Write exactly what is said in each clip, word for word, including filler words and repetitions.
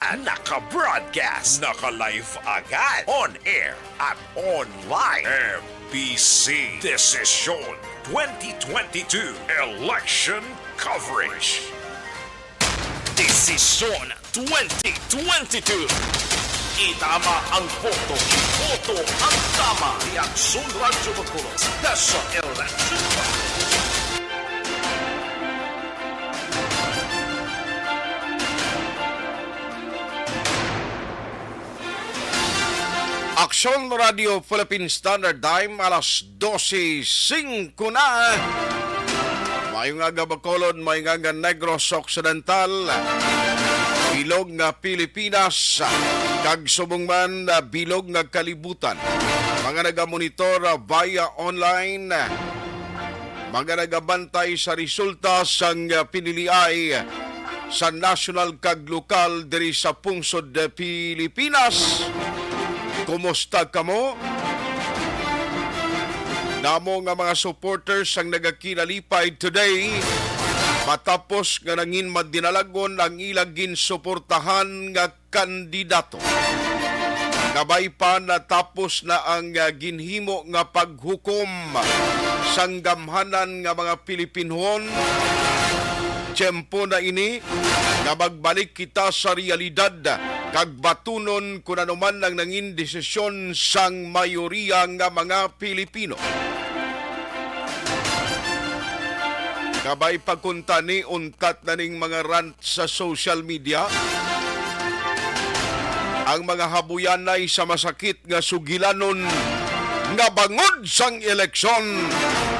Naka-broadcast, naka-live agad, on air at online. M B C Desisyon twenty twenty-two Election Coverage. Desisyon twenty twenty-two. Itama ang boto, boto ang tama. Reaksyon Radyo Bacolod, Dasha L. Aksyon Radio Philippine Standard Time, alas dose singko na. Maayong aga, Bacolod, maayong aga, Negros Occidental, bilog nga Pilipinas, kag subong man, bilog nga kalibutan. Mga nagamonitor via online, mga nagabantay sa resulta sang piniliay sa nasyonal kag lokal diri sa pungsod Pilipinas. Kumusta kamo? Damo nga mga supporters ang nagakinalipay today matapos nga nangin madinalagon ang ila ginsuportahan nga kandidato. Kabay pa, natapos na ang, ah, ginhimo nga paghukom sang gamhanan nga mga Pilipinhon. Tiyempo na ini nga magbalik kita sa realidad kag batunon kun ano man ang nangin desisyon sang mayoriya nga mga Pilipino. Kabay pa kuntani, untat na ning mga rant sa social media ang mga habuyanay sa masakit nga sugilanon nga bangod sang eleksyon,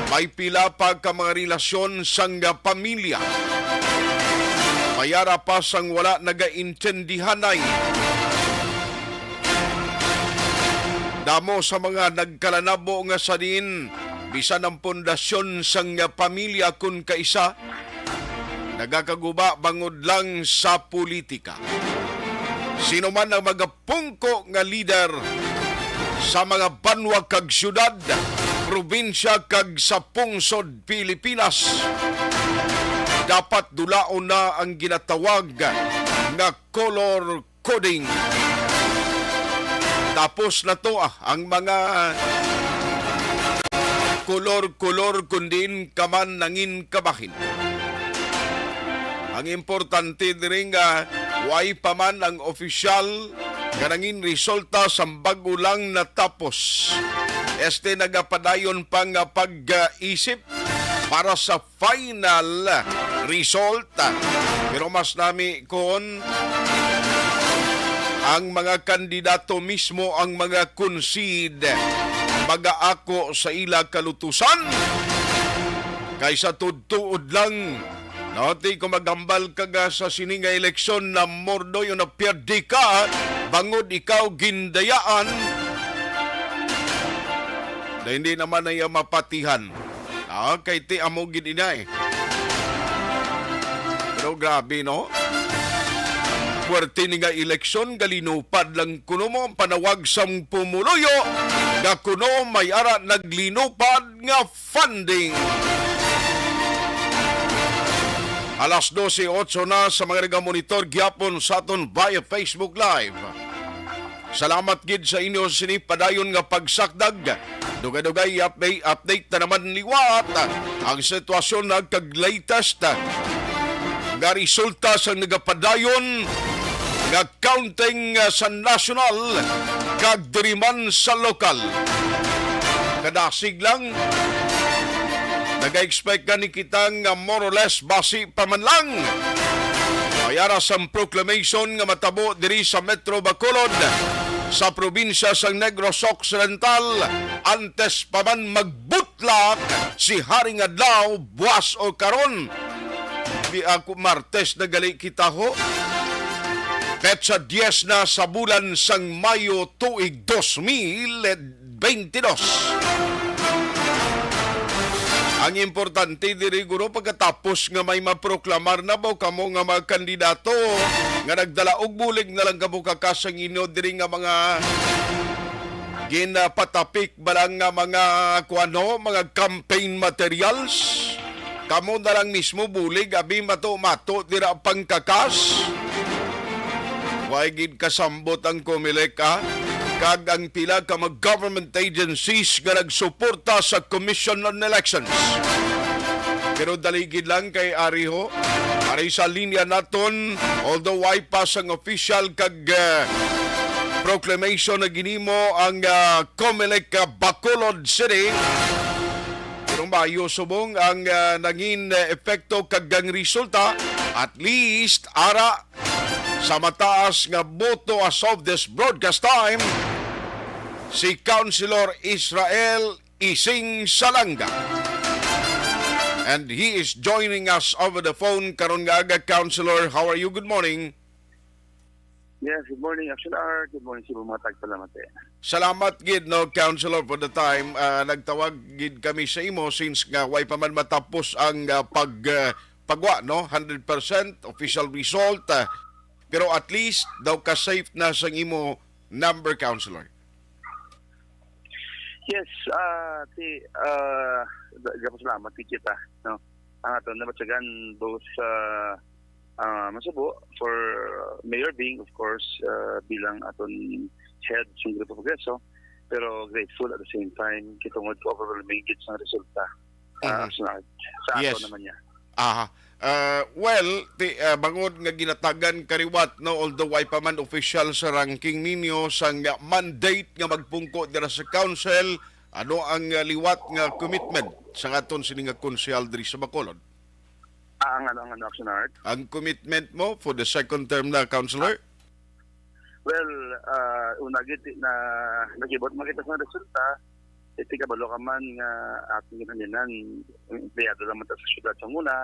may pila pa ka mga relasyon sang pamilya may ara pa sang wala nagaintindihanay. Damo sa mga nagkalanabo nga sa diin bisan ang pundasyon sang pamilya kun kaisa nagakaguba bangod lang sa politika. Sino man ang magapungko nga lider sa mga banwa kag syudad, probinsya kag sa pungsod Pilipinas, dapat dulaon na ang ginatawag nga color coding. Tapos na to, ah, ang mga kolor-kolor kun diin ka man nangin kabahin. Ang importante diri nga way pa man ang opisyal nga nangin resulta sang bag-o lang natapos. Este nagapadayon pa nga pag-isip para sa final result. Pero mas nami kon ang mga kandidato mismo ang mga concede, magaako sa ila kalutusan kaysa tuod-tuod lang. No, ti ko maghambal ka ga sa sini nga eleksyon na mordoy o na pierde ka bangod ikaw gindayaan. Na hindi naman na iya mapatihan. Ah, kay ti amo gid ina eh. Pero grabe, no? Puwerte ni nga eleksyon, galinupad lang kuno mo ang panawag sang pumuluyo nga kuno may ara naglinupad nga funding. Alas dose otso na sa mga nagamonitor gyapon sa aton via Facebook Live. Salamat gid sa inyo sini padayon nga pagsakdag. Dugay-dugay update, update na naman liwat ang sitwasyon na kag latest nga resulta sa nagapadayon nga counting, ah, sa national kag diri man sa lokal. Kadasig lang, nag-expect gani kita nga more or less basi pa man lang. May ara sang proclamation nga matabo diri sa Metro Bacolod, sa probinsya sang Negros Occidental, antes pa man magbutlak si Haring Adlaw, buwas o karon. Di ako, Martes na gali kita, ho. Petsa diyes na sa bulan sang Mayo, tuig dos mil. Twenty-dos. Ang importante diri, guro, pagkatapos nga may maproklamar na ba kamo nga mga kandidato nga nagdala og bulig, na lang kamo kakasang inyo diri nga mga ginapatapik ba lang nga mga, kuwan, ho, mga campaign materials? Kamo na lang mismo bulig, abi, mato-mato dira pangkakas. Way gid kasambot ang Comelec, ah, kag ang pila ka mga government agencies nga nagsuporta sa Commission on Elections. Pero dali gid lang kay ari ho, ari sa linya naton, although way pa sang official kag, ah, proclamation na ginimo ang, ah, Comelec, ah, Bacolod City. Pero maayo subong ang, ah, nangin, ah, epekto kag ang resulta, at least ara sa mataas nga boto as of this broadcast time, si Councilor Israel Ising Salanga. And he is joining us over the phone karon nga aga, Councilor. How are you? Good morning. Yes, good morning, Action Art. Good morning sa mga tagpalamate. Salamat gid, no, Councilor, for the time. Ah, nagtawag gid kami sa imo since nga way pa man matapos ang, ah, pag, ah, pagwa, no? Hundred percent official result, ah, pero at least daw ka-safe na sang imo number, Councilor. Yes, ah, ti, ah, da-, gapasalamat ti kita, no? Ang aton nabatyagan both sa, ah, Masubo for Mayor Bing, of course, ah, bilang aton head sa Grupo Progreso, pero grateful at the same time, kita nga overwhelming gid sang resulta. Ah, Mhm. sa, sa ato Yes. naman niya. Aha. Ah, well, ti, ah, bangod nga ginatagan kariwat, no, although way pa man official sa ranking ninyo sang mandate nga magpungko dira sa council, ano ang, ah, liwat nga commitment sa aton sini nga konsehal diri sa Bacolod? Ah, ang ano, ang ano, Action Art? Ang commitment mo for the second term na, Councilor? Well, ah, una gid na nakibot makita sa resulta, iti kabalo ka man nga akong ginhalinan, empleyado naman ta sa syudad sa una.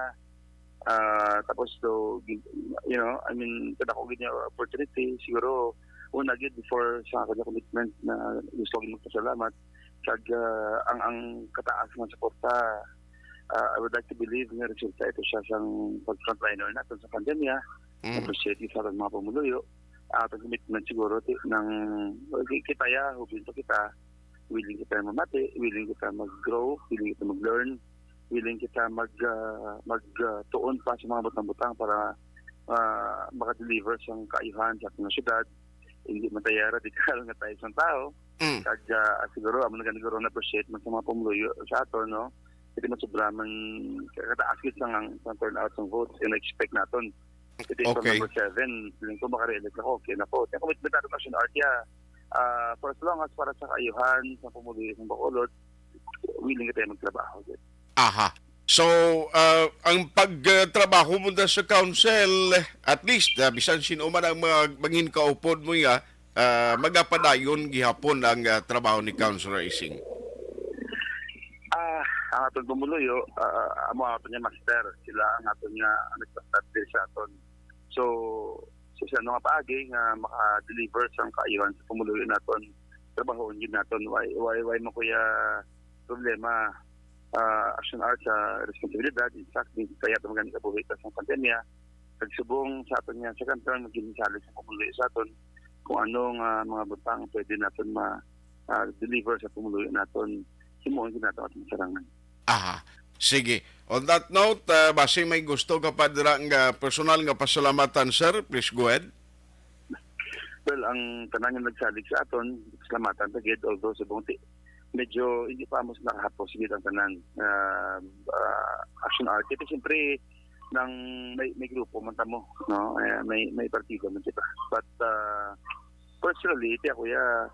Ah, tapos, so, gi-, you know, I mean, kadako gid nga opportunity, siguro, una gid before sa kanya commitment na gusto ko magpasalamat, kag, ah, ang, ang kataas nga suporta, ah, I would like to believe nga resulta ito siya sang pag-frontliner natin sa pandemya. Mm. Appreciate sa mga pumuluyo. At ang commitment siguro ti-, ng, kita ya, hubin to kita, willing kita mamati, willing kita mag-grow, willing kita mag-learn, willing kita mag, ah, mag, ah, tuon pa sa mga butang-butang para, ah, maka-deliver sang kaayuhan sa ating syudad. Hindi man tayo radikal nga tayo sa tao. Mm. Kag, ah, siguro, amo na gani siguro na-appreciate man sa mga pumuluyo sa ato, no? Hindi man sobra man kataas gid sang, sang turnout sang votes, yung expect naton. Ito yung Okay. number seven. Feeling ko makareelect ako. Okay na po. Yung commitment natin, Action Art, yeah. Ah, for as long as para sa kaayuhan, sa pumuluyo ng Bacolod, willing kita magtrabaho. Aha. So, ah, ang pagtrabaho mo na sa council, at least, ah, bisan sino man ang mga mangin kaupod mo ya, ah, magapadayon gihapon ang, ah, trabaho ni Councilor Ising. Ah, ang aton pumuluyo, ah, amo ang aton nga master. Sila ang aton nga nagpa-start sa aton. So, sa, sa ano nga paagi nga maka-deliver sang kaayuhan sa pumuluyo naton, trabahoon gid naton. Why, why, why mo kuya problema, ah, Action Art sa responsibilidad, in fact, di kaya ito magandang kabuhi sa pandemya. Pagsubong sa aton nga second term, maging salig sa pumuluyo sa aton kung ano nga mga butang pwede naton ma, ah, deliver sa pumuluyo naton, himuon gid naton atong sarangan. Aha. Sige. On that note, ah, basi may gusto ka pa dira nga personal nga pasalamatan, sir, please go ahead. Well, ang tanan nga nagsalig sa aton, salamatan ta gid, although subong ti-, medyo hindi pa amos nakahapos gid ang tanan. Ah, ah, Action Art. Ito siyempre nang may, may grupo man tamo, no? Eh, may, may partido man kita. But, ah, personally, iti ako ya,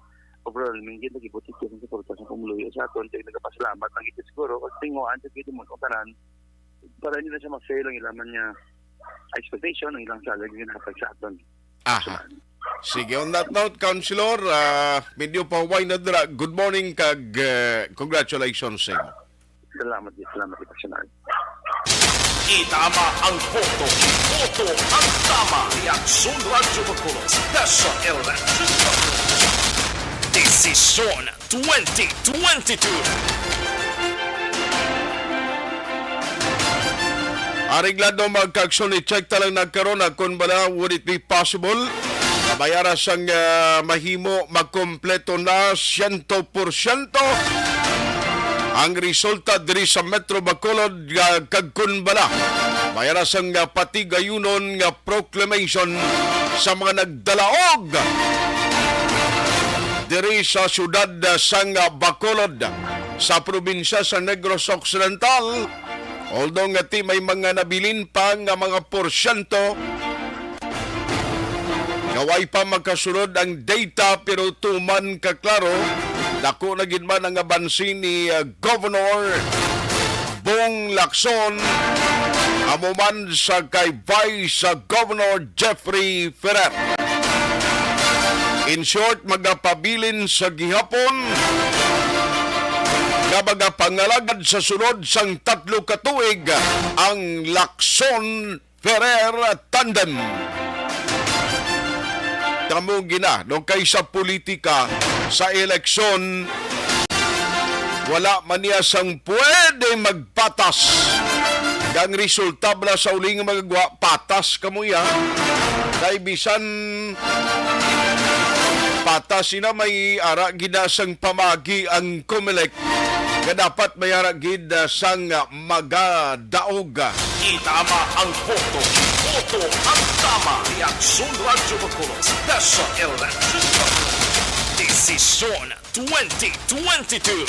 overall, minggit lagi buti ko sa suporta sa pumuluyo sa aton, kaya nagapasalamat ang ito siguro, kasi tinguan sa gid mo ang tanan, para hindi na siya ma-fail ang ilang man niya expectation, ang ilang salag nga ginhatag sa aton. Aha. Sige, on that note, Councilor, ah, medyo pa way na dira. Good morning kag, eh, congratulations sa imo. Salamat, salamat, Action Art. Itama ang boto. Boto ang tama. Reaksyon Radyo Bacolod. Special Election Bacolod. Desisyon twenty twenty-two. Areglado, magkaaksyon, i-check ta lang na karon na kung bala, would it be possible na bayara sang, ah, mahimo magkompleto na siyento por siyento ang resulta diri sa Metro Bacolod, ah, kag kung bala bayara sang, ah, patigayunon nga proclamation sa mga nagdalaog diri sa siyudad sang Bacolod, sa probinsya sa Negros Occidental. Although nga ti may mga nabilin pa nga mga porsyento, nga way pa makasulod ang data, pero tuman ka klaro, dako na gid man ang abansi ni, uh, Governor Bong Lacson, amo man sa kay Vice, uh, Governor Jeffrey Ferrer. In short, magapabilin sa gihapon nga magapangalagad sa sulod sang tatlo ka tuig ang Lacson Ferrer Tandem. Kamo gina, no, kay sa politika, sa eleksyon, wala man niya sang pwede magpatas. Ang resulta bala sa uling magagwa, patas kamo ya. Kay bisan patas ina, may ara gina sang pamagi ang Comelec nga dapat may ara gid, ah, sang magadaog. Itama ang boto. Boto ang tama. Reaksyon Radyo Bacolod. Special Election Desisyon twenty twenty-two.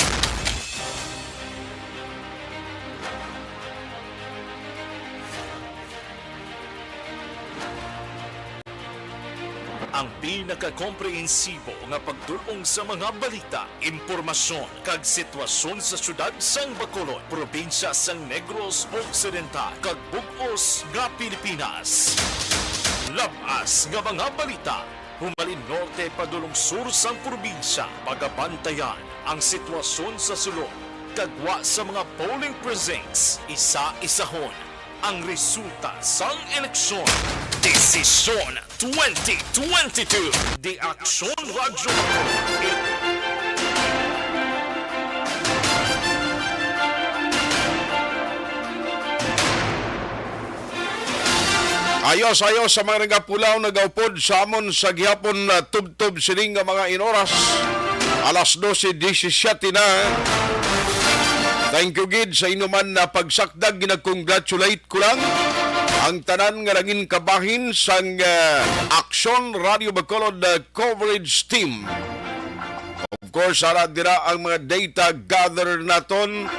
Ang pinakakomprehensibo nga pagdul-ong sa mga balita, impormasyon, kag sitwasyon sa siyudad sang Bacolod, probinsya sang Negros Occidental, kag bug-os nga Pilipinas. Lab-as nga mga balita, humalin norte padulong sur sang probinsya, pagabantayan ang sitwasyon sa sulod, kag gwa sa mga polling precincts, isa-isahon ang resulta sang eleksyon. Desisyon twenty twenty-two, The Action Radio. Ayos, ayos sa mga nagapulaw, nagaupod sa amon sa gihapon, ah, tubtob sining nga mga inoras. Alas dose disisiete na. Thank you gid sa inyo man na pagsakdag. Ginag-congratulate ko lang ang tanan nga nangin kabahin sang, ah, Action Radio Bacolod, ah, coverage team. Of course, ara dira ang mga data gather naton,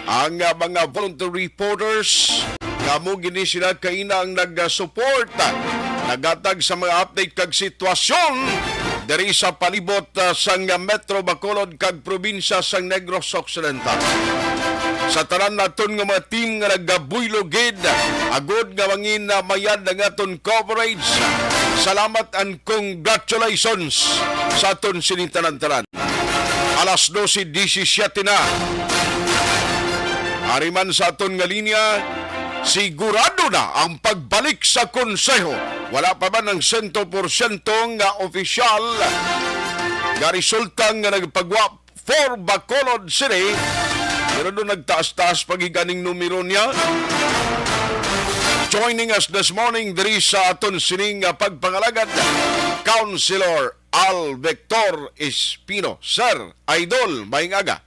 ang, ah, mga volunteer reporters. Kamo gini sila kaina ang nag-support, ah, nagatag sa mga update kag sitwasyon diri sa palibot, ah, sang Metro Bacolod kag probinsya sang Negros Occidental. Sa tanan naton nga mga team nga nagabuylo gid, agod nga mangin, ah, mayad ang aton coverage. Salamat and congratulations sa aton sining tanan-tanan. Alas dose disisiete na. Ari man sa aton nga linya, sigurado na ang pagbalik sa konseho. Wala pa man ang sento porsyento nga opisyal nga resulta nga nagpagwa for Bacolod City. Pero doon nagtaas-taas pa gid kaning numero niya. Joining us this morning diri sa aton sining nga pagpangalagad, Councilor Al Victor Espino. Sir, Idol, maayong aga.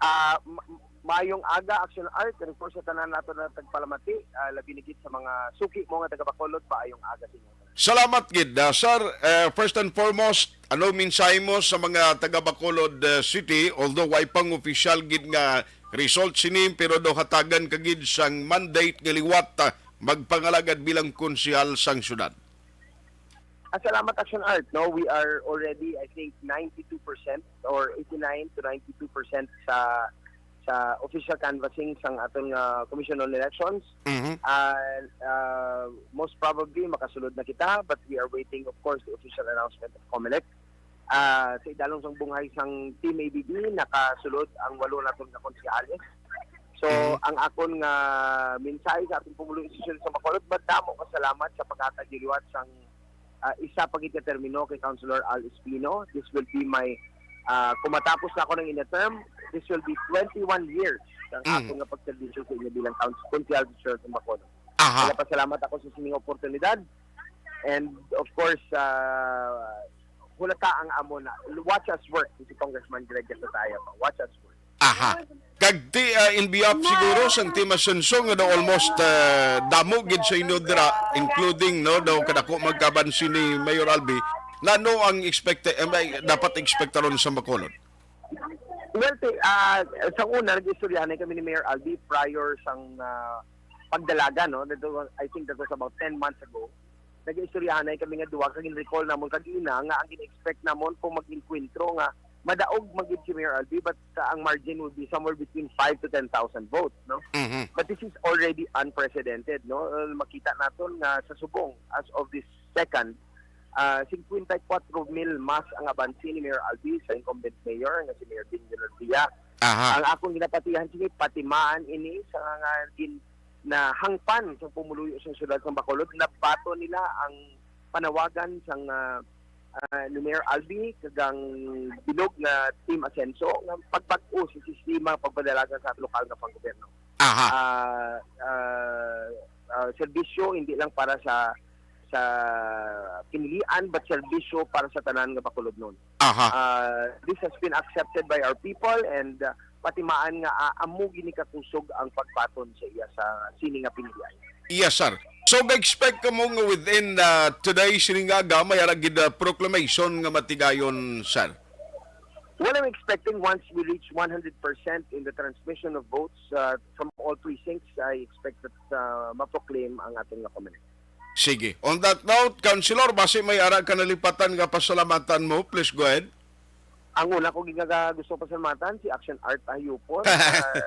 Ah, ma-, maayong aga, Action Art, and of course sa tanan nato na tagpalamati, ah, labi na gid sa mga suki mo nga taga Bacolod, maayong aga sa inyo. Salamat gid, ah, sir. Eh, first and foremost, ano mensahe mo sa mga taga Bacolod, eh, City? Although way pang opisyal gid nga result sini, pero daw hatagan ka gid sang mandate nga liwat, ah, magpangalagad bilang konsehal sang syudad. Ah, salamat, Action Art, no? We are already, I think, ninety-two percent or eighty-nine to ninety-two percent sa, sa official canvassing sang aton nga Commission on Elections. Mhm. And, uh, most probably, makasulod na kita, but we are waiting, of course, the official announcement of Comelec. Ah, sa idalom sang bunghay sang Team A B B, nakasulod ang walo naton nga konsehales. So, Mhm. ang akon nga mensahe sa aton pumulong institusyon sa Bacolod, madamo ka salamat sa paghatag liwat sang, ah, isa pa gid ka termino kay Councilor Al Espino. This will be my, ah, kung matapos na ako ng ina term, this will be twenty-one years ang Mm. akon nga pagserbisyo sa inyo bilang council, konsehal sa Bacolod. Aha. Nagapasalamat ako sa sining oportunidad. And of course, ah, hulata ang amo na. Watch us work, si Congressman Greg Gatutaya pa. Watch us work. Aha. Kag ti, ah, in behalf siguro sang Team Asenso nga daw almost, ah, damo gid sa inyo dira, including, no, daw kadako magkabansi ni Mayor Albi, na ano ang expect-, eh, may dapat ekspektaron sa Bacolod? Well, ti-, ah, sa una, nag-istoryahanay kami ni Mayor Albi prior sang, ah, pagdalagan, no? That was, I think that was about ten months ago. Nag-istoryahanay kami nga duha, kag in-recall namon kag ina nga ang gina-expect namon kung mag-enkwentro nga madaog man gid si Mayor Albi, but, ah, ang margin would be somewhere between five to ten thousand votes, no? Mhm. But this is already unprecedented, no? Uh, makita naton nga sa subong, as of this second, ah, singkwenta y kuwatro mil mas ang abansi ni Mayor Albi sa incumbent mayor nga si Mayor Ding Leonardia. Aha. Ang akong ginapatihan sini, patimaan ini sa nga gin-, nahangpan sang pumuluyo sang siyudad sang Bacolod, nabaton nila ang panawagan sang, ah, ah, ni Mayor Albi kag ang bilog nga Team Asenso nga pagbag-o sa sistema pagpadalagan sa lokal nga panggobyerno. Aha. Ah, ah, ah, serbisyo hindi lang para sa sa pinilian, but serbisyo para sa tanan nga Bacolodnon. Aha. Ah, this has been accepted by our people, and, ah, patimaan nga, ah, amo gini kakusog ang pagbaton sa iya sa sini nga pinilian. Yes, sir. So, ga-expect kamo nga within, ah, today, sining aga, may ara gid, ah, proclamation nga matigayon, sir? Well, I'm expecting once we reach one hundred percent in the transmission of votes, uh, from all precincts, I expect that, uh, ma-proclaim ang aton nga pamalit. Sige. On that note, Councilor, basi may ara ka nalipatan nga pasalamatan mo, please go ahead. Ang una ko ginaga-, gusto pasalamatan si Action Art Ayupon, uh,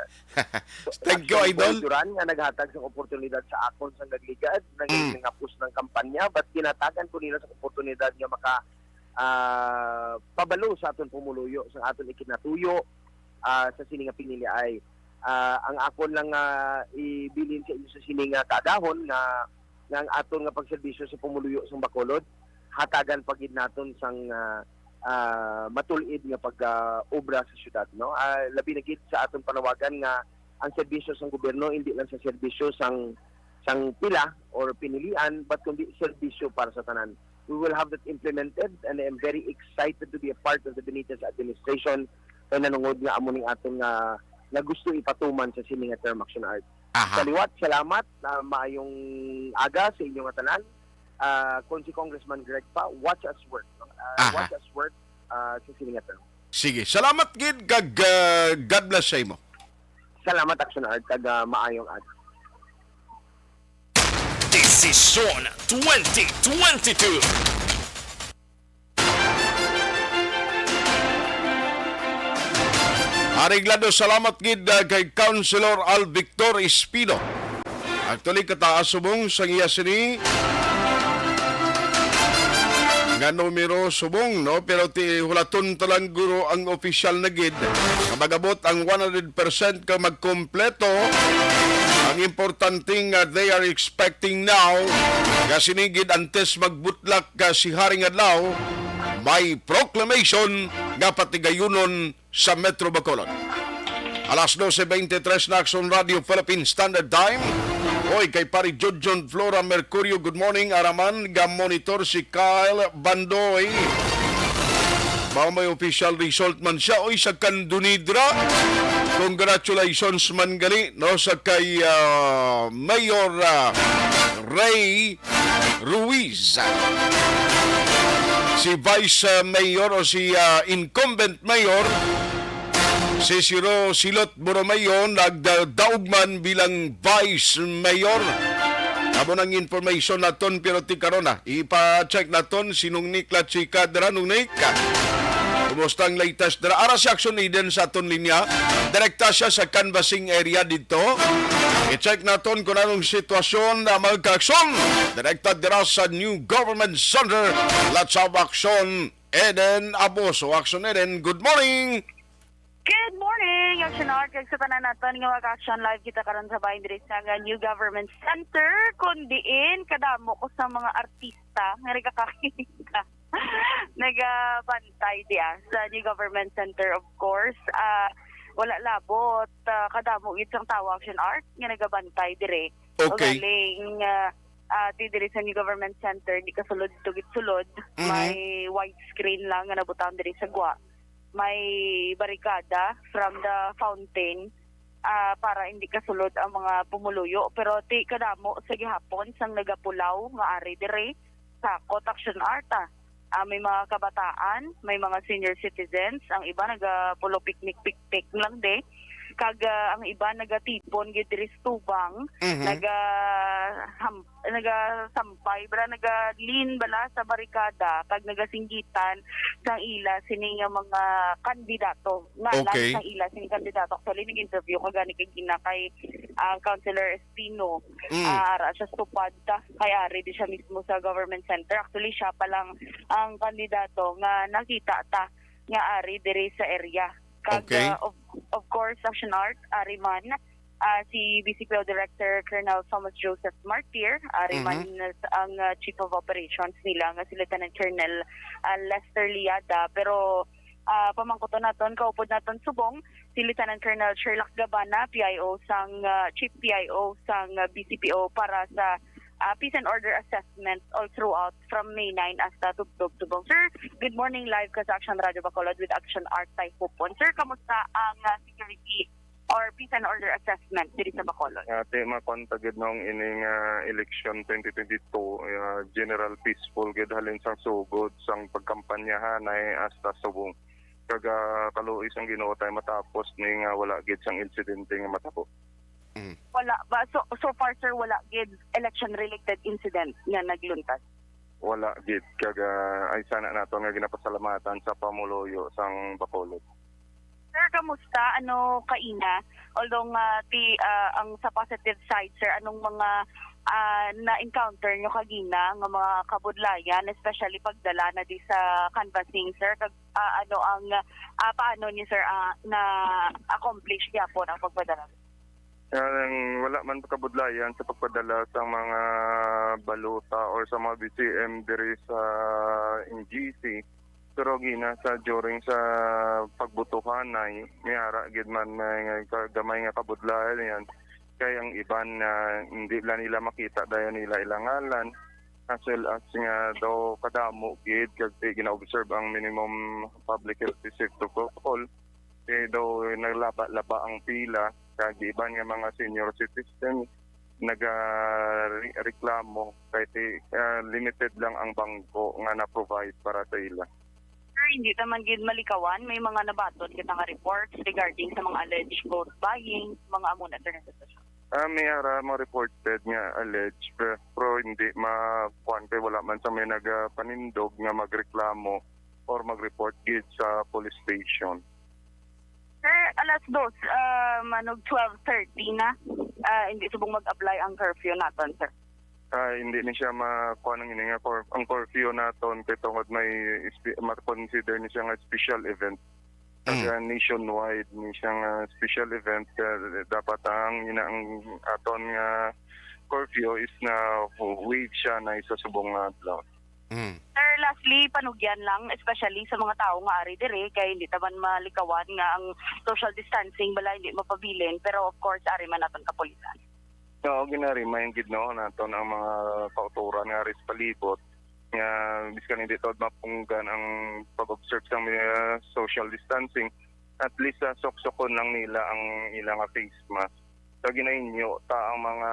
Thank you, Action Idol. Boy Duran, nga naghatag sang oportunidad sa akon sang nagligad, nang Mm. nangapos ng kampanya, but ginatagan ko nila sa oportunidad nga maka-, ah, pabalo sa aton pumuluyo, sa aton ikinatuyo, ah, sa sini nga piniliay. Ah, ang akon lang nga ibilin sa inyo sa sini nga kaagahon nga, nga ang aton nga pagserbisyo sa pumuluyo sa Bacolod, hatagan pa gid naton sang, ah, ah, matul-id nga pag, ah, obra sa syudad, no? Ah, labi na gid sa aton panawagan nga ang serbisyo sang gobyerno hindi lang sa serbisyo sang, sang pila or pinilian, but kundi serbisyo para sa tanan. We will have that implemented, and I am very excited to be a part of the Benitez administration kay nanungod nga amo ning aton nga, nga gusto ipatuman sa sini nga term, Action Art. Aha. Sa liwat, salamat, ah, maayong aga sa inyo nga tanan. Ah, kon si Congressman Greg pa, watch us work, no? Ah, Aha. watch us work, ah, sa sini nga term. Sige, salamat gid kag, ah, God bless sa imo. Salamat, Action Art, kag, ah, maayong aga. Desisyon twenty twenty-two. Areglado, salamat gid, ah, kay Councilor Al Victor Espino. Actually, kataas subong sang iya sini nga numero subong, no? Pero ti hulaton ta lang guro ang opisyal na gid nga mag-abot ang one hundred percent ka magkompleto. Ang importante nga they are expecting now nga sini gid antes magbutlak ka si Haring Adlaw, may proclamation nga patigayunon sa Metro Bacolod. Alas doce veintitrés na, Action Radio Philippine Standard Time. Oy, kay Pari Judjon Flora Mercurio, good morning. Araman, ga-monitor si Kyle Bandoy. Mao may official result man siya, oy, sa Candonidra. Congratulations man gali, no, sa kay, ah, Mayor, ah, Ray Ruiz. Si Vice, ah, Mayor o si, ah, incumbent Mayor, si Siro Silot Borromeo, nagdaog man bilang Vice Mayor. Amo nang information naton, pero ti karon na, ipa-check naton si Nung Nick Lachica dira, Nung Nick. Kumusta ang latest dira? Ara si Action Eden sa aton linya. Direkta siya sa canvassing area dito. I-check naton kung anong sitwasyon na magka-aksyon. Direkta dira sa New Government Center. Let's have Action Eden Abuso. Action Eden, good morning! Good morning, Action Art. Kag sa tanan naton nga mag-action live kita karon sa bahin diri sa nga New Government Center, kun diin kadamo ko sa mga artista nga nagakakita. Nagabantay diya sa New Government Center, of course. Ah, wala labot, ah, kadamo gid sang tawo, Action Art, nga nagabantay dire. Okay. Ugaling, ah, ah, ti dire sa New Government Center, di ka sulod, tugit sulod. Mhm. May white screen lang nga nabutang dire sa gwa. may barikada from the fountain, ah, para hindi kasulod ang mga pumuluyo. Pero ti kadamo sa gihapon sang nagapulaw nga ari diri sa Cot Action Art, ah. Ah, may mga kabataan, may mga senior citizens, ang iba nagapulo picnic-picnic lang di. Kag, ah, ang iba nagatipon gid diri sa tubang, Mhm. naga ham-, nagasampay bala, nagalin bala sa barikada kag nagasinggitan sang ila sini nga mga kandidato. Nga lang Okay. sang ila sini kandidato. Actually, nag-interview ka gani kay gina kay, ah, Councilor Espino. Mm. Ah, ara siya sa tupad ta. Kay ari di siya mismo sa government center. Actually, siya pa lang ang kandidato nga nakita ta nga ari diri sa area. Kag, Okay. ah, of, of course, Action Art, ari man, ah, si B C P O Director Colonel Thomas Joseph Martir, ari Mhm. man ang, ah, Chief of Operations nila nga si Lieutenant Colonel, ah, Lester Liada. Pero, ah, pamangkuton naton, kaupod naton subong, si Lieutenant Colonel Sherlock Gabana, P I O sang, ah, Chief P I O sang, ah, B C P O para sa, ah, peace and order assessment all throughout from May nine hasta tubtob subong. Sir, good morning, live ka sa Action Radio Bacolod with Action Art Tay Hupon. Sir, kamusta ang, ah, security or peace and order assessment diri sa Bacolod? Ate, makuan ta gid nung ining, ah, election twenty twenty-two, ah, general peaceful gid halin sang sugod sang pagkampanyahanay hasta subong. Kag, ah, kaluoy sang Ginoo tay matapos ni nga wala gid sang insidente nga matabo. Mm. Wala ba? So, so far, sir, wala gid election-related incident nga nagluntas? Wala gid. Kag, ah, ay sana naton nga ginapasalamatan sa pamuluyo sang Bacolod. Sir, kamusta? Ano kaina? Although nga ti, ah, ang sa positive side, sir, anong mga, ah, na-encounter nyo kagina nga mga kabudlayan, especially pagdala na di sa canvassing, sir? Kag, ah, ano ang, ah, paano ni sir, ah, na-accomplish gyapon ang pagpadala? Ang wala man kabudlayan sa pagpadala sa mga balota or sa mga B C M diri sa N G C, pero gina sa during sa pagbutuhanay, may ara gid man may nga ka-, gamay nga kabudlayan yan. Kay ang iban na hindi lang nila makita dayon nila ilang ngalan, as well as nga daw kadamo gid kag di gina-observe ang minimum public health safety protocol. Kay daw naglaba-laba ang pila, kag iban nga mga senior citizen nagareklamo kay ti-, ah, limited lang ang bangko nga na-provide para sa ila. Sir, hindi ta man gid malikawan, may mga nabaton kita nga reports regarding sa mga alleged vote buying, mga amo na, sir, na sitwasyon. Ah, may ara mga reported nga alleged, pero, pero hindi ma-, kuwan kay wala man sa may nagapanindog nga magreklamo or mag-report gid sa police station. Sir, alas dos, ah, manog twelve thirty na. Ah, hindi subong mag-apply ang curfew naton, sir. Ah, hindi ni siya ma-, kuwan ang ini nga cur-, ang curfew naton kay tungod may ispi-, ma-consider ni siya nga special event. Kaya nationwide ni siya nga special event, kaya dapat ang ina ang aton nga curfew is na waive siya na isa subong nga adlaw. Mm. Sir, lastly, panugyan lang, especially sa mga tawo nga ari diri, kay hindi ta man malikawan nga ang social distancing bala hindi mapabilin, pero of course, ari man naton kapulisan. Oo, ginaremind gid, no, naton ang mga kautoran nga ari sa palibot nga bisan hindi to mapunggan ang pag-observe sa mga social distancing, at least, ah, suksukon lang nila ang ila nga face mask. Sa ginainyo ta ang mga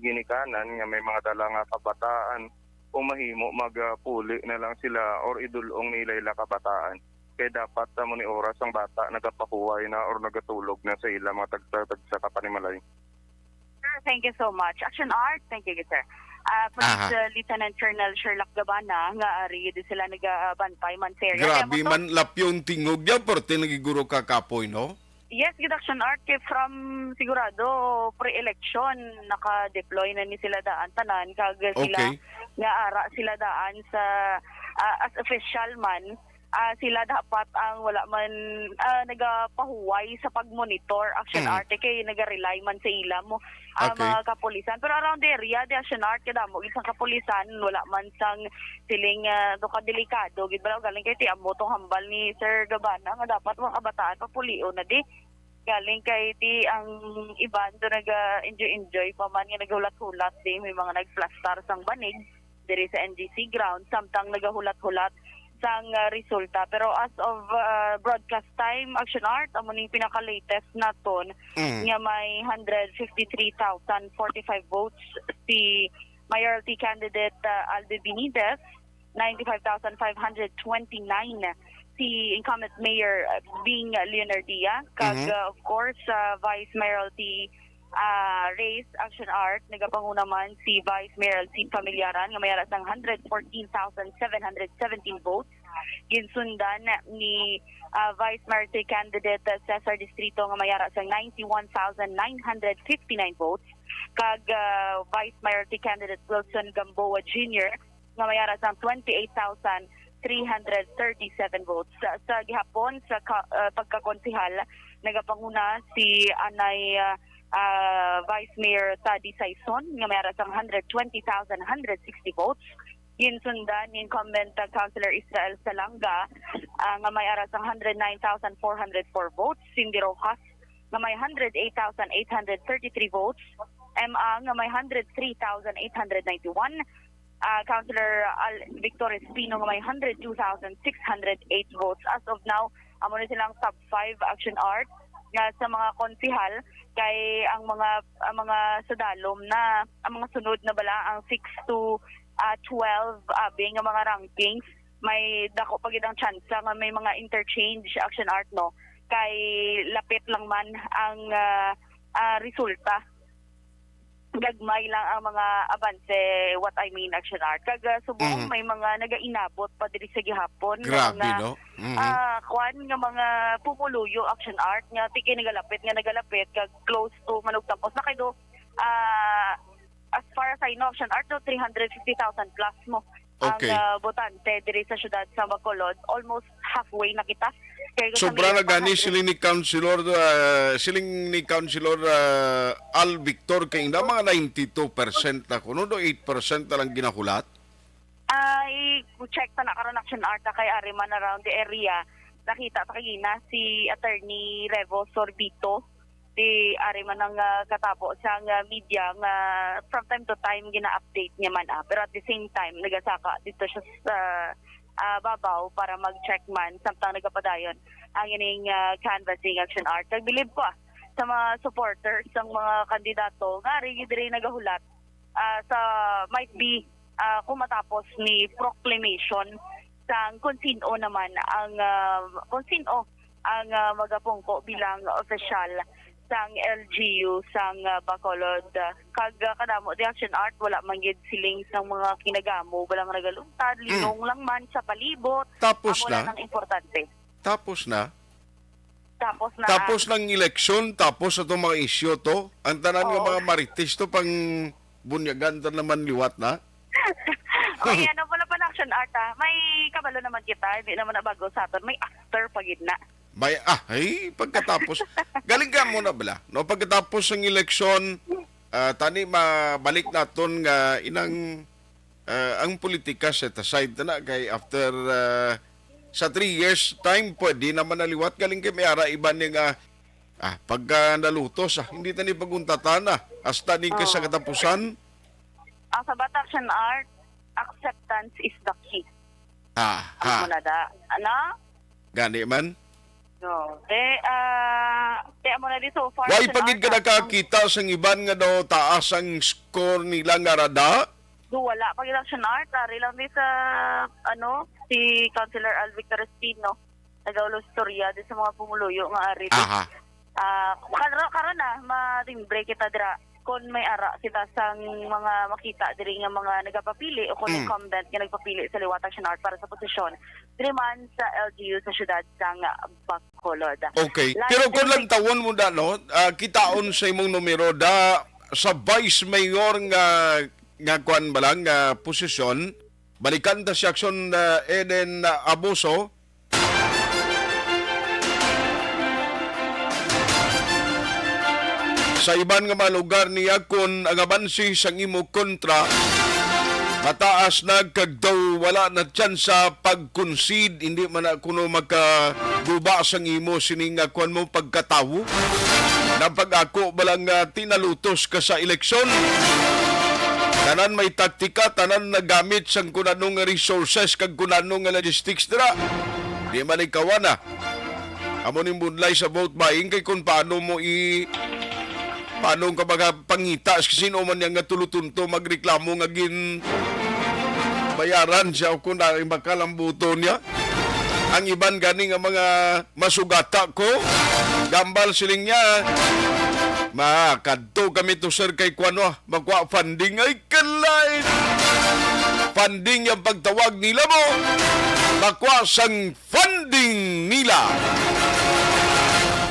ginikanan nga may mga dala nga kabataan, kung mahimo, magapuli na lang sila or idul-ong nila ila kabataan. Kay dapat amo ni oras ang bata nagapahuway na or nagatulog na sa ila mga tagsa-tagsa ka panimalay. Sir, thank you so much. Action Art, thank you, sir. Ah, Police, Aha. uh, Lieutenant Colonel Sherlock Gabana, nga ari di sila nagabantay man sa area. Grabe Kaya mo to? Man, lapyong tingog niya, parte nagiguro ka kapoy, no? Yes, gid Action Art, kay from sigurado pre-election, naka-deploy na ni sila daan tanan, kag sila Okay. nga ara sila daan sa, ah, as official man, ah, sila dapat ang wala man, ah, nagapahuway sa pag-monitor, Action Mm. Art, kay naga-rely man sa ila mo, ah, Okay. mga kapulisan. Pero around the area, di Action Art, kadamo gid sang kapulisan, wala man sang siling, ah, do ka delikado gid bala, galing kay ti amo tong hambal ni Sir Gabana nga dapat mga kabataan papulion na di. Galing kay ti ang iban do naga-enjoy-enjoy pa man nga naghulat-hulat di, may mga nagplastar sang banig diri sa N G C ground, samtang nagahulat-hulat sang, ah, resulta. Pero as of, ah, broadcast time, Action Art, amo ning pinaka-latest naton Mm. nga may hundred fifty-three thousand forty-five votes si mayoralty candidate, ah, Albi Benitez, ninety-five thousand five hundred twenty-nine si incumbent mayor, ah, Bing Leonardia, kag, Mhm. ah, of course, sa vice mayoralty, ah, race, Action Art, nagapanguna man si Vice Mayor Alcide Familiaran nga may ara sang hundred fourteen thousand seven hundred seventeen votes. Ginsundan ni, ah, Vice Mayor candidate, ah, Cesar Distrito nga may ara sang ninety-one thousand nine hundred fifty-nine votes, kag, ah, Vice Mayor candidate Wilson Gamboa Junior nga may ara sang twenty-eight thousand three hundred thirty-seven votes. Sa, sa gihapon, sa ka-, ah, pagkakonsehal, nagapanguna si anay, ah, ah, Vice Mayor Taddy Saison nga may ara sang hundred twenty thousand hundred sixty votes. Ginsundan ni incumbent, ah, Councilor Israel Salanga, ah, nga may ara sang hundred nine thousand four hundred four votes. Cindy Rojas nga may hundred eight thousand eight hundred thirty-three votes. M A nga may hundred three thousand eight hundred ninety-one. Ah, Councilor Al Victor Espino nga may hundred two thousand six hundred eight votes. As of now, amo na silang top five, Action Art, nga sa mga konsehal, kay ang mga, ang mga sa dalom na, ang mga sunod na bala, ang six to, ah, twelve, abi, nga mga rankings, may dako pa gid ang tsansa nga may mga interchange, Action Art, no? Kay lapit lang man ang, ah, ah, resulta. Gagmay lang ang mga abanse, what I mean, Action Art. Kag, ah, subong Mhm. may mga nagainabot pa diri sa gihapon nga Grabe, mga, no? Mhm. ah, kwan nga mga pumuluyo, Action Art, nga tikay nagalapit, nga nagalapit, kag close to manugtapos na kay do, ah, as far as I know, Action Art, no, three hundred fifty thousand plus mo ang, Okay. ah, botante diri sa syudad sa Bacolod. Almost halfway na kita. Kay sa Sobra may na gani, ipahabol. Siling ni Councilor, ah, siling ni Councilor, ah, Al Victor, kay na mga ninety-two percent na kuno, do eight percent na lang ginahulat? Ah, i-check pa na karon, Action Art, kay ari man around the area. Nakita pa kagina si Attorney Revo Sorbito, di ari man ang, ah, katabo sang, ah, media nga from time to time gina-update niya man, ah. Pero at the same time, nagasaka dito siya sa, ah, babaw para mag-check man samtang nagapadayon ang ining, ah, canvassing, Action Art. Kag bilib ko, ah, sa mga supporters sang mga kandidato nga ari diri nagahulat, ah, sa, might be, ah, kung matapos ni proclamation sang kung sino naman ang, ah, kung sino ang, ah, magapungko bilang opisyal sang L G U sang, ah, Bacolod. Kag, ah, kadamo di, Action Art, wala man gid siling sang mga kinagamo, walang nagalungtad, Mm. linong lang man sa palibot. Tapos Amo na. lang ang importante. Tapos na? Tapos na Tapos ang ng eleksyon, tapos atong mga isyu to. Ang tanan nga Oo. mga marites to, pang bunyagan ta naman liwat na. Ay, ano pala pa na, Action Art, ah. May kabalo naman kita, hindi naman na bago sa aton. May after pa gid na. May, ah, ay, pagkatapos. Galing ka muna bala, no? Pagkatapos ng eleksyon, ah, tani mabalik naton nga inang, ah, ang politika set aside na kay after, ah, sa three years time, pwede naman naliwat. Galing kay may ara iban ni nga, ah, pagka nalutos, ah, hindi tani pag-untatan, ah, hasta ni ka sa Oo. katapusan. Ang sa Bata Action Art, acceptance is the key. Ah, Ang ha. muna da. Ano? Gani man? No. Te, ah, te, amo na di so far Why sa pa gid ka Narca. nakakita sang iban nga daw taas ang score nila nga rada? Do, wala pa gid, Action Art. Ari lang di sa, ano, si Councilor Al Victor Espino. Nagaulo istorya di sa mga pumuluyo nga ari di. Aha. Ah, karon, karon na, ma-, break kita dira. Kung may ara kita sang mga makita diri nga mga nagapapili o kung Mm. incumbent nga nagpapili sa liwat, Action Art, para sa posisyon diri man sa L G U sa siyudad sang Bacolod. Okay. Live Pero kung streaming. Lantawon mo da, no? Ah, kitaon sa imong numero da sa vice mayor nga, nga kwan ba lang, nga posisyon, balikan ta si Action, ah, Eden, ah, Abuso. Sa iban nga mga lugar niya, kun ang abansi sang imo kontra mataas na kag daw wala na tsansa pag-concede, hindi man na kuno makaguba sang imo sini nga kuwan mo pagkatawo. Na pag ako ba lang, ah, tinalutos ka sa eleksyon? Tanan may taktika, tanan nagamit sang kun ano nga resources kag kun ano nga logistics dira. Di man ikaw na. Amo ning bunlay sa vote buying kay kung paano mo i-, paano ka makapangita sa sino man niya nga tulutunto magreklamo nga gin bayaran siya o kung na makalambuto niya. Ang iban gani nga mga masugata ko, gambal siling niya, "Makadto kami to, sir, kay kuwan, wa, makuha funding." Ay, kalay! Funding yung pagtawag nila mo. Makuha sang funding nila.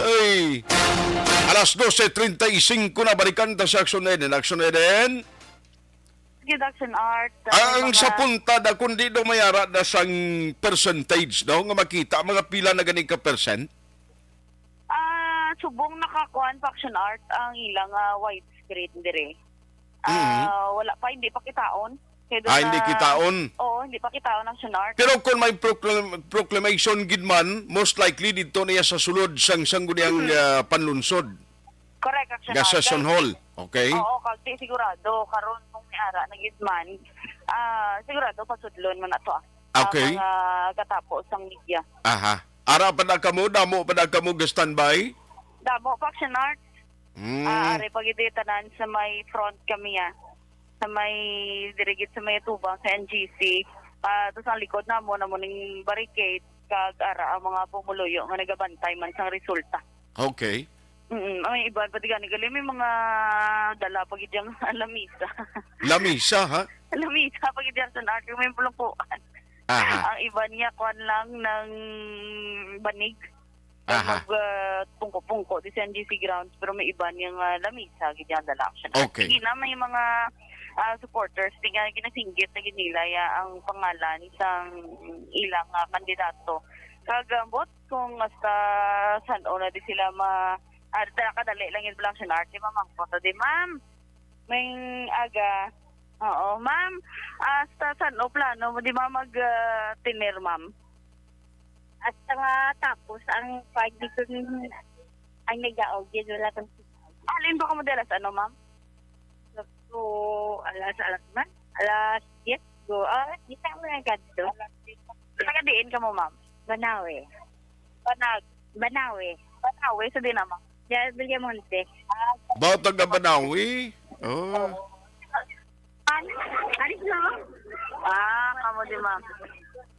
Ay, alas dose treinta y cinco na, balikan ta sa Action Eden. Action Eden. Good, Action Art. Ang mga sa punta da, kung di daw mayara da sang percentage daw nga makita, mga pila na gani ka percent? Ah, subong nakakuan pa, Action Art, ang ilang, ah, widescreen dire. Mhm. Ah, wala pa, hindi pa kitaon. Kaya doon Ah, hindi na kitaon? Oo, hindi pa kitaon, Action Art. Pero kung may proclam-, proclamation gid man, most likely dito na iya sa sulod sang, sang guniang, Mhm. ah, panlunsod. Correct, Action Nga Art. Session Kay hall, okay? Oo, kag di sigurado, karon kung may ara na gid man, ah, sigurado pasudlon man ato, ah. Ah, Okay. Mga katapos ang media. Aha. Ara pa na kamo, damo pa na kamo ga-standby? Damo pa, Action Art. Hmm. Ah, ari pa gid tanan sa may front kami, ah. Sa may, diri gid sa may tubang sa N G C. Ah, tapos ang likod namo, namo ning barricade, kag ara ang mga pumuluyo nga nagabantay man sang resulta. Okay. Mm, ang iban pa di gani gali, may mga dala pa gid yang lamisa. Lamisa, ha? Lamisa pa gid yang sa natin, may pulungkuan. Aha. Ang iban niya, kuan lang ng banig. Aha. Mag, ah, pungko-pungko di sa N G C grounds, pero may iban yang, ah, lamisa gid yang dala, Action Art. Okay. Sige na, may mga, ah, supporters, di nga ginasinggit na gid nila ya ang pangalan sang ilang, ah, kandidato. Kag, ah, ambot kung hasta san-o na di sila ma-, ah, da-, kadali lang yun pala, Action Art, di mamangkot, di, ma'am. May aga. Oo, ma'am. Hasta san-o plano mo, di, ma'am, mag, ah, tener, ma'am? Hasta nga tapos ang pag dito ang nagdaog, yun, wala kang sinaog. Alin ba ka madalas, ano, ma'am? So, alas, alas man? Alas diyes go. Ah, alas diyes ako nagkadto. Taga diin ka mo, ma'am? Banawe. Panag. Banawe. Banawe, sa din, ma'am. Diyan, Villamonte. Baw taga Banawi? Oh. An-, alis na, ma'am? Ah, kamo di, ma'am.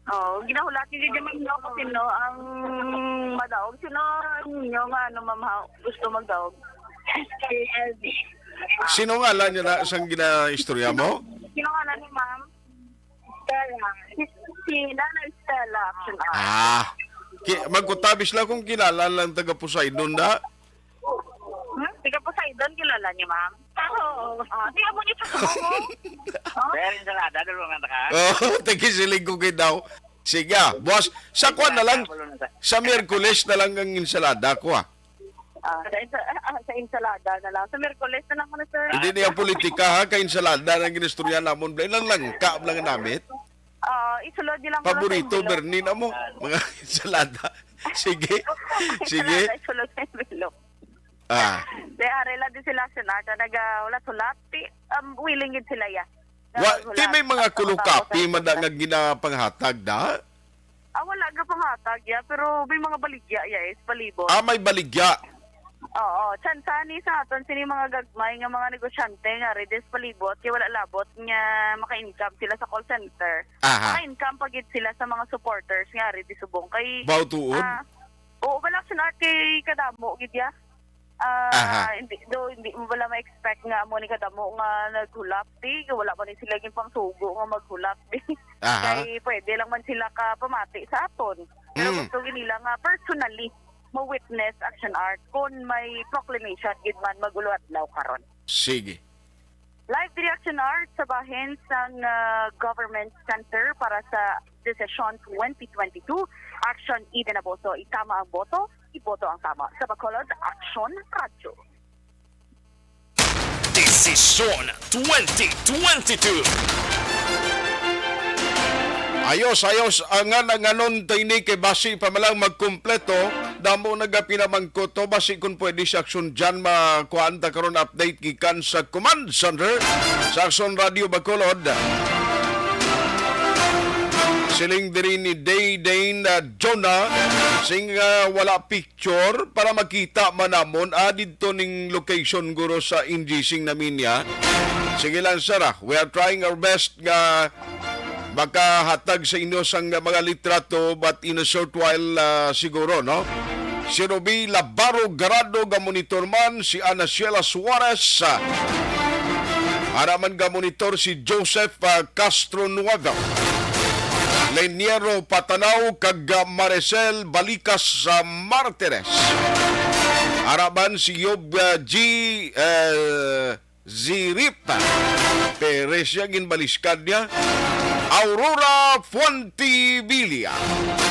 Oh, ginahulat ni di, ma'am, no, kung sino ang madaog. Sino ninyo nga, ano, ma'am, ha, gusto magdaog? Si L B. Sino ngalan niya na sang ginaistorya mo? Sino ngalan ni ma'am? Stella. Si, si Nanay Stella, Action Art. Ah. Ki-, magkutabis lang kung kilala lang taga Poseidon, da? Hmm? Taga Poseidon, kilala niyo, ma'am? Oo. Ah, di ako niyo sa Subong, oh. Pero Ensalada, dalawa nga ka? Oh, tagisiling ko kayo daw. Sige, ah, boss, sa kwan na lang, sa Miyerkules na lang ang Ensalada ko, ah. Ah, sa Ensa-, ah, sa Ensalada na lang. Sa Miyerkules na lang muna, sir. Hindi niya politika, ha? Kay Ensalada na ang ginistorya namon. Blay lang lang, kaab lang namit. Ah, isulod niyo lang muna sa Paborito, envelope. Bernie, na mo. Mga Ensalada. Sige. Sige. Ensalada, isulod sa envelope. Ah. Di, ari lang din sila, sir, na, na nag-, ah, wala sulat. Ti, um, willing gid sila, ya. Wa, ti may mga kulukapi man da nga ginapanghatag da? Ah, wala nga panghatag, ya, pero may mga baligya, ya, is palibot. Ah, may baligya. Oo, tsansa ni sa aton sini mga gagmay nga mga negosyante nga redes palibot kay wala labot nga maka-income sila sa call center. Aha. Maka-income pa gid sila sa mga supporters nga redes subong kay Baw tuod? Ah, oo, wala sila kay kadamo gid ya. Ah, Aha. Hindi, do, hindi mo bala ma-expect nga amo ni kadamo nga naghulap, di, wala man ni sila yung pangsugo nga maghulap, di. Aha. Kay pwede lang man sila ka pamati sa aton. Pero Mm. gusto gid nila nga personally ma-witness, Action Art, kung may proclamation gid man mag-ulo adlaw karon. Sige. Live reaction art sa bahin sang, ah, Government Center para sa Desisyon twenty twenty-two. Action Eden Aboso, itama ang boto, iboto ang tama. Sa Bacolod, Action Radyo. Desisyon twenty twenty-two. Ayos, ayos. Ang nga nanganon ta ini kay basi pa man lang magkumpleto. Damo nagapinamangkot to, basi kung pwede si Aksyon Jan makuhaan ta karon update gikan sa Command Center sa Aksyon Radio Bacolod. Siling diri ni Day Dane, ah, Jonah, sing, ah, wala picture para makita man namon, ah, didto ning location guro sa N G C namin niya. Sige lang, sir, ah. We are trying our best nga makahatag sa inyo sang mga litrato, but in a short while, ah, siguro, no? Si Ruby Labaro Garado nga monitor man, si Ana Sheila Suarez, ah, ara man nga monitor si Joseph, ah, Castro Nuevo, Leniero Patanaw, kag, ah, Maricel Balicas, ah, Martires. Ara man si Yob, ah, G, eh, Zirip Perez, siya ginbaliskan niya. Aurora Fuentevilla,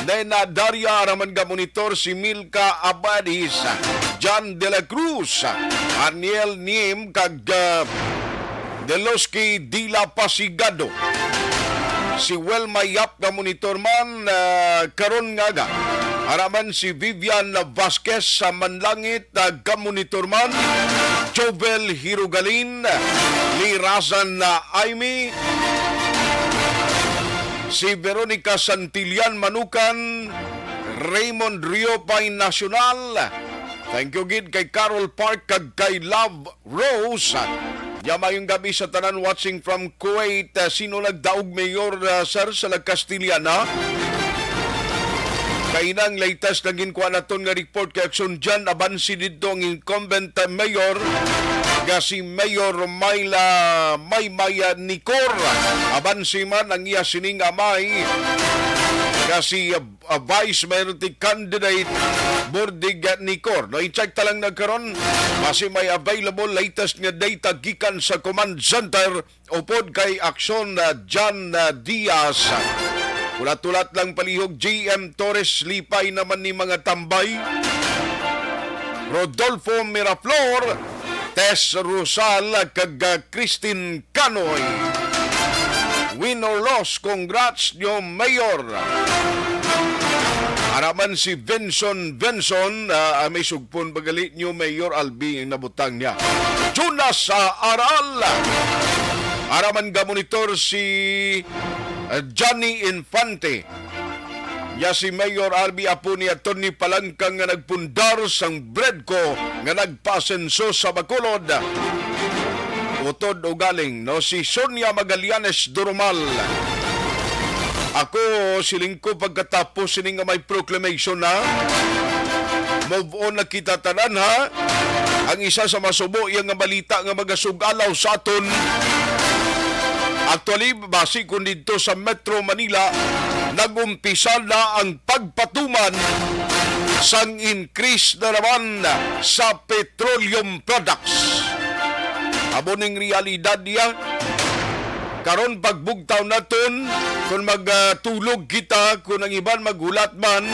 Nena Daria, ara man nga monitor si Milka Abadis, John de la Cruz, Aniel Nim, kag, ah, Deloski Dila Pasigado. Si Wilma Yap nga monitor man, ah, karon nga aga. Ara man si Vivian Vasquez sa Manlangit, ah, nga monitor man. Jovel Hirugalin, Lirazan na Aimee, si Veronica Santillan Manukan, Raymond Riopay Nacional. Thank you gid kay Carol Park kag kay Love Rose. Ya, mayong gabi sa tanan watching from Kuwait. Ah, sino nagdaog, Mayor, ah, sir, sa La Castellana? Kainang latest na ginkuha naton nga report kay Aksyon Jan, abansi didto ang incumbent, ah, mayor nga si Mayor Myla Maymay, ah, Nicor. Abansi man ang iya sining amay nga si, ah, ah, Vice Mayor ti candidate Bordig Nicor. No, i-check ta lang na karon, basi may available latest nga data gikan sa command center upod kay Aksyon, ah, Jan, ah, Diaz. Hulat-hulat lang palihog, J M Torres, lipay naman ni mga tambay. Rodolfo Miraflor, Tess Rosal, kag, ah, Christine Kanoy. Win or loss, congrats nyo, Mayor. Ara man si Benson Benson, ah, ah, may sugpon pa gali nyo, Mayor Albi, ang nabutang niya. Jonas, ah, Aral. Ara man nga monitor si, ah, Johnny Infante. Ya si Mayor Albi, apo ni Attorney Palangkang nga nagpundar sang Bredco nga nagpaasenso sa Bacolod. Utod ugaling, no, si Sonia Magallanes Durumal. Ako, siling ko, pagkatapos sini nga may proclamation na, move on na kita tanan, ha. Ang isa sa masubo iya nga balita nga magasug-alaw sa aton. Actually, basi kun didto sa Metro Manila, nag-umpisa na ang pagpatuman sang increase na naman sa petroleum products. Amo ning realidad niya. Karon, pagbugtaw naton, kung magtulog kita, kung ang iban maghulat man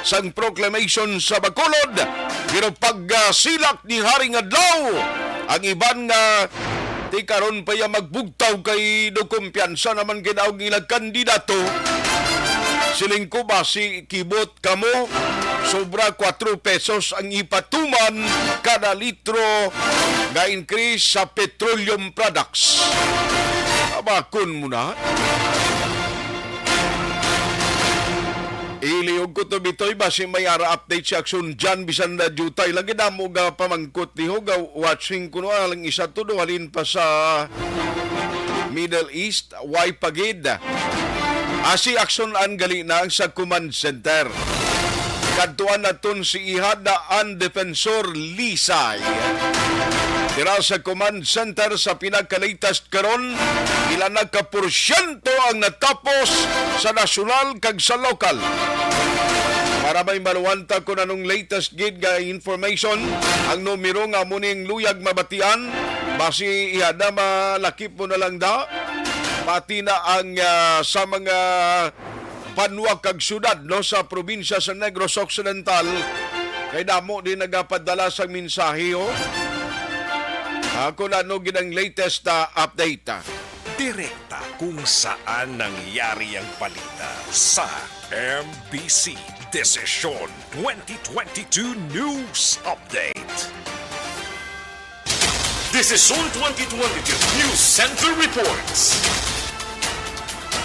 sang proclamation sa Bacolod, pero pag, ah, silak ni Haring Adlaw, ang iban nga ti karon pa ya magbugtaw kay do kumpiyansa naman kay daog nila kandidato. Siling ko, basi kibot kamo, sobra kwatro pesos ang ipatuman kada litro nga increase sa petroleum products. Abakon mo na. Ilihog ko to, Bitoy, basi may ara update si Aksyon Jan, bisan na jutay. Lagi na mo ga pamangkot, lihog, ah, watching kuno, ah, lang isa to, do, halin pa sa Middle East. Way pa gid. Asi aksyon-an gali na ang sa command center. Kadtuan naton si Ihada an Defensor Lisay. Dira sa command center sa pinaka-latest karon, pila na ka porsyento ang natapos sa nasyonal kag sa lokal. Para may maluwanta kung anong latest gid nga information, ang numero nga amo ning luyag mabatian, basi Ihada, malakip mo na lang da. Pati na ang, ah, sa mga banwa kag syudad, no, sa probinsya sa Negros Occidental, kay damo din nagapadala sang mensahe, oh. Ah, kung ano gid ang latest, ah, update, ah. Direkta Kung saan nangyari ang balita sa M B C Desisyon twenty twenty-two News Update. Desisyon twenty twenty-two News Center Reports.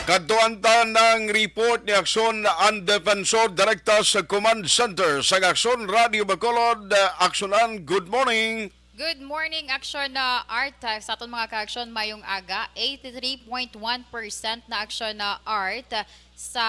Kadtuan ta ng report ni Aksyon ang Defensor direkta sa Command Center sa Aksyon Radio Bacolod. Aksyonan, good morning. Good morning, Aksyon na Art. Sa aton mga ka-aksyon, mayong aga, eighty-three point one percent na Aksyon na Art sa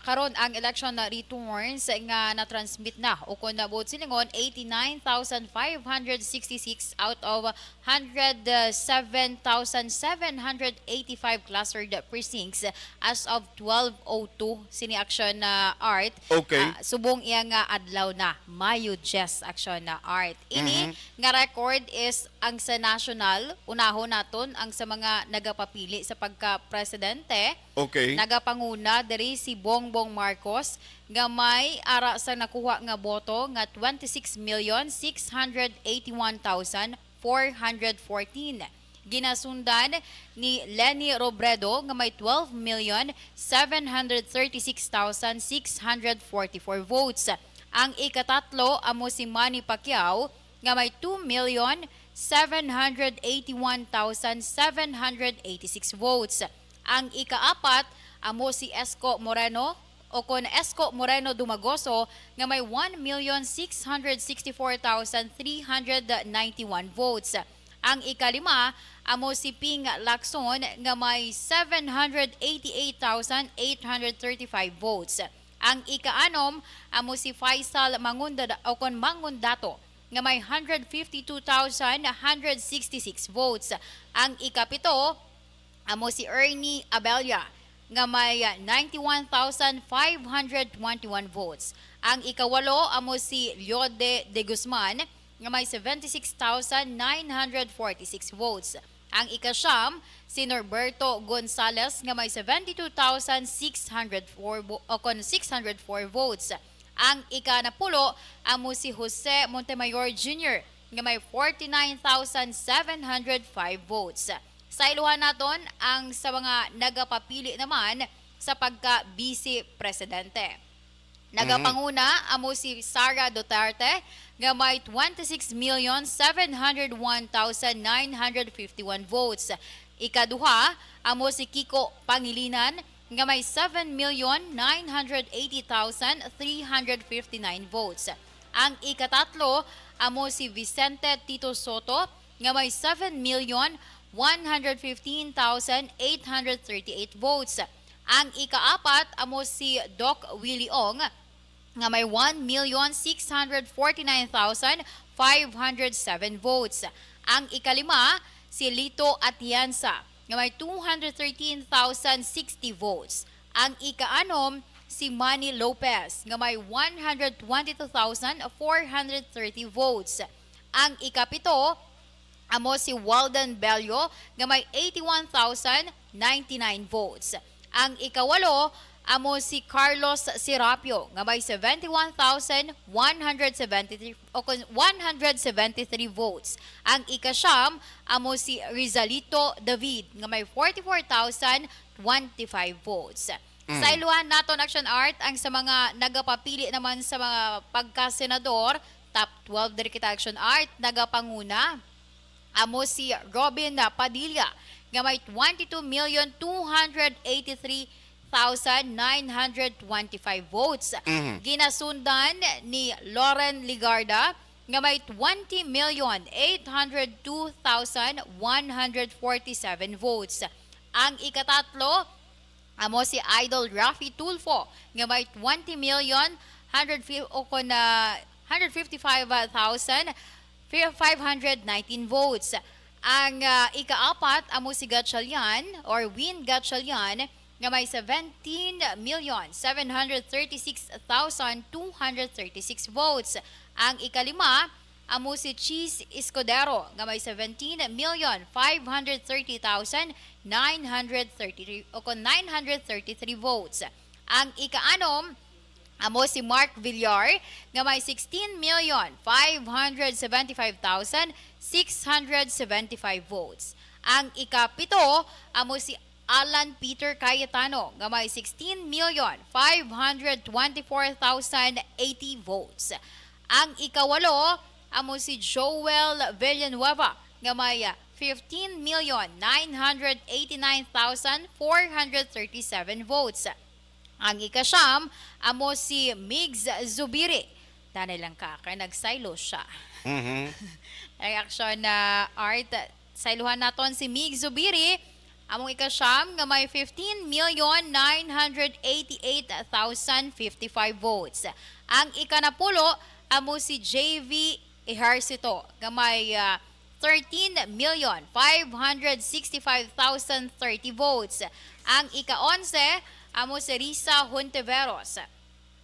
karon ang election na returns nga na-transmit na, ukon na buot silingon, eighty-nine thousand five hundred sixty-six out of hundred seven thousand seven hundred eighty-five clustered precincts as of twelve oh two sini, Aksyon na Art. Okay. Ah, subong iya nga adlaw na, Mayo diyes, Aksyon na Art. Ini Mhm. nga record is ang sa national, unahon naton ang sa mga nagapapili sa pagka-presidente. Okay. Nagapanguna diri si Bongbong Marcos nga may ara sa nakuha nga boto nga twenty-six million six hundred eighty-one thousand four hundred fourteen. Ginasundan ni Leni Robredo nga may twelve million seven hundred thirty-six thousand six hundred forty-four votes. Ang ikatatlo amo si Manny Pacquiao nga may two million seven hundred eighty-one thousand seven hundred eighty-six votes. Ang ikaapat amo si Esco Moreno, o kon Esco Moreno Dumagoso, nga may one million six hundred sixty-four thousand three hundred ninety-one votes. Ang ikalima amo si Ping Lacson, nga may seven hundred eighty-eight thousand eight hundred thirty-five votes. Ang ikaanom amo si Faisal Mangunda-, o kon Mangundato, nga may hundred fifty-two thousand hundred sixty-six votes. Ang ikapito amo si Ernie Abella, nga may ninety-one thousand five hundred twenty-one votes. Ang ikawalo amo si Leode de Guzman, nga may seventy-six thousand nine hundred forty-six votes. Ang ikasyam, si Norberto Gonzales, nga may seventy-two thousand six hundred four vo-, o kon six hundred four votes. Ang ikanapulo amo si Jose Montemayor Junior, nga may forty-nine thousand seven hundred five votes. Sayluhan naton ang sa mga nagapapili naman sa pagka-vice presidente. Mhm. Nagapanguna amo si Sara Duterte, nga may twenty-six million seven hundred one thousand nine hundred fifty-one votes. Ikaduha amo si Kiko Pangilinan, nga may seven million nine hundred eighty thousand three hundred fifty-nine votes. Ang ikatatlo amo si Vicente Tito Sotto, nga may seven million one hundred fifteen thousand eight hundred thirty-eight votes. Ang ikaapat amo si Doc Willie Ong, nga may one million six hundred forty-nine thousand five hundred seven votes. Ang ikalima, si Lito Atienza, nga may two hundred thirteen thousand sixty votes. Ang ikaanom, si Manny Lopez, nga may one hundred twenty-two thousand four hundred thirty votes. Ang ikapito, amo si Walden Bello, nga may eighty-one thousand ninety-nine votes. Ang ikawalo, amo si Carlos Serapio, nga may seventy-one thousand one hundred seventy-three, o kon, one hundred seventy-three votes. Ang ikasyam, amo si Rizalito David, nga may forty-four thousand twenty-five votes. Mm. Sayluhan naton, Action Art, ang sa mga nagapapili naman sa mga pagkasenador, top twelve diri kita, Action Art, nagapanguna amo si Robin Padilla, nga may twenty-two million two hundred eighty-three thousand nine hundred twenty-five votes. Mhm. Ginasundan ni Loren Legarda, nga may twenty million eight hundred two thousand one hundred forty-seven votes. Ang ikatatlo, amo si Idol Raffy Tulfo, nga may twenty million hundred fifty, o kon, ah, hundred fifty-five thousand five hundred nineteen votes. Ang, ah, ikaapat amo si Gatchalian or Win Gatchalian, nga may seventeen million seven hundred thirty-six thousand two hundred thirty-six votes. Ang ikalima amo si Cheese Escudero, nga may seventeen million five hundred thirty thousand nine hundred thirty-three, o kon nine hundred thirty-three votes. Ang ikaanom amo si Mark Villar, nga may sixteen million five hundred seventy-five thousand six hundred seventy-five votes. Ang ikapito amo si Alan Peter Cayetano nga may sixteen million five hundred twenty-four thousand eighty votes. Ang ikawalo amo si Joel Villanueva nga may fifteen million nine hundred eighty-nine thousand four hundred thirty-seven votes. Ang ikasyam amo si Migs Zubiri. Danay lang ka, kay nagsaylo siya. Mhm. Reaksyon na Art, sayluhan naton si Migs Zubiri. Among ikasyam nga may fifteen million nine hundred eighty-eight thousand fifty-five votes. Ang ikanapulo amo si J V Ejercito nga may, ah, thirteen million five hundred sixty-five thousand thirty votes. Ang ika-onse amo si Risa Hontiveros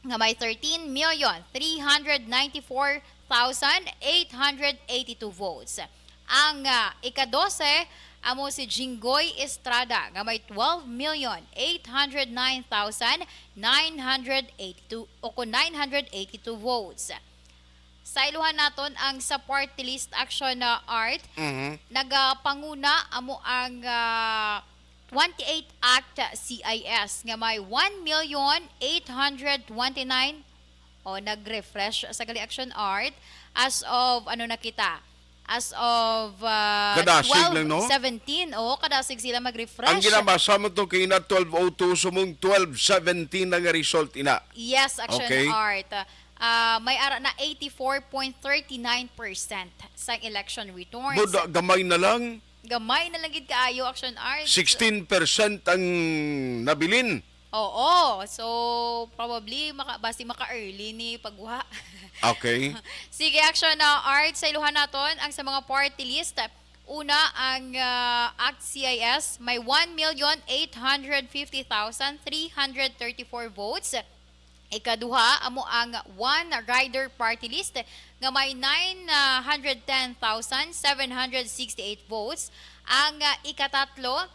nga may thirteen million three hundred ninety-four thousand eight hundred eighty-two votes. Ang, ah, ika-dose amo si Jinggoy Estrada nga may twelve million eight hundred nine thousand nine hundred eighty-two o kon nine hundred eighty-two votes. Sayluhan naton ang sa party list, Action na Art. Mhm. Nagapanguna amo ang, ah, twenty-eight Act C I S nga may one million eight hundred twenty-nine. O, nag-refresh sa gali, Action Art. As of, ano na kita? As of, ah, Kadasig lang, no? Twelve seventeen. Oo, kadasig sila mag-refresh. Ang ginabasa mo to kay na twelve oh two, sumong twelve seventeen na nga result, ina. Yes, Action Okay. Art. Ah, may ara na eighty-four point thirty-nine percent sa election returns. Buda, gamay na lang. Gamay na lang gid kaayo, Action Art. Sixteen percent ang nabilin. Oo. So, probably, maka, basi maka-early ni pagguha. Okay. Sige, Action na Art, sayluhan naton ang sa mga party list. Una, ang, ah, Act C I S, may one million eight hundred fifty thousand three hundred thirty-four votes. Ikaduha, amo ang One Rider Party List nga may nine hundred ten thousand seven hundred sixty-eight votes. Ang, ah, ikatatlo,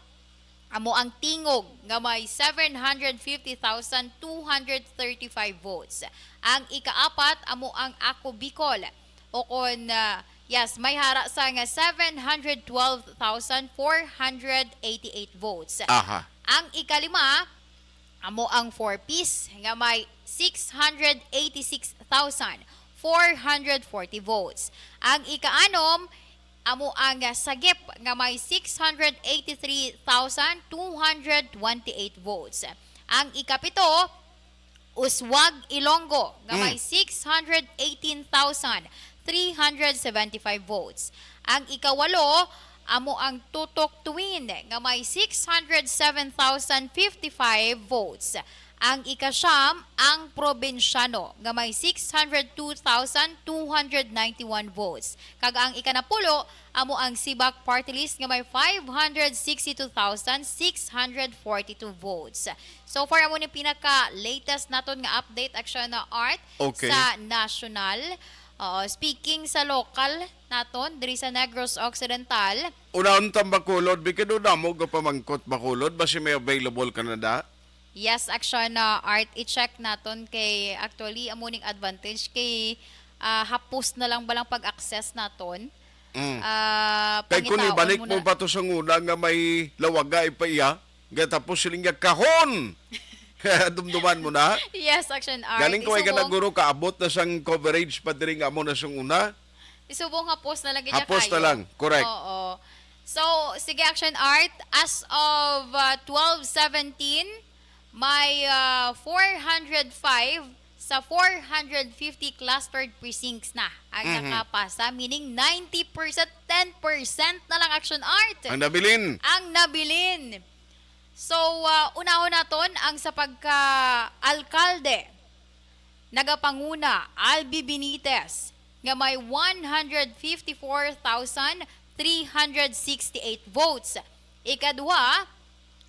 amo ang Tingog nga may seven hundred fifty thousand two hundred thirty-five votes. Ang ikaapat, amo ang Ako Bicol, o kon, ah, yes, may hara sa nga seven hundred twelve thousand four hundred eighty-eight votes. Aha. Ang ikalima, amo ang Four Ps nga may six hundred eighty-six thousand four hundred forty votes. Ang ikaanom, amo ang Sagip nga may six hundred eighty-three thousand two hundred twenty-eight votes. Ang ikapito, Uswag, Ilonggo nga may Mm. six hundred eighteen thousand three hundred seventy-five votes. Ang ikawalo, amo ang Tutok Twin nga may six hundred seven thousand fifty-five votes. Ang ikasyam, ang Probinsyano nga may six hundred two thousand two hundred ninety-one votes. Kag ang ikanapulo, amo ang Sibak Party List nga may five hundred sixty-two thousand six hundred forty-two votes. So far, amo ni pinaka-latest naton nga update, Action na Art, Okay. sa national. Oo, speaking sa local naton, diri sa Negros Occidental. Unahon ta ang Bacolod, bi, kay do damo gapamangkot Bacolod, basi may available ka na da? Yes, Action na Art, i-check naton kay actually amo ning advantage kay, ah, hapos na lang balang pag-access naton. Mm. Ah, Kay kung pangitaon ibalik mo mo na. pa to sa nguna nga may lawagay pa iya, gatapos siling niya kahon. Dumduman mo na. Yes, Action Art. Galing ko ay ka Isubong, naguro kaabot na sang coverage pa diri nga amo na sang una. Isubong hapos na lang gid niya Hapos na kayo. lang, correct. Oo. So, sige, Action Art, as of, uh, twelve seventeen, may, uh, four hundred five sa four hundred fifty clustered precincts na ang Mhm. nakapasa, meaning ninety percent, ten percent na lang, Action Art. Ang nabilin. Ang nabilin. So, uh, unahon naton ang sa pagka-alkalde. Nagapanguna, Albi Benitez, nga may one hundred fifty-four thousand three hundred sixty-eight votes. Ikaduha,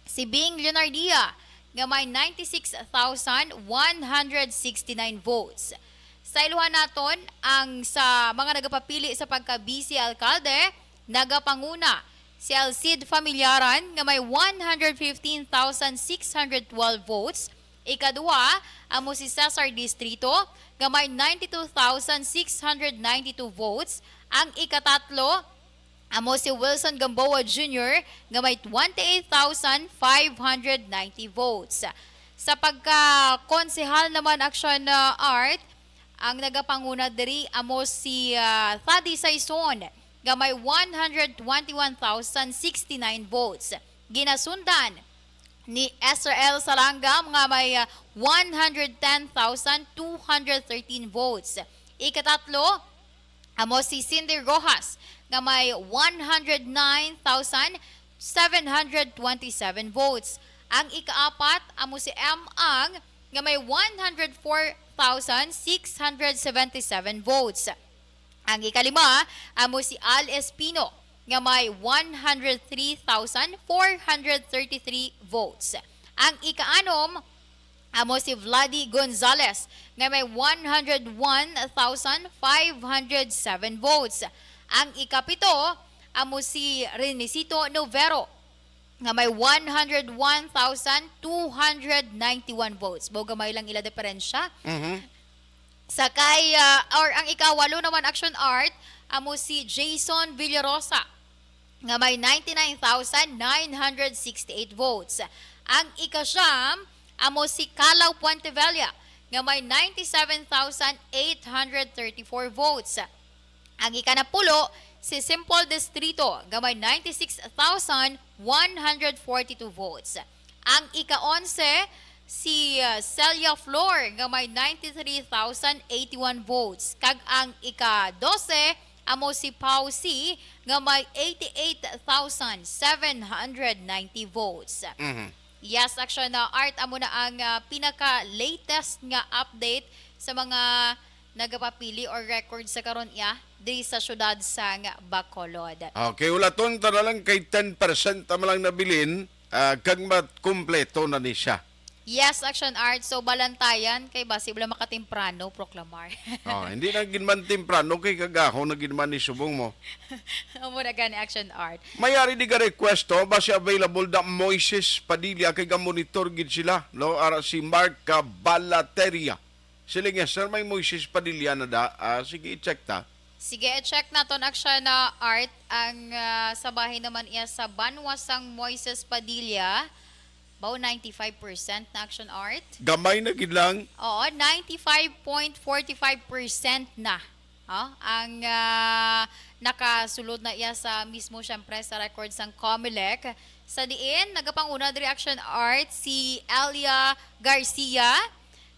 si Bing Leonardia, nga may ninety-six thousand one hundred sixty-nine votes. Sayluhan naton ang sa mga nagapapili sa pagka-vice alkalde, nagapanguna si Alcid Familiaran nga may one hundred fifteen thousand six hundred twelve votes. Ikaduha, amo si Cesar Distrito nga may ninety-two thousand six hundred ninety-two votes. Ang ikatatlo, amo si Wilson Gamboa Junior nga may twenty-eight thousand five hundred ninety votes. Sa pagka-konsehal naman, Action, uh, Art, ang nagapanguna diri amo si, uh, Thady Saison nga may one hundred twenty-one thousand sixty-nine votes. Ginasundan ni Esther L Salangam nga may, uh, one hundred ten thousand two hundred thirteen votes. Ikatatlo, amo si Cindy Rojas nga may one hundred nine thousand seven hundred twenty-seven votes. Ang ikaapat, amo si M Ang nga may one hundred four thousand six hundred seventy-seven votes. Ang ikalima, amo si Al Espino nga may one hundred three thousand four hundred thirty-three votes. Ang ikaanom, amo si Vladi Gonzalez nga may one hundred one thousand five hundred seven votes. Ang ikapito, amo si Renesito Novero nga may one hundred one thousand two hundred ninety-one votes. Mao gamay lang ila diferensya. Mhm. Sa kay, ah, or ang ikawalo naman, Action Art, amo si Jason Villarosa nga may ninety-nine thousand nine hundred sixty-eight votes. Ang ikasyam, amo si Kalaw Puentevella nga may ninety-seven thousand eight hundred thirty-four votes. Ang ikanapulo, si Simple Distrito nga may ninety-six thousand one hundred forty-two votes. Ang ika-onse, si, uh, Celia Flor nga may ninety-three thousand eighty-one votes. Kag ang ika-dose, amo si Pau C nga may eighty-eight thousand seven hundred ninety votes. Mhm. Yes, Action, uh, Art, amo na ang, uh, pinaka-latest nga update sa mga nagapapili or record sa karon iya diri sa siyudad sang Bacolod. Okay, ulaton ta na lang kay ten percent ang lang nabilin, ah, kag makumpleto na ni siya. Yes, Action Art. So, balantayan kay basi wala makatemprano proklamar. Oh, hindi na gid man temprano kay kagahon na gid man ni subong mo. Amo na gani, Action Art. May ari di ga request to, basi available da Moises Padilla kay ga-monitor gid sila, no? Ara si Mark Balateria. Sila nga, "Sir, may Moises Padilla na da." Ah, sige, i-check ta. Sige, i-check naton, Action, uh, Art, ang, ah, sa bahin naman iya sa banwa sang Moises Padilla. Bao ninety-five percent na, Action Art? Gamay na gid lang. Oo, ninety-five point forty-five percent na. Oh, ang, ah, nakasulod na iya sa mismo, syempre, sa record sang Comelec. Sa diin, nagapanguna diri, Action Art, si Elia Garcia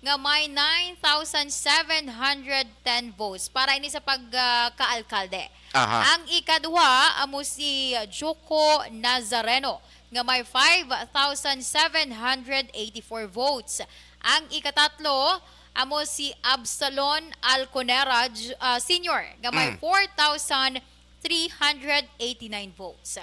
nga may nine thousand seven hundred ten votes para ini sa pag, ah, kaalkalde. Aha. Ang ikaduha amo si Joko Nazareno nga may five thousand seven hundred eighty-four votes. Ang ikatatlo amo si Absalon Alconera J-, ah, Senior nga may Mm. four thousand three hundred eighty-nine votes.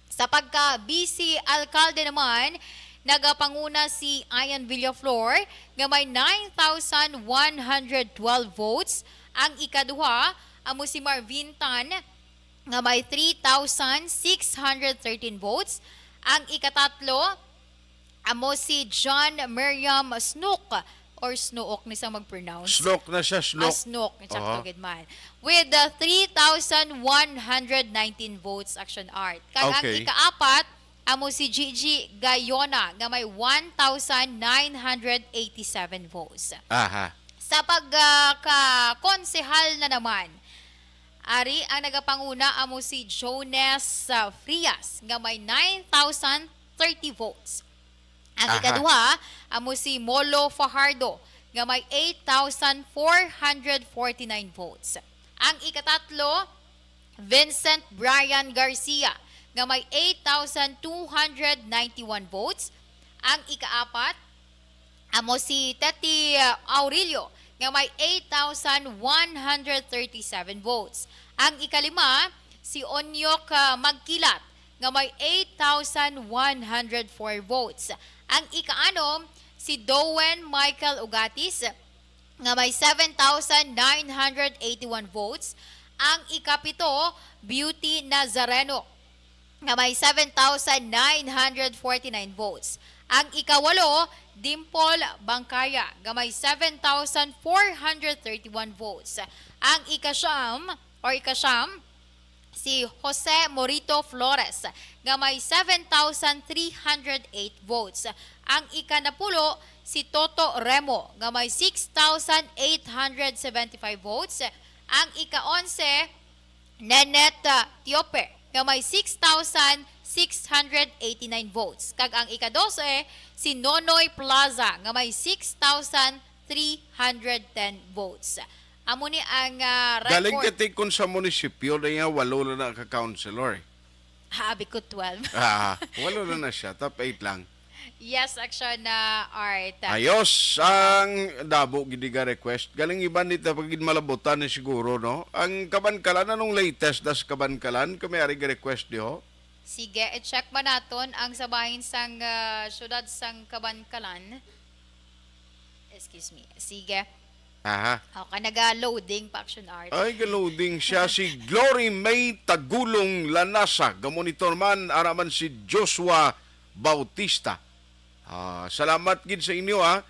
Sa pagka-vice alkalde naman, nagapanguna si Ian Villaflor nga may nine thousand one hundred twelve votes. Ang ikaduha amo si Marvin Tan nga may three thousand six hundred thirteen votes. Ang ikatatlo amo si John Miriam Snook, or Snook ni sa mag-pronounce. Snook na siya, Snook. Ah, Snook. Sakto Aha. gid man. With, uh, three thousand one hundred nineteen votes, Action Art. Kag ang Okay. ikaapat, amo si Gigi Gayona, nga may one thousand nine hundred eighty-seven votes. Aha. Sa pag, uh, ka-konsehal na naman, ari ang nagapanguna amo si Jones, uh, Frias, nga may nine thousand thirty votes. Ang Aha. ikaduha, amo si Molo Fajardo, nga may eight thousand four hundred forty-nine votes. Ang ikatatlo, Vincent Brian Garcia, nga may eight thousand two hundred ninety-one votes. Ang ikaapat, amo si Teti, uh, Aurelio, nga may eight thousand one hundred thirty-seven votes. Ang ikalima, si Onyok, uh, Magkilat, nga may eight thousand one hundred four votes. Ang ikaanom, si Dowen Michael Ugatis, nga may seven thousand nine hundred eighty-one votes. Ang ikapito, Beauty Nazareno, nga may seven thousand nine hundred forty-nine votes. Ang ikawalo, Dimple Bangkaya, nga may seven thousand four hundred thirty-one votes. Ang ikasyam, or ikasyam, si Jose Morito Flores nga may seven thousand three hundred eight votes. Ang ikanapulo, si Toto Remo nga may six thousand eight hundred seventy-five votes. Ang ika-onse, Neneta Tiope nga may six thousand six hundred eighty-nine votes. Kag ang ika-dose, si Nonoy Plaza nga may six thousand three hundred ten votes. Amo ni ang, ah, Galing record. Kay tikon sa munisipyo na iya, walo na na ka councilor. Habi ko twelve. Ah, walo na na siya. Top eight lang. Yes, action na art. Ayos ang dabo gid nga request. Galing iban dito pag malabutan ni siguro, no? Ang Kabankalan, anong latest das Kabankalan? Kami ari ga request diho. Sige, i-check man naton ang sa bahin sang, ah, syudad sang Kabankalan. Excuse me. Sige. Aha. Okay, naga-loading pa, action art. Ay, ga-loading siya. Si Glory May Tagulong Lanasa, gamonitor man, ara man si Joshua Bautista. Ah, salamat gid sa inyo, ha.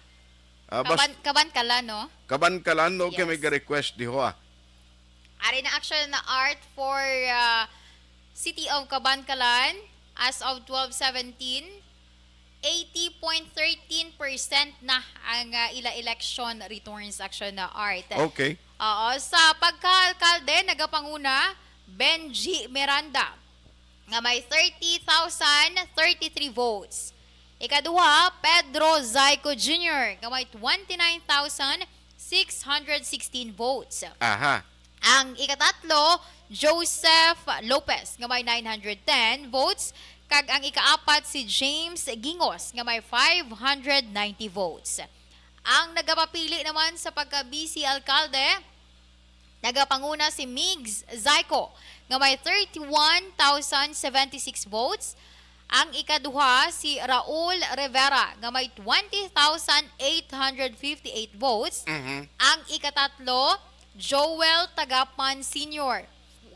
Ah, bas- Kaban-, Kabankalan, no? Kabankalan, no? Kay may Yes. ga-request diho, ah. Ari na, action na art for, ah, City of Kabankalan as of twelve seventeen. Eighty point thirteen percent na ang, ah, ila election returns, action na art. Okay. Oo, sa pagka-alkalde, nagapanguna, Benji Miranda, nga may thirty thousand thirty-three votes. Ikaduha, Pedro Zaico Junior, nga may twenty-nine thousand six hundred sixteen votes. Aha. Ang ikatatlo, Joseph Lopez, nga may nine hundred ten votes, kag ang ikaapat, si James Gingos, nga may five hundred ninety votes. Ang nagapapili naman sa pagka-vice alkalde, nagapanguna si Migs Zaico, nga may thirty-one thousand seventy-six votes. Ang ikaduha, si Raul Rivera, nga may twenty thousand eight hundred fifty-eight votes. Mhm. Ang ikatatlo, Joel Tagapan Senior,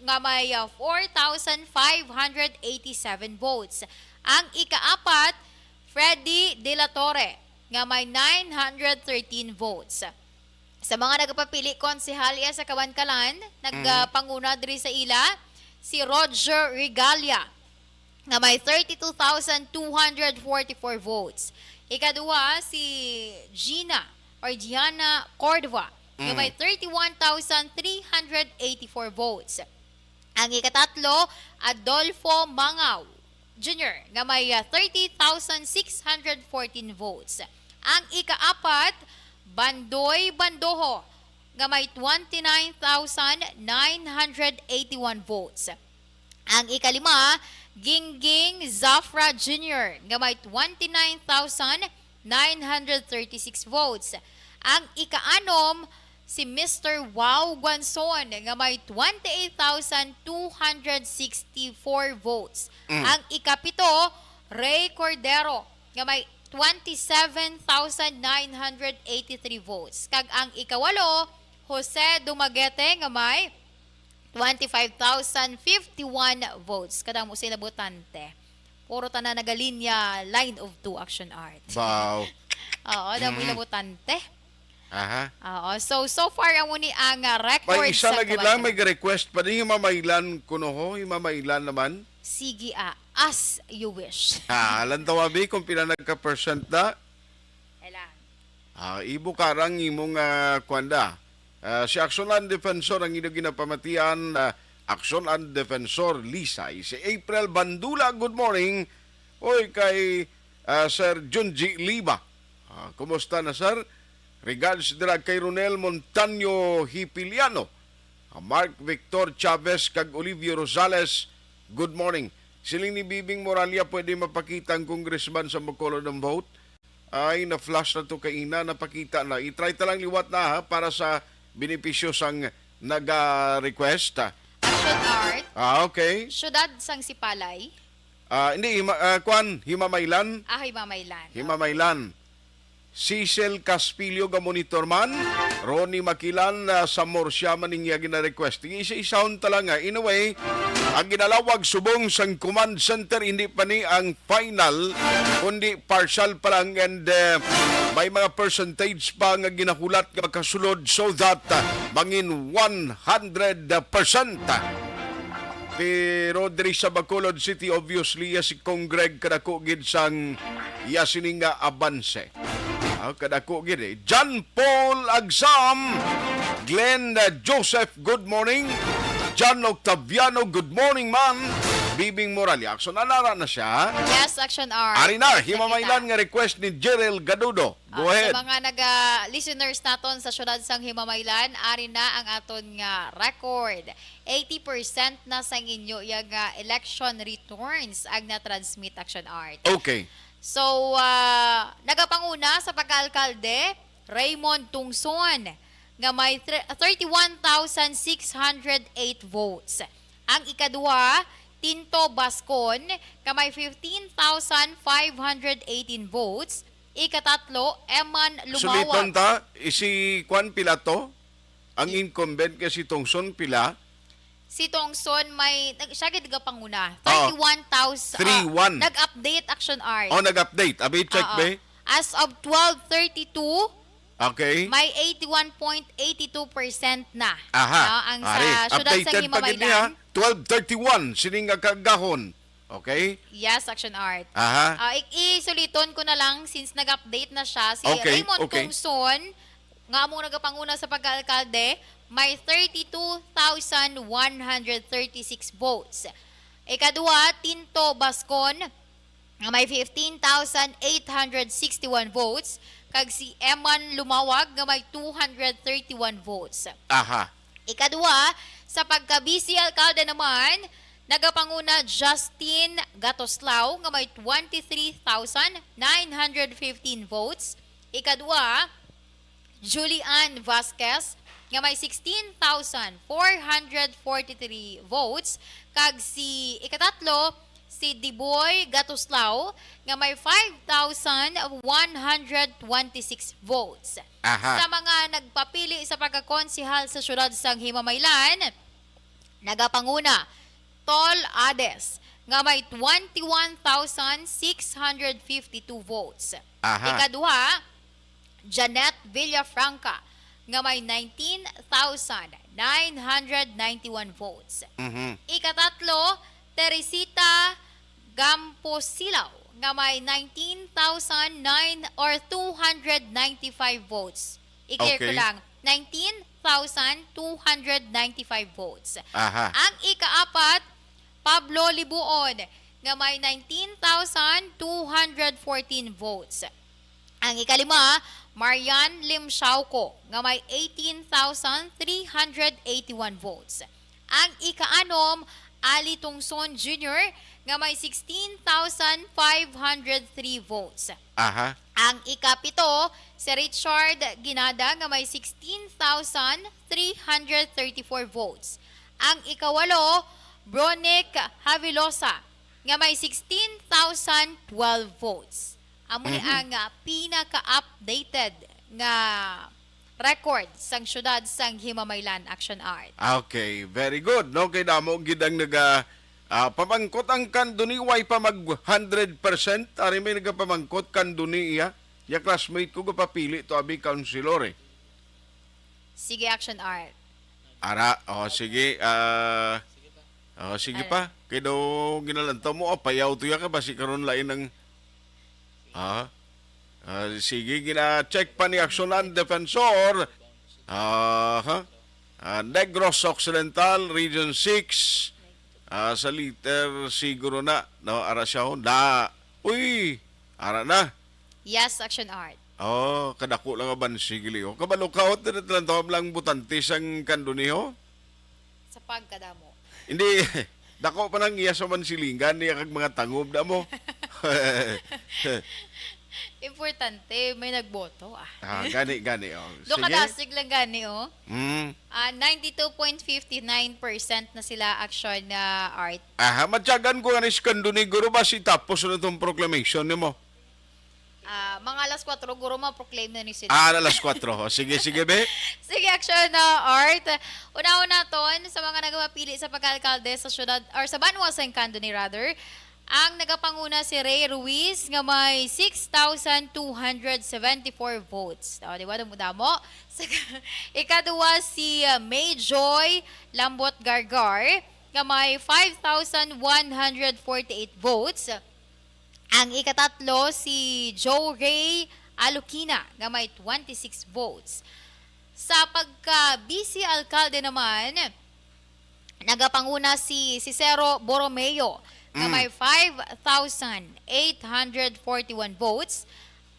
nga may, ah, four thousand five hundred eighty-seven votes. Ang ikaapat, Freddy De La Torre, nga may nine hundred thirteen votes. Sa mga nagapapili konsehalya sa Kabankalan, Mm. nagapanguna diri sa ila si Roger Regalia, nga may thirty-two thousand two hundred forty-four votes. Ikaduha, si Gina or Gianna Cordova, nga Mm. may thirty-one thousand three hundred eighty-four votes. Ang ikatatlo, Adolfo Mangaw Junior, nga may, ah, thirty thousand six hundred fourteen votes. Ang ikaapat, Bandoy Bandoho, nga may twenty-nine thousand nine hundred eighty-one votes. Ang ikalima, Gingging Zafra Junior, nga may twenty-nine thousand nine hundred thirty-six votes. Ang ikaanom, si Mister Wow Guanzon, nga may twenty-eight thousand two hundred sixty-four votes. Mm. Ang ikapito, Ray Cordero, nga may twenty-seven thousand nine hundred eighty-three votes. Kag ang ikawalo, Jose Dumaguete, nga may twenty-five thousand fifty-one votes. Kadamo sila botante. Puro tanan nagalinya, line of two, action art. Wow. Oo, damo Mm. ila botante. Aha. Oo, so, so far, amo ni ang, ah, record May isa sa lagi lang, Kabankalan. May request pa din, Himamaylan kuno ho, Himamaylan naman. Sige, ah, as you wish. Ah, lantaw abi kung pila nagka-percent na. Kailangan. Ah, ibo karang imong, ah, kwanda. Ah, si Action Land Defensor ang ino ginapamatian, ah, Action Land Defensor Lisay. Si April Bandula, good morning. Oy, kay, ah, Sir Junji Liba. Ah, kumusta na, sir? Regards dira kay Ronel Montaño Hipiliano, ah, Mark Victor Chavez, kag Olivio Rosales. Good morning. Siling ni Bibing Moralia, pwede mapakita ang congressman sa Bacolod ang vote? Ay, na-flash na to kaina, napakita na. I-try ta lang liwat na, ha, para sa benepisyo sang naga-request, ha. Action art. Ah, okay. Syudad sang Sipalay. Ah, hindi, hima-, ah, kwan, Himamaylan. Ah, Himamaylan. Himamaylan. Cecil Caspilio ga monitor man. Ronnie Makilan, ah, sa Murcia man ning iya gina-request. Isa-isahon ta lang, ah. In a way, ang ginalawag subong sang command center, hindi pa ni ang final, kundi partial pa lang, and, eh, may mga percentage pa nga ginahulat nga makasulod so that, ah, mangin one hundred percent. Pero diri sa Bacolod City, obviously, iya si Congreg kadako gid sang iya sini nga abanse. Ah, kadako gid eh. John Paul Agsam, Glenn, uh, Joseph, good morning. John Octaviano, good morning, man. Bibing Moral Jackson, anara na siya. Yes, Action R. Ari na, Himamaylan nga request ni Jerel Gadudo. Go Ah, ahead. Sa mga naga-listeners naton sa siyudad sang Himamaylan, ari na ang aton nga record. Eighty percent na sang inyo iya nga election returns ang na-transmit, Action Art. Okay. So, ah, nagapanguna sa pagkaalkalde, Raymond Tungson, nga may thir- thirty-one thousand six hundred eight votes. Ang ikadua, Tinto Bascon, nga may fifteen thousand five hundred eighteen votes. Ikatatlo, Eman Suliton Lumawag. Ta, si Kwan pila to? Ang incumbent kay si Tungson pila? Si Tungson may, nag- siya gid nagapanguna. Oo. Thirty-one thousand. Three one. Ah, nag-update, Action Art. Oh, nag-update. Abi, check, Oo. be. As of twelve thirty-two, Okay. may eighty-one point eighty-two percent na. Aha. No, ang sa Ari, syudad sa updated pa gid niya. Himamaylan. Twelve thirty-one, sining nga kaagahon. Okay? Yes, Action Art. Aha. Ah, i- isuliton ko na lang since nag-update na siya. Si Okay, Raymond okay. Tungson, nga among nagapanguna sa pagkaalkalde, may thirty-two thousand one hundred thirty-six votes. Ikadua, Tinto Bascon, nga may fifteen thousand eight hundred sixty-one votes, kag si Eman Lumawag, nga may two hundred thirty-one votes. Aha. Ikadua, sa pagka-vice alkalde naman, nagapanguna Justin Gatoslao nga may twenty-three thousand nine hundred fifteen votes. Ikadua, Julian Vasquez nga may sixteen thousand four hundred forty-three votes, kag si ikatatlo, si Diboy Gatoslao nga may five thousand one hundred twenty-six votes. Aha. Sa mga nagpapili sa pagkakonsehal sa siyudad sang Himamaylan, nagapanguna Tol Ades nga may twenty-one thousand six hundred fifty-two votes. Aha. Ikaduha, Janet Villafranca nga may nineteen thousand nine hundred ninety-one votes. Mhm. Ikatatlo, Teresita Gamposilaw nga may nineteen thousand nine or two hundred ninety-five votes. I-clear ko Okay. lang, nineteen thousand two hundred ninety-five votes. Aha. Ang ikaapat, Pablo Libuon nga may nineteen thousand two hundred fourteen votes. Ang ikalima, Marian Lim Shauco nga may eighteen thousand three hundred eighty-one votes. Ang ikaanom, Ali Tungson Junior nga may sixteen thousand five hundred three votes. Aha. Ang ikapito, si Richard Ginada nga may sixteen thousand three hundred thirty-four votes. Ang ikawalo, Bronic Havilosa nga may sixteen thousand twelve votes. Amo ni Mhm. ang, ah, pinaka-updated nga record sang siyudad sang Himamaylan, Action Art. Okay, very good. No, kay damo gid ang naga ah, pamangkot ang kanduni, way pa mag hundred percent. Ari may nagapamangkot kanduni iya. Ya classmate ko gapapili to abi councilor eh. Sige, Action Art. Ara, oh sige, ah, oh sige Ano? pa. Kay daw ginalantaw mo, oh, payaw to ya ka, basi karon lain ang, ah, ah, sige, gina-check pa ni Aksyonan Defensor. Ah, ha? Ah, Negros Occidental, Region six. Ah, sa letter siguro na, no? Ara siya, oh, na. Uy, ara na. Yes, Action Art. Oh, kadako lang abanse gili, oh. Kabalo ka, oh, tinatlantaw lang butante sang kanduni, oh. Sa pagkadamo. Hindi, dako pa nang iya sa mansilingan niya kag mga tangob na mo. Importante, may nagboto, ah. Ah, gani, gani, oh. Do Sige. kadasig lang gani, oh. Mm. Ah, ninety-two point fifty-nine percent na sila, Action, ah, Art. Aha, matyagan ko nga ni si kanduni, guro, basi tapos na itong proclamation nimo. Ah, mga alas kwatro, guro, ma-proclaim na ni sila. Ah, alas kwatro. Oh, sige, sige, be. Sige, Action, ah, Art. Unahon naton sa mga nagapapili sa pagkaalkalde sa syudad, or sa banwa sa Candoni, rather. Ang nagapanguna si Ray Ruiz nga may six thousand two hundred seventy-four votes. O, di ba? Damo-damo. Sa, ikaduha si, ah, May Joy Lambot Gargar nga may five thousand one hundred forty-eight votes. Ang ikatatlo, si Joe Ray Alukina, nga may twenty-six votes. Sa pagka-vice alkalde naman, nagapanguna si Cicero Borromeo, nga Mm. may five thousand eight hundred forty-one votes.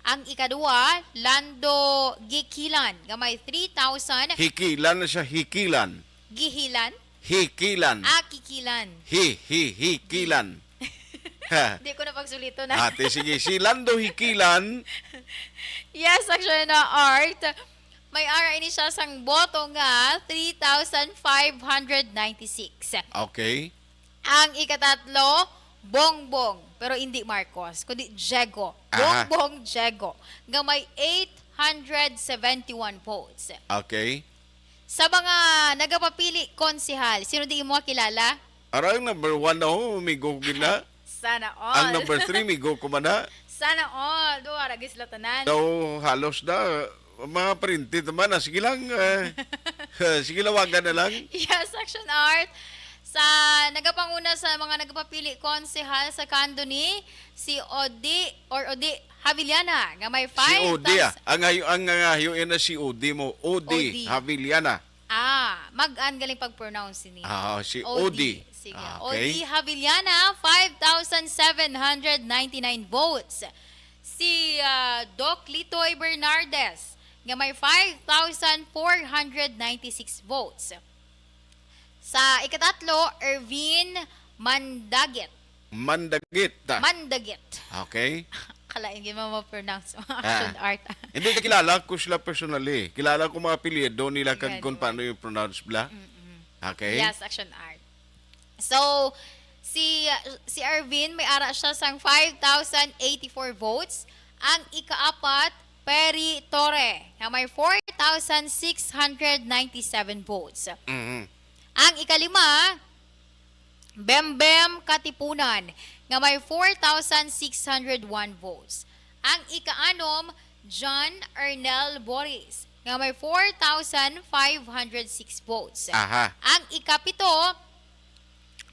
Ang ikadua, Lando Gikilan, nga may three thousand. Hikilan na siya, hikilan. Gihilan? Hikilan. Ah, kikilan. Hi, hi, hikilan. Ha. Di ko na pagsulito na. Ate, sige. Si Lando Hikilan. Yes, actually, na Art. May ara ini siya sang boto nga three thousand five hundred ninety-six. Okay. Ang ikatatlo, Bongbong, pero hindi Marcos, kundi Diego. Aha. Bongbong Diego, nga may eight hundred seventy-one votes. Okay. Sa mga nagapapili konsehal, sino di imo kilala? Arang number one, oh, migo ko gina. Sana all. Ang number three, migo ko man na. Sana all. Do, aragis la tanan. Daw halos na, mga parente naman, ah, sige lang, eh. Sige, lawagan na lang. Yes, Action Art. Sa nagapanguna sa mga nagapapili konsehal sa Candoni, si Odi or Odi Havillana, nga may Si five Odi, ah. thousand. Ang hayo, ang, ang hayo, yun na si Odi mo. Odi Odi. Havillana. Ah, mag-an galing pag-pronounce ni. Ah, si Odi. Odi. Sige. Ah, okay. Odi Havillana, five thousand seven hundred ninety-nine votes. Si, ah, Doc Litoy Bernardes, nga may five thousand four hundred ninety-six votes. Sa ikatatlo, Ervin Mandagit. Mandagit. Mandagit. Okay. Kalain gyud mo ma-pronounce ang Ah. Action Art. Hindi, kilala ko sila personally. Kilala ko mga apelyido nila kag Gani. kung paano yung pronounce bla. Mm-mm. Okay. Yes, Action Art. So, si, si Ervin, may ara siya sang five thousand eighty-four votes. Ang ikaapat, Perry Torre, nga may four thousand six hundred ninety-seven votes. Mhm. Ang ikalima, Bembem Katipunan, nga may four thousand six hundred one votes. Ang ikaanom, John Arnel Boris, nga may four thousand five hundred six votes. Aha. Ang ikapito,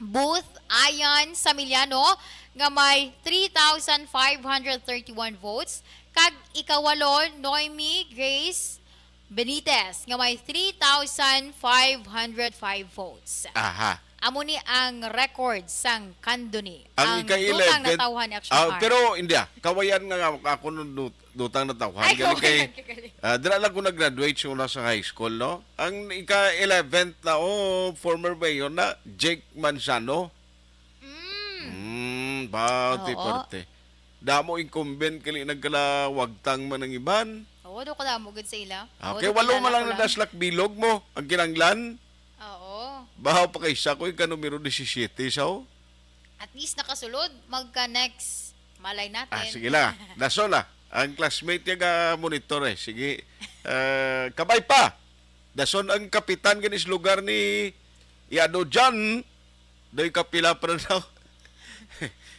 Booth Ayan Samiliano, nga may three thousand five hundred thirty-one votes. Kag ikawalo, Noemi Grace Benitez, nga may three thousand five hundred five votes. Aha. Amo ni ang record sang Candoni. Ang Ang ika-eleven, dutang natawhan ni Action ah, Art. Pero hindi, ah, kawayan nga, nga ako nung dut-, dutang natawhan. Ay, Galing kay, kawayan ka, galing. ah, dira lang ko nag-graduate sa una sa high school, no? Ang ika-eleventh na, oh, former mayor na, Jake Manzano. Mm. Mm, bati Oo. parte. Damo incumbent kali nagkalawagtang man ang iban. Oo, do kadamo gid sa ila. Okay, Oo, do walo kilala man lang ko na lang. daslak bilog mo ang kinanglan. Oo. Bahaw pa kay sa ko, ika numero disisiete sa, oh. At least nakasulod, magka next, malay natin. Ah, sige la. Dason la. Ang classmate niya ga monitor eh. Sige. Ah, kabay pa. Dason ang kapitan ganis lugar ni Yado Jan. Doy kapila pa na daw.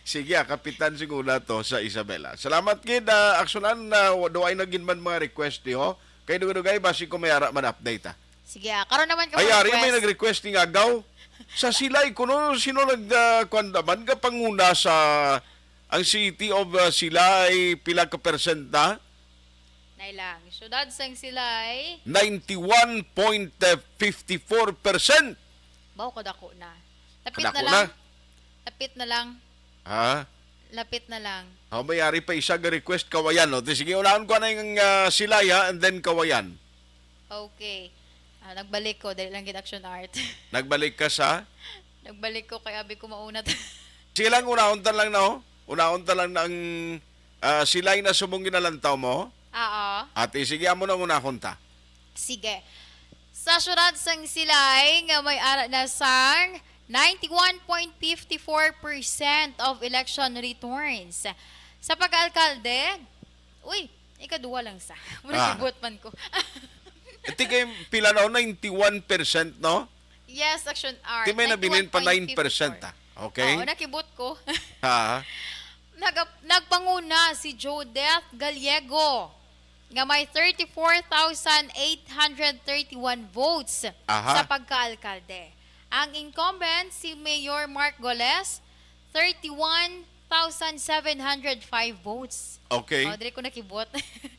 Sige, ah, kapitan siguro na to sa Isabela. Salamat gid, ah, Aksyonan, na wa-, do ay na gid man mga request ni, ho. Kay dugay-dugay, basi ko may ara man update, ah. Sige, ah, karon naman ka Ay, mo ari, may request. nag-request ni Ngagaw. Sa Silay, kuno, sino nag, ah, kwan naman, kapanguna sa, ang City of, ah, Silay, pila ka percent na? Nay lang, syudad sang Silay. Ninety-one point fifty-four percent. Baw kadako na. Lapit na Kadako lang. na. Lapit na lang. Ha? Lapit na lang. Oh, may ari pa isa ga request, Kawayan, no? Di, sige, unahon ko na yung, ah, Silay, ha, and then Kawayan. Okay. Ah, nagbalik ko, dali lang gid Action Art. Nagbalik ka sa? Nagbalik ko kay abi ko mauna ta. Sige lang, unahon ta lang na, oh. Unahon ta lang na ang, ah, Silay na subong ginalantaw mo. Oo. Ate, sige, amo na unahon ta. Sige. Sa syudad sang Silay nga may ara na sang ninety-one point fifty-four percent of election returns. Sa pagkaalkalde, uy, ikaduwa lang sa. Mura Ah. Sibot man ko. Ito kay pila na, ninety-one percent, no? Yes, Action Art. Ti may nabilin pa nine percent, ah. Okay. Oo, nakibot ko. Ha? Nagap-, nagpanguna si Jodeth Gallego nga may thirty-four thousand eight hundred thirty-one votes Aha. sa pagkaalkalde. Ang incumbent, si Mayor Mark Goles, thirty-one thousand seven hundred five votes. Okay. Oh, diri ko nakibot.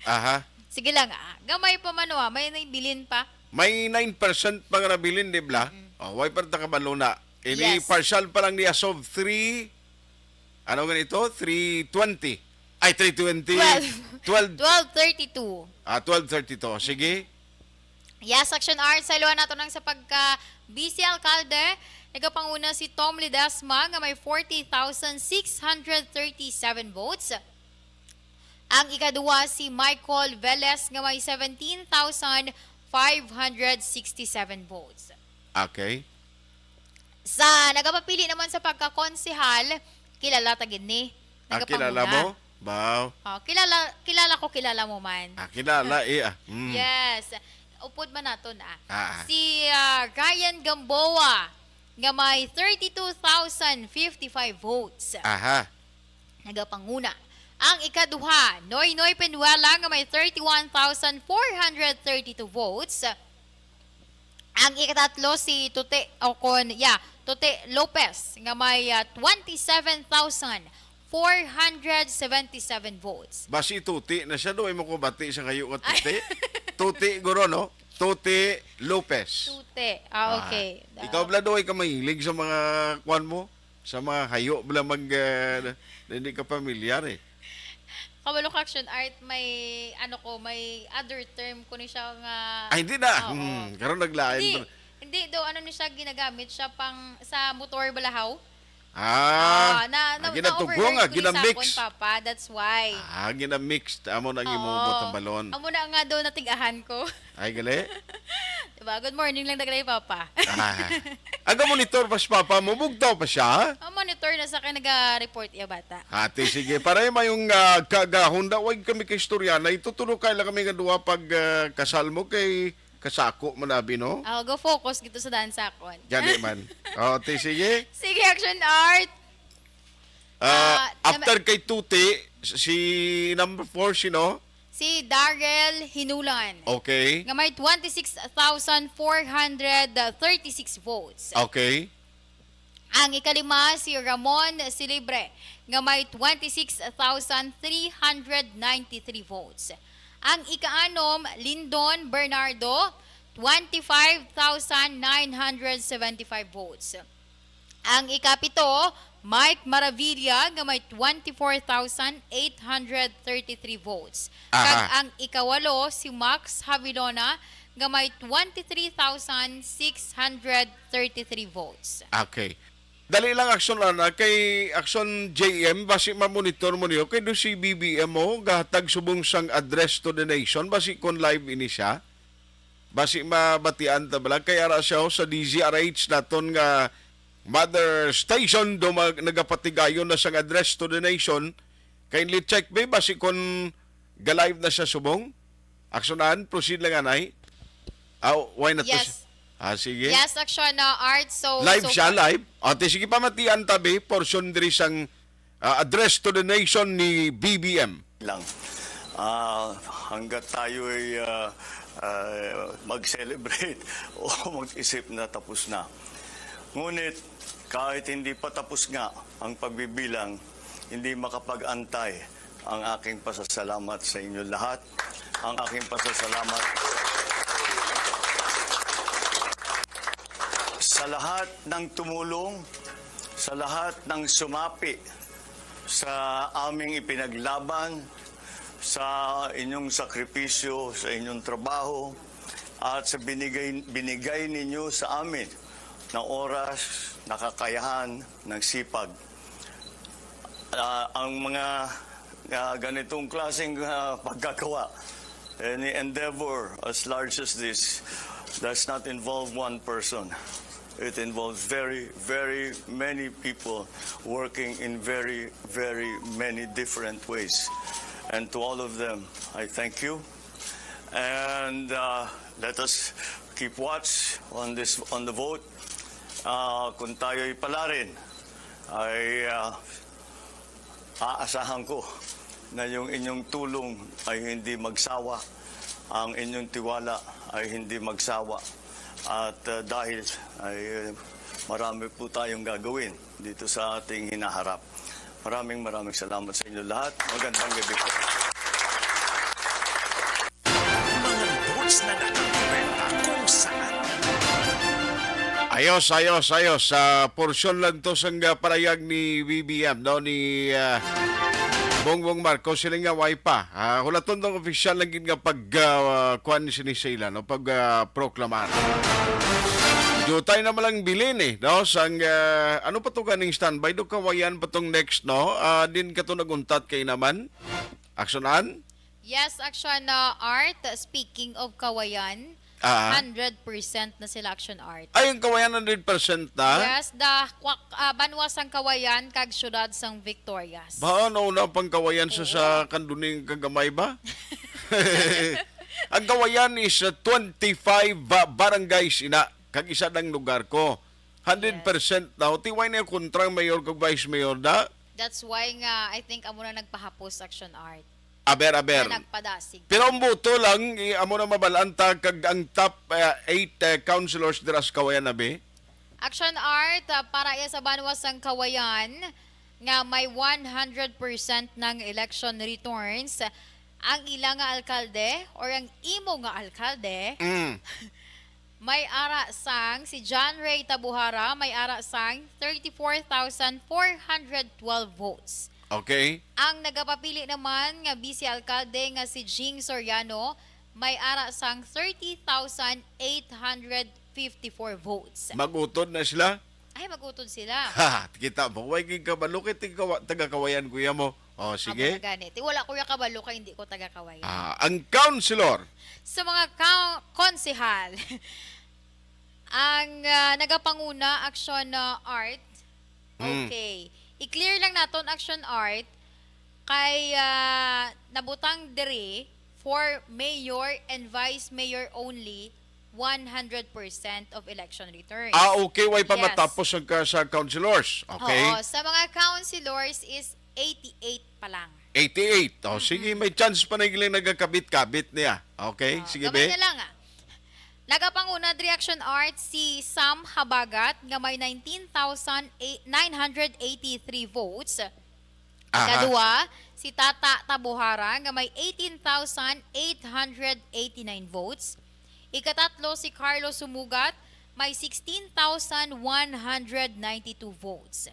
Aha. Sige lang, ah. Gamay pa man, ah. May naibilin pa. May nine percent pa nga nabilin, di ba? Mm-mm. Oh, way pa ta kabalo na. Ini Yes. partial pa lang ni as of three, ano ganito? Three twenty. Ay, three twenty. Twelve. Twelve. Twelve thirty-two. Ah, twelve thirty-two. Sige. Yes, Action Art, sa iluhan nato nang sa pagka B C Alcalde, nagapanguna si Tom Ledesma nga may forty thousand six hundred thirty-seven votes. Ang ikaduha si Michael Velez nga may seventeen thousand five hundred sixty-seven votes. Okay. Sa nagapapili naman sa pagkakonsehal, kilala ta gid ni. Ah, kilala Nagapanguna. mo? Baw. Oh, kilala, kilala ko, kilala mo man. Ah, kilala eh, ah. Mm. Yes. Upod man naton, ah. Ah, ah. Si, ah, Ryan Gamboa nga may thirty-two thousand fifty-five votes. Aha. Nagapanguna. Ang ikaduha, Noynoy Penuela nga may thirty-one thousand four hundred thirty-two votes. Ang ikatatlo si Tute, o kon, yeah, Tute Lopez nga may, ah, twenty-seven thousand four hundred seventy-seven votes. Basi Tuti na siya, do mo ko bati sa kayo nga Tuti. Tuti, guro, no? Tuti Lopez. Tute. Ah, Ah, okay. Ikaw, Ah. Bla, do ka mahilig sa mga kwan mo? Sa mga hayo, bla, mag, ah, hindi ka pamilyar eh. Kabalo ka, Action Art, may, ano ko, may other term ko ni siya nga Ay, hindi na. Oo. Hmm, karon naglain Hindi, pa. hindi daw, ano ni siya, ginagamit siya pang, sa motor balahaw. Ah, Ah, na, na, ah, ginatugo na-overheard nga, ko ni sa ginamix. akon, Papa. That's why. Ah, ginamix. Amo na ang imo Oo. botang balon. Amo na nga daw natigahan ko. Ay, gali? Diba? Good morning lang, dagalay, Papa. Ah. Aga monitor pa si Papa mo, bugtaw pa siya, ha? Ang monitor na sa akin, nag-report iya bata. Ate, sige. Para yung mayong, ah, kagahon daw, wag kami kay istorya na. Itutulo kay lang kami nga duha pag, ah, kasal mo kay kasako man abi, no? Oh, go focus gito sa dance akon. Gani man. Oh, ate, sige. Sige, Action Art. Ah, Ah, after nama- kay Tuti, si number four, sino? Si Darrell Hinulan. Okay. Nga may twenty-six thousand four hundred thirty-six votes. Okay. Ang ikalima, si Ramon Silibre, nga may twenty-six thousand three hundred ninety-three votes. Ang ikaanom, Lindon Bernardo, twenty-five thousand nine hundred seventy-five votes. Ang ikapito, Mike Maravilla, nga may twenty-four thousand eight hundred thirty-three votes. Aha. Kag ang ikawalo, si Max Havilona, nga may twenty-three thousand six hundred thirty-three votes. Okay. Dali lang, Action Ana, kay Action J M, basi ma-monitor mo niyo, kay do si B B M mo, gahatag subong sang address to the nation, basi kon live ini siya. Basi mabatian ta bala, kay ara siya, oh, sa D Z R H naton nga mother station, do mag-, nagapatigayon na sang address to the nation. Kay li check, be, basi kon ga-live na siya subong. Action Ann, proceed lang, anay. Ah, why not to Yes. si-, ah, sige. Yes, Action, uh, Art. So, Live so siya, far live. Ate, sige, pamatian tabi, portion diri sang, ah, address to the nation ni B B M. Lang. Ah, hanggat tayo'y, ah, ah, mag-celebrate o mag-isip na tapos na. Ngunit, kahit hindi pa tapos nga ang pagbibilang, hindi makapag-antay ang aking pasasalamat sa inyo lahat. Ang aking pasasalamat sa lahat ng tumulong, sa lahat ng sumapi sa aming ipinaglaban, sa inyong sakripisyo, sa inyong trabaho, at sa binigay, binigay ninyo sa amin na oras, na kakayahan, ng sipag. Ah, ang mga, ah, ganitong klaseng, ah, pagkagawa, any endeavor as large as this does not involve one person. It involves very, very many people working in very, very many different ways. And to all of them, I thank you. And, uh, let us keep watch on this, on the vote. Uh, kung tayo'y palarin, ay, uh, aasahan ko na yung inyong tulong ay hindi magsawa, ang inyong tiwala ay hindi magsawa. At, uh, dahil ay, uh, Marami po tayong gagawin dito sa ating hinaharap. Maraming, maraming salamat sa inyo lahat. Magandang gabi po. Mga reports na nakakomenta kung saan. Ayos, ayos, ayos. Sa porsyon lang to sang, ah, parayag ni B B M, no, ni, ah, Bongbong Marcos, sila nga way pa. Ah, hulaton tong official lang gid nga pag, ah, kuan sini sa ila, no, pag, ah, proklamar. Dutay na malang bilin eh, no, sang, ah, ano pa to ganing standby, do Kawayan pa tong next, no, ah, din ka to naguntat kay naman. Action an? Yes, Action uh, Art, speaking of Kawayan, Ah. hundred percent na sila Action Art. Ay, ang Kawayan hundred percent na? Yes, the kwak, ah, banwa sang Kawayan kag syudad sang Victorias. Ba, ano na pang Kawayan sa, sa kanduning kagamay ba? Ang Kawayan is uh, twenty-five ba- barangays ina, kag isa dang lugar ko. Hundred percent daw. Tiway na yung kontrang mayor kag vice mayor da. That's why nga, I think, amo na nagpahapos Action Art. Aber, aber. Na nagpadasig. Pero ang boto lang, i- amo na mabalaan ta kag ang top uh, eight uh, councilors dira sa Kawayan, abi. Action Art, ah, para iya sa banwa sang Kawayan, nga may one hundred percent ng election returns, ang ila nga alkalde or ang imo nga alkalde, Mm. may ara sang, si John Ray Tabuhara, may ara sang thirty-four thousand four hundred twelve votes. Okay. Ang nagapapili naman nga vice alkalde nga si Jing Soriano, may ara sang thirty thousand eight hundred fifty-four votes. Magutod na sila. Ay, magutod sila. Ha, kita mo, way kay kabalo kay taga, taga Kawayan, kuya mo. O, Amo sige. na gani. Ti wala ko ya kabalo kay hindi ko taga Kawayan. Ah, ang councilor. Sa mga ka- konsehal, ang ah, nagapanguna, Action ah, Art. Mm. Okay. I-clear lang naton, Action Art, kay ah, nabutang diri for mayor and vice mayor only, one hundred percent of election returns. Ah, okay, way pa Yes. matapos ang ka, sa councilors. Okay. Oo, sa mga councilors is eighty-eight pa lang. Eighty-eight. O, sige, may chance pa na yung nagakabit-kabit niya. Okay, Ah, sige, gamay be. na lang, ah. Nagapanguna diri, Action Art, si Sam Habagat nga may nineteen thousand nine hundred eighty-three votes. Aha. Ikaduha, si Tata Tabuhara nga may eighteen thousand eight hundred eighty-nine votes. Ikatatlo, si Carlos Sumugat, may sixteen thousand one hundred ninety-two votes.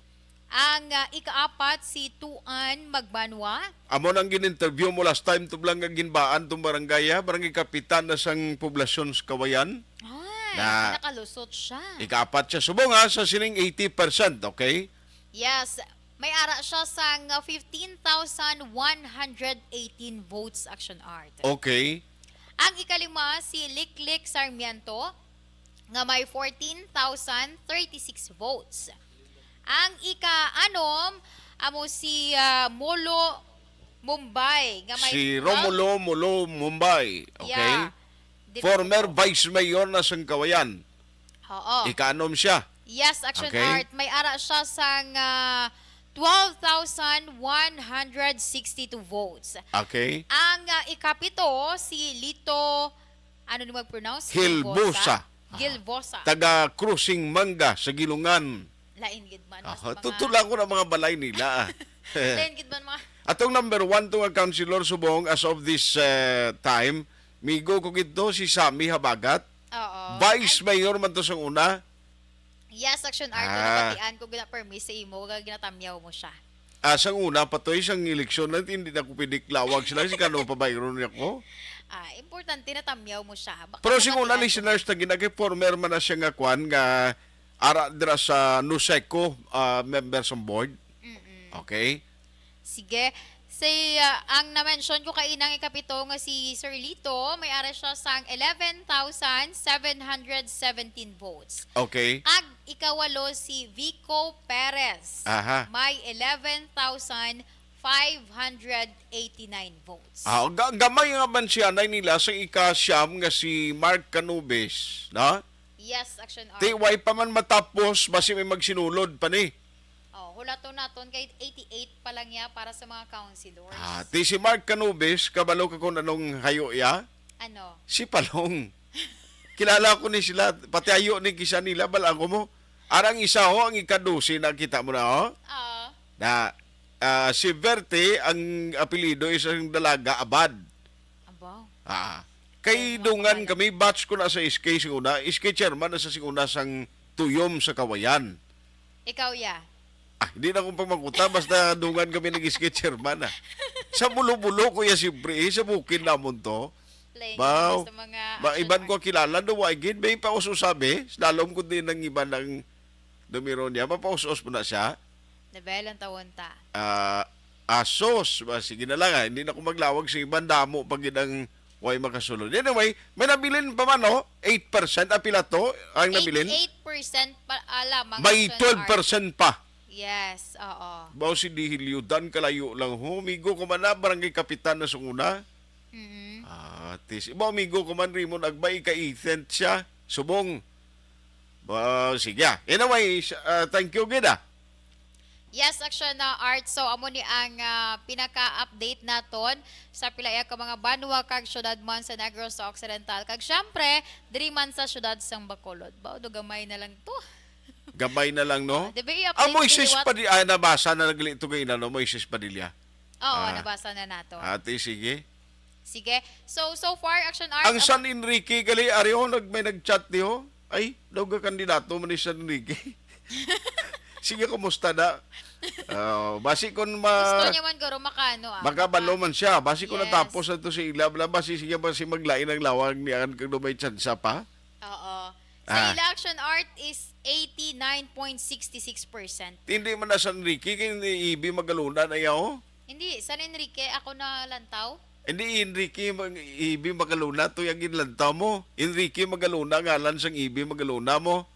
Ang ah, ikaapat, si Tuan Magbanwa. Amo nang gin-interview mo last time, tublang nga ginbaan tong barangay, ha? Barangay kapitan na sang poblasyon sa Kawayan. Ay, Na- nakalusot siya. Ikaapat siya subong, ha, sa sining eighty percent, okay? Yes, may ara siya sang ah, fifteen thousand one hundred eighteen votes, Action Art. Okay. Ang ikalima, si Liklik Sarmiento, nga may fourteen thousand thirty-six votes. Ang ika-anom, amo si ah, Molo Mumbai, nga may Si twelve Romulo Molo Mumbai, okay? Yeah. Dito Former po. Vice Mayor na sang Kawayan. Oo. Ikanom siya. Yes, Action Okay. Art. May ara siya sang ah, twelve thousand one hundred sixty-two votes. Okay? Ang ah, ikapito, si Lito, ano ni mag-pronounce? Hilbosa. Gilbosa. Taga Crossing Manga sa Gilungan. Lain gid man. Ah, Mas mga- tutula ko na mga balay nila. Ah. Lain gid man mga... Atong number one to nga councilor subong as of this uh, time, migo ko gid to, si Sammy Habagat. Oo. Vice Mayor man to sang una. Yes, Action Art. Ah. Nabatian ko gina-permis sa imo, kag ginatamyaw mo siya. Ah, sang una pa to, isang eleksyon na hindi na ko pwede klawag sila, si kano pa bayron niya ko. Ah, importante na tamyaw mo siya. Baka Pero sing una, nabatian ko. Listeners, na ginagi former man na siya nga kwan, nga ara dira sa NOSECO, ah, member sa board. Mm-mm. Okay? Sige. Say, ah, ang na-mention ko kainang ikapito nga si Sir Lito, may ara siya sang eleven thousand seven hundred seventeen votes. Okay. Kag ikawalo si Vico Perez. Aha. May eleven thousand five hundred eighty-nine votes. Ah, ga- gamay nga man siya na nila sa ika-siyam nga si Mark Canubis, no? Yes, Action Art. Ti, way pa man matapos, basi may magsinulod pa ni. Oh, hulaton naton kay eighty-eight pa lang niya para sa mga councilors. Ah, ti si Mark Canubis, kabalo ka kung anong hayo iya? Ano? Si Palong. Kilala ko ni sila, pati hayo ni kisa nila, bala ko mo. Arang isa ho, ang ika-dose, nakita mo na, oh? Oo. Na, ah, si Verte, ang apelyido, isang dalaga, Abad. Abaw. Ah. Kay dungan kami, batch ko na sa S K sing una, S K chairman na sa sing una sang Tuyom sa Kawayan. Ikaw, ya? Ah, hindi na akong pamangkuta, basta dungan kami nag-S K chairman, ah. Sa Bulo-Bulo, kuya, siyempre, eh, sa bukid namon to. Playing Baw, sa mga ba, action iban ko art. Kilala, no, wa gid, may paus-usa, be. Slalom ko din ang iban ang numero niya. Mapaus-us mo na siya. Nabel ang tawon ta. Ah, asos. Ba, sige na lang, ah. Hindi na ko maglawag sa iban. Damo pa gid ang way makasulod. Anyway, may nabilin pa man, no? Eight percent, ah, pila to ang nabilin? Eight percent pa, ah, lamang May action art. Twelve percent pa. Yes, oo. Baw si Dihilio, dan kalayo lang, ho. Migo ko man na, barangay kapitan na sunguna. Mm. Ah, tis, iba, amigo ko man, Raymond Agbay, ka-agent siya. Subong. Ba, sige, ah. Anyway, s-, ah, thank you gid, ah. Yes, action na art. So, amo ni ang, ah, pinaka-update naton sa pila iya ka mga banwa kag syudad man sa Negros Occidental. Kag syempre, diri man sa syudad sang Bacolod. Ba, do gamay na lang to. Gamay na lang, no? Ah, di ba i-update Ah, Moises nila what? Padi-, ah, nabasa na nagli to kay, ano, Moises Padilla. Oo, Ah. Nabasa na nato. Ate, sige. Sige. So, so far, action art, Ang amo San Enrique, gali, ari, oh, nag-, may nag-chat di, oh. Ay, daw ga kandidato man ni San Enrique. Sige, kumusta na? Oh, basi kun ma- Gusto niya man, guro, makano, ah, makabalo maka- man siya. Basi kun Yes. Natapos na to si Ila, bla, basi sige, basi maglain ang lawag niya kag may tsansa pa. Oo. Sa Ah. Ila, action art is eighty-nine point six six percent. Hindi man na San Enrique, kay ni Ibi Magalona na yaw. Hindi, San Enrique, ako na lantaw. Hindi, Enrique Mag-, Ibi Magalona, to yung ginlantaw mo. Enrique Magalona, ngalan sang Ibi Magalona mo.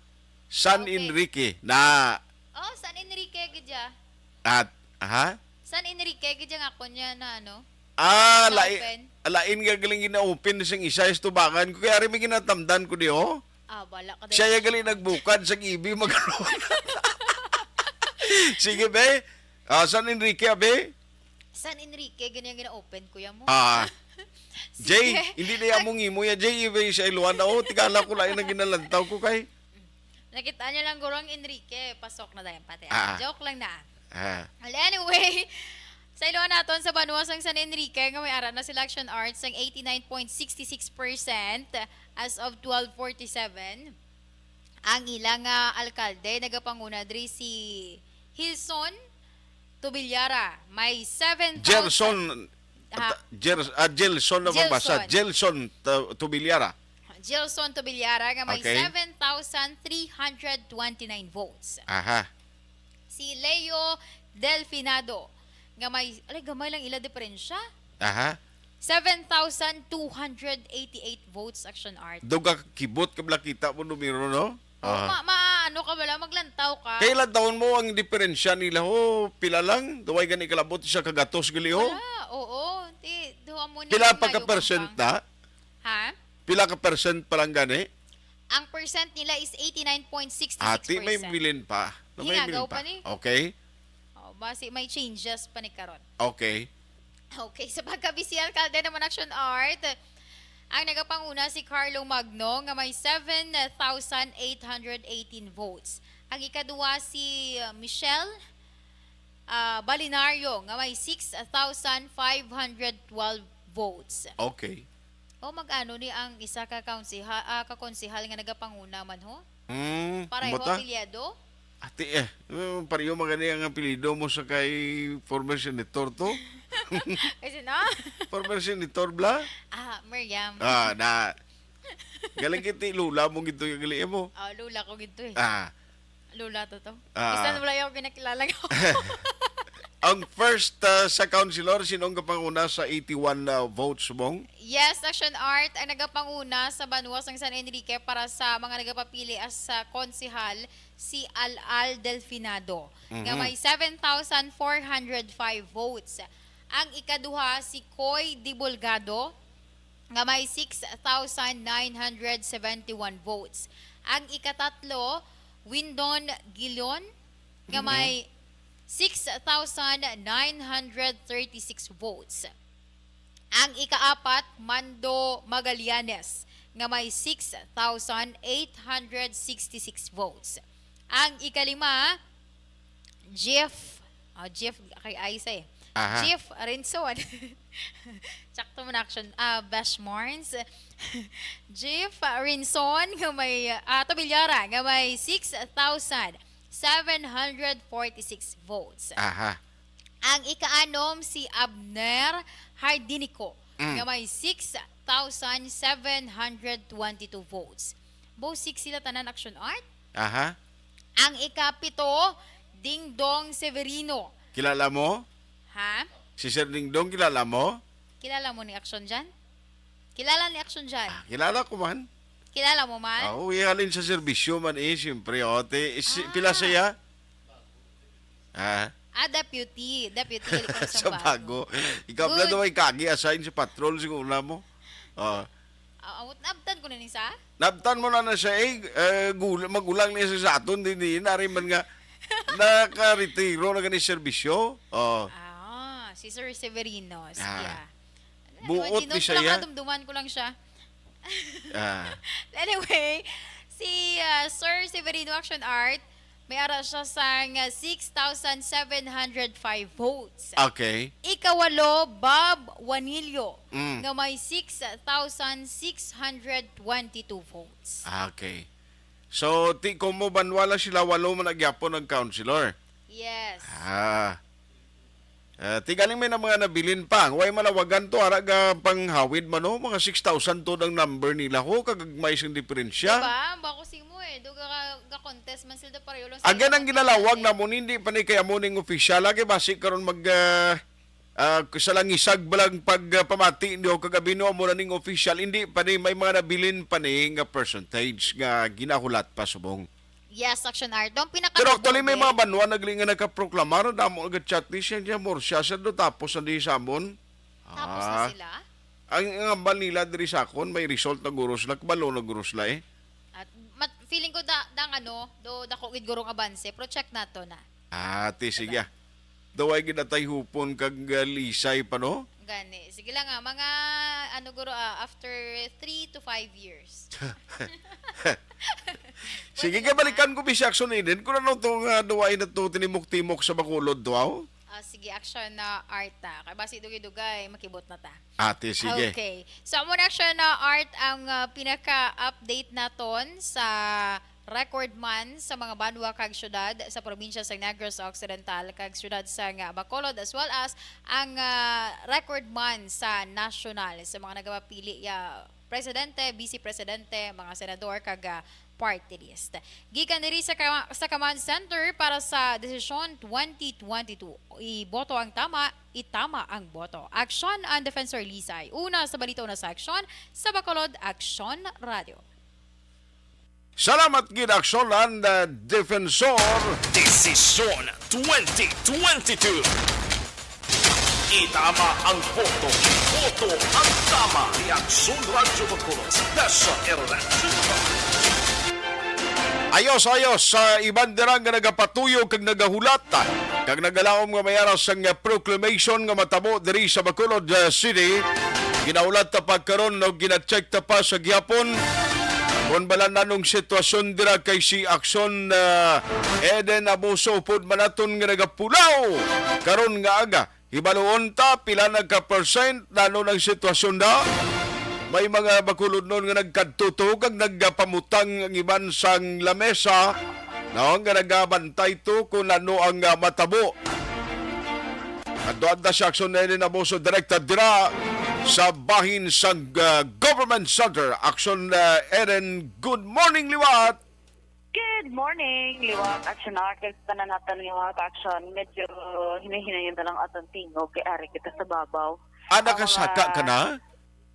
San Okay. Enrique, na. Oh, San Enrique, gid ya. At, ha? San Enrique, gid ya nga ako niya na, ano? Ah, lain, Na-open. Lain nga galing gina-open sang isa, is tubangan ko. Kaya rin may ginatamdan ko di, oh. Ah, bala ka Siya dahil. Yung galing nagbukad sa gibi, magkaroon. Sige, be. Ah, San Enrique, be? San Enrique, ganyan gina-open, kuya mo. Ah. Sige. Jay, hindi na yan mong imo ya, Jay. Ibe sa iluan na, oh, tigala ko lain ang ginalantaw ko kay. Nakita niya lang, guro, ang Enrique. Pasok na dayon pati. Ah. Joke lang na. Ah. Well, anyway, sa iluan naton sa banwa sang San Enrique, nga may ara na sila action arts sang eighty-nine point six six percent as of twelve forty-seven. Ang ilang, ah, alkalde, nagapanguna diri si Hilson Tubilyara, may seven thousand. Gerson, Ha? ta-, Ger-, ah, Gelson na Gelson. Mabasa. Gelson Ta-, Tubilyara. Gelson Tubilyara nga may Okay. Seven thousand three hundred twenty-nine votes. Aha. Si Leo Delfinado nga may, alay, gamay lang ila diferensya. Aha. Seven thousand two hundred eighty-eight votes, action art. Duga kibot ka bala kita mo numero, no? Oh, Ah. ma-, ma-, ano ka bala, maglantaw ka. Kay ilang taon mo ang diferensya nila, ho? Pila lang? Duway gani kalabot siya kagatos gali, ho? Wala, oo. Di, duha mo ni Pila ang pagka mayugang percent pang- na? Ha? Pila ka percent pa lang gani? Ang percent nila is eighty-nine point six six percent. Ati, may bilin pa. No, may Hinagaw bilin pa. pa ni. Okay. Oh, basi may changes pa ni karon. Okay. Okay, sa pagkabisi alkalde naman action art, ang nagapanguna si Carlo Magno nga may seven thousand eight hundred eighteen votes. Ang ikaduha si, uh, Michelle, uh, Balinario nga may six thousand five hundred twelve votes. Okay. O, mag-ano ni ang isa ka kaunsiha-, ah, ka konsehal nga nagapanguna man, ho? Mm, Pareho kumata? Apelyido? Ati, eh, eh, pareho magani ang apelyido mo sa kay former senator to? Kasi na? Former senator, bla? Ah, Miriam. Ah, na. Galing kiti, lula mo gito yung gali mo. Oh, lula ko gito eh. Ah. Lula to to. Ah. Bisan wala yung pinakilala ko. Ang first, ah, sa councilor, sino ang kapanguna sa eighty-one, ah, votes, Bong? Yes, action art ang nagapanguna sa banwa sang San Enrique para sa mga nagapapili as sa konsehal, si Al-Al Delfinado, nga Mhm. may seven thousand four hundred five votes. Ang ikaduha, si Coy Dibulgado, nga may six thousand nine hundred seventy-one votes. Ang ikatatlo, Windon Gilion, nga Mhm. may six thousand nine hundred thirty-six votes. Ang ikaapat, Mando Magallanes, nga may six thousand eight hundred sixty-six votes. Ang ikalima, Jeff. Oh, Jeff, kay Aiza eh. Aha. Jeff Rinson. Sakto man action. Ah, Bash Morns. Jeff Rinson nga may, ah, Tobilyara nga may six thousand seven hundred forty-six votes. Aha. Ang ikaanom si Abner Hardinico Mm. nga may six thousand seven hundred twenty-two votes. Bo six sila tanan, Action Art. Aha. Ang ikapito, Dingdong Severino. Kilala mo? Ha? Si Sir Dingdong, kilala mo? Kilala mo ni Action Jan? Kilala ni Action Jan? Ah, kilala ko man. Kilala mo man? Oo, ihalin sa serbisyo man eh, siyempre. O, te, si, Ah. pila siya? Ah, Ah, deputy. Deputy. Gali ko na sa bago. Ikaw Good. Na daw ay kagi assign sa patrol siguro na mo. Oh. Ah, ah, naabtan ko na ni sa? Nabtan mo na na siya eh, eh gul- magulang niya sa, sa aton din din. Ari man nga nakaretiro na gani serbisyo. Oh. Ah, si Sir Severino. Sige. Ah. Ah. Buot Ano, ni siya, ko lang, ya? Dumduman ko lang siya. Ah. Anyway, si ah, Sir Severino Action Art, may ara siya sang ah, six thousand seven hundred five votes. Okay. Ikawalo, Bob Wanilio, Mm. nga may six thousand six hundred twenty-two votes. Ah, okay. So, ti kung mo banwala sila, walo man nagyapon ang councilor. Yes. Ah. Ah, ti galing may na mga nabilin pa. Way malawagan to, ara ga panghawid man, no? Mga six thousand to ang number nila, ho, kagagmay sing diferensya. Diba? Bako sing mo eh. Duga ka, ka-contest man sila pareho lang. Again, ang ginalawag namon, hindi pa ni kaya mo ning official. Lagi basi karon mag, ah, ah, sa langisag ba lang pag, ah, pamati niyo, kagabi no, amo na ning official. Hindi pa ni, may mga nabilin pa ni nga percentage nga ginahulat pa subong. Yes, Action Art. Ang pinaka Pero actually, may mga banwa nagli nga nagkaproklamar, damo nga chat ni siya, siya, Morsia, siya do, tapos na di sa amon. Tapos na Ah. Sila? Ang, ang ambal nila diri sa akon, may result na guro sila, kabalo na guro sila eh. At mat, feeling ko da, dang ano, do dako gid gurong abanse, pero check nato na. Ah, ti sige. Daw ay gid atay hupon kag, ah, lisay pa, no? Gani. Sige lang ah, mga ano guro ah, after three to five years. Sige, kay balikan ko bisi Action Eden kung ano to nga duway na to tinimok-timok sa Bacolod to, aw? Ah, sige, Action na Art ta. Kay basi dugay-dugay, makibot na ta. Ate, sige. Okay. So, amo na Action na Art ang ah, pinaka-update naton sa record man sa mga banwa kag syudad sa probinsya sa Negros Occidental kag syudad sa nga Bacolod, as well as ang ah, record man sa nasyonal sa mga nagapapili ya presidente, vice presidente, mga senador kag ah, party list. Gikan diri sa, ka- sa Command Center para sa Desisyon twenty twenty-two. Iboto ang tama, itama ang boto. Action ang Defensor Lisay. Una sa balita, una sa aksyon, sa Bacolod, Aksyon Radio. Salamat gid, Action and, uh, Defensor. Desisyon twenty twenty-two. Itama ang boto. Boto ang tama. Reaksyon Radyo Bacolod. Dasha Ernesto. Ayos, ayos. Sa iban dira nga nagapatuyok kag nagahulat, kag nagalaom nga may aras sang proclamation nga matabo diri sa Bacolod, uh, City, ginahulat ta pa karon, no, gina-check ta pa sa gihapon. Kung bala nanong sitwasyon dira kay si Action, uh, Eden Abuso, upod man naton nga nagapulaw karon nga aga. Hibaluon ta pila na ka percent, nano nang sitwasyon na. May mga Bacolodnon nga nagkadto-tuho kag nagpamutang ang iban sang lamesa, no, nga nagabantay to kung ano ang, ah, matabo. Adto adta si Action Eden Abuso, direkta dira sa bahin sang, ah, Government Center. Action, ah, Eden, good morning, liwat! Good morning, Liwat Action Artist. Tanan natin nga mga ka-action. Medyo hinay-hinayon na lang atong tingog kay ari kita sa babaw. Ah, Ang nakasaka mga ka na?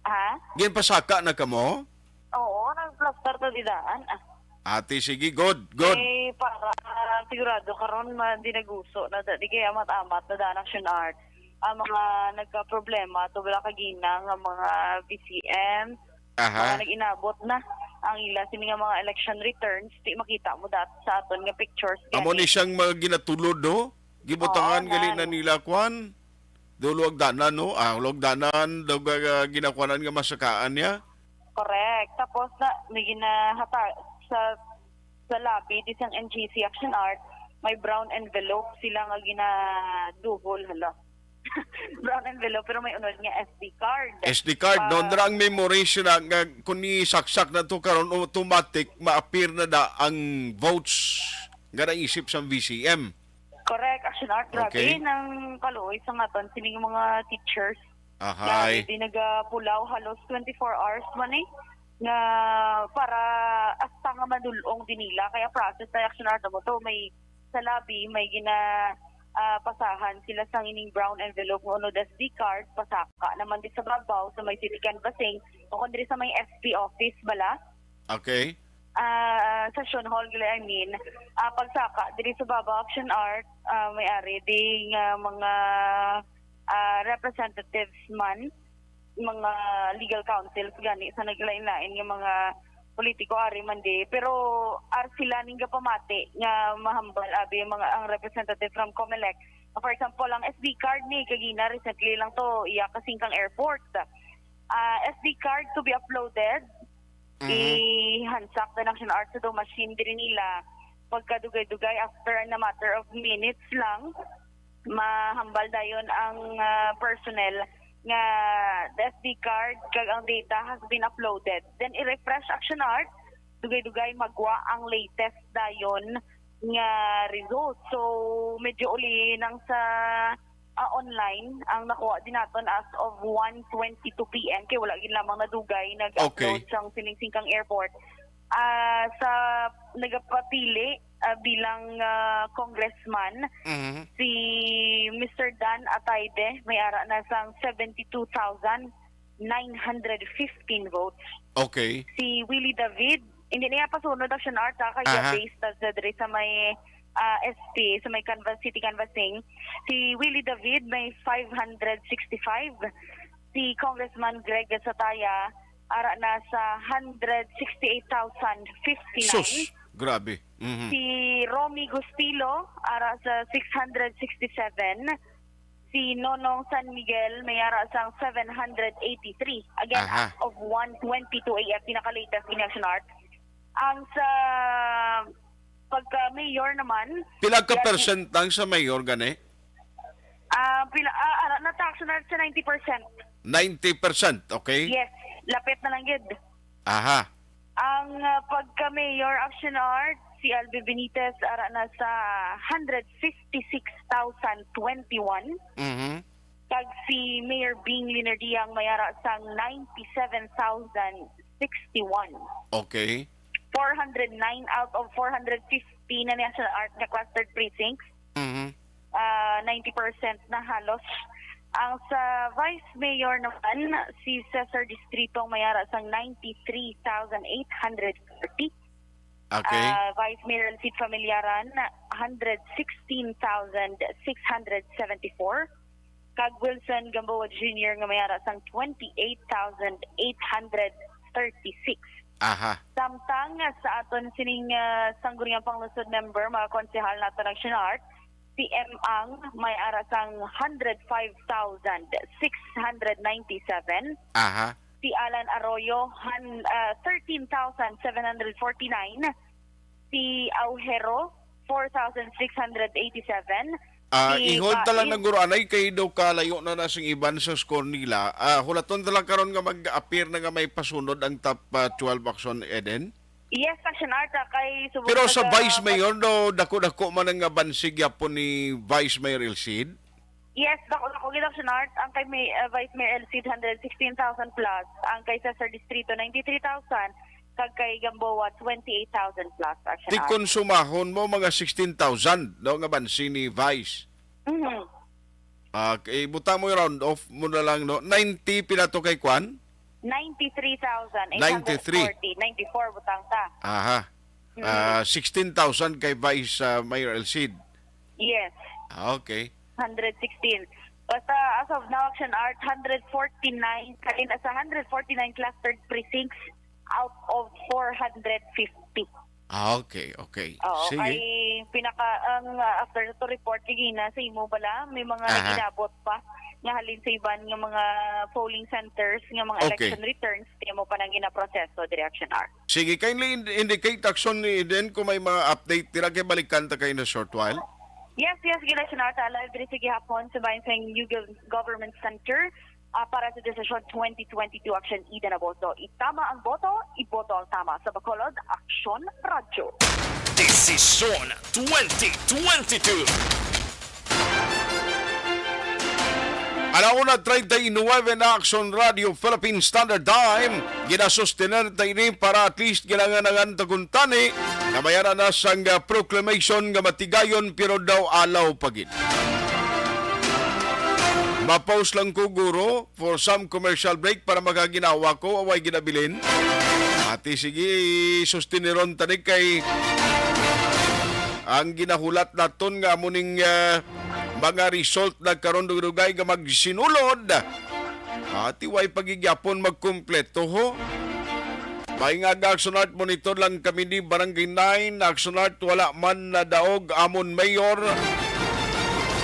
Ha? Ginpasaka na ka mo? Oo, nag-plaster to didaan. Ah, Ate, sige, good, good. Eh, para sigurado karon ma di naguso na di kay amat-amat na daan Action Art. Ang mga nagka-problema to wala kagina nga mga V C M, Aha. mga nag-inabot na ang ila sini nga mga election returns, di makita mo dat sa aton nga pictures. Amo ni gani. Siyang mga ginatulod, no? Gibutangan Oo, gali nan. Na nila, kwan. Dulo agdanan, no? Ah, dulo agdanan, daw ga- ginakuanan nga masakaan niya. Correct. Tapos na, may ginahata sa sa lobby di sang N G C Action Art, may brown envelope sila nga ginaduhol, hala. Brown envelope, pero may unod nga S D card. S D card, no? Ah. Dira ang memory siya na nga kung isaksak na to karon, automatic ma-appear na da ang votes nga naisip sa V C M. Correct, Action Art. Grabe, okay, nang kaluoy sa nga ton sining mga teachers. Ahay. Grabe, di nagapulaw halos twenty-four hours man eh. Nga para hasta nga madul-ong din nila. Kaya process na, Action Art, mo to, may sa lobby, may gina, ah, pasahan sila sang ining brown envelope nga unod S D card, pasaka naman di sa babaw sa may city canvassing, o kung diri sa may S P office bala. Okay. Ah, session hall, gali, I mean, ah, pagsaka diri sa babaw, Action Art, ah, may ari di nga mga, ah, representatives man, mga legal counsels gani sa naglain-lain nga mga politiko ari man di, pero ar sila ning gapamati nga mahambal abi ang mga, ang representative from Comelec. For example, ang S D card ni kagina, recently lang to, iya kasing kang airport. Ah, S D card to be uploaded. Mhm. Ihansak na ng Action Art sa daw machine diri nila. Pagkadugay-dugay, after a matter of minutes lang, mahambal dayon ang, ah, personnel nga the S D card kag ang data has been uploaded. Then i-refresh, Action Art, dugay-dugay magwa ang latest dayon nga result. So medyo uli nang sa, ah, online ang nakuha din naton as of one twenty-two P M, kay wala gid lamang nadugay nag-upload Okay. sang sining singkang airport. Ah, sa nagapapili, ah, bilang, ah, congressman, Mhm. si Mister Dan Ataide, may ara na sang seventy-two thousand nine hundred fifteen votes. Okay. Si Willie David, hindi niya pasunod, Action Art, ha, kaya Aha. based sa diri sa may, ah, S P, sa may canvas, city canvassing. Si Willie David may five hundred sixty-five. Si Congressman Greg Gatazataya, ara na sa hundred sixty-eight thousand fifty-nine. Sus, grabe. Mhm. Si Romy Gustilo, ara sa six hundred sixty-seven. Si Nonong San Miguel, may ara sang seven hundred eighty-three. Again, Aha. as of one twenty-two A M, pinaka-latest in Action Art. Ang sa pagka-mayor naman, Pila ka yan, percent ang sa mayor gani? Ah, pila, ah, ara na ta, Action Art, sa ninety percent. Ninety percent, okay? Yes, lapit na lang gid. Aha. Ang, ah, pagka-mayor, Action Art, si Albi Benitez ara na sa hundred fifty-six thousand twenty-one. Mhm. Kag si Mayor Bing Linardiang may ara sang ninety-seven thousand sixty-one. Okay. Four hundred nine out of four hundred fifty na ni Action Art nga clustered precincts. Mhm. Ah, ninety percent na halos. Ang sa Vice Mayor naman, si Cesar Distritong may ara sang ninety-three thousand eight hundred thirty. Okay. Ah, Vice Mayor Elcid Familiaran, hundred sixteen thousand six hundred seventy-four. Kag Wilson Gamboa Junior nga may ara sang twenty-eight thousand eight hundred thirty-six. Aha. Samtang sa aton sining, ah, Sangguniang Panglungsod member, mga konsehal nato ng Action Art, si M Ang may ara sang hundred five thousand six hundred ninety-seven. Aha. Si Alan Arroyo, han-, ah, thirteen thousand seven hundred forty-nine. Si Aujero, four thousand six hundred eighty-seven. Ah, Si ihod ta lang Bain. Naguro anay kay daw kalayo na na sing iban sa score nila. Ah, hulaton ta lang karon nga mag-appear na nga may pasunod ang top, ah, twelve, Action Eden. Yes, Action Art, ah, kay subong Pero sa nag-, ah, Vice Mayor, do, dako-dako man ang, ah, bansig yapon ni Vice Mayor Elcid. Yes, dako-dako gid, Action Art. Ang kay May-, ah, Vice Mayor Elcid, hundred sixteen thousand plus. Ang kay Cesar Distrito, ninety-three thousand. Kag kay Gamboa, twenty-eight thousand plus, Action Art. Ti konsumahon mo mga sixteen thousand, no, nga bansi ni Vice. Mhm. Ah, kay butang mo, round off mo na lang, no? Ninety pila to kay kwan? Ninety-three thousand eight hundred forty. Ninety-three. Ninety-four butang ta. Aha. Mhm. Ah, sixteen thousand kay Vice, ah, Mayor Elcid. Yes. Ah, okay. Hundred sixteen. Basta as of now, Action Art, hundred forty-nine, kalin sa hundred forty-nine clustered precincts out of four hundred fifty. Ah, okay, okay. Oo, sige. Kay pinaka, ang, ah, after to report, kagina sa imo bala, may mga Aha. Nag-inabot pa. nga halin sa iban nga mga polling centers nga mga Okay. election returns, di mo pa nang ginaproseso, Direction R. Sige, kindly ind-, indicate, Action, ni Eden, kung may mga update dira, kay balikan ta kayo na short while. Yes, yes, Direction R, ta live diri sa gihapon sa bayan sa New Gov-, Government Center, ah, para sa desisyon twenty twenty-two Action Eden Agosto. Itama ang boto, iboto ang tama. Sa Bacolod, Action Radyo. Desisyon twenty twenty-two. Alauna treinta y nueve na Action Radio Philippine Standard Time. Ginasustener ta ini para at least ginanganangan ta kuntani nga may ara na sang, ah, proclamation nga matigayon pero daw alaw pa gid. Ma-pause lang ko, guro, for some commercial break para makaginawa ko, away ginabilin. Ati, sige, sustineron tani kay ang ginahulat naton nga amo ning, ah, mga result na karon dugay-dugay nga magsinulod. Ati, way pagigyapon magkumpleto, ho. May nga aga, Action Art, monitor lang kami ni Barangay nine, Action Art, wala man nadaog amon mayor.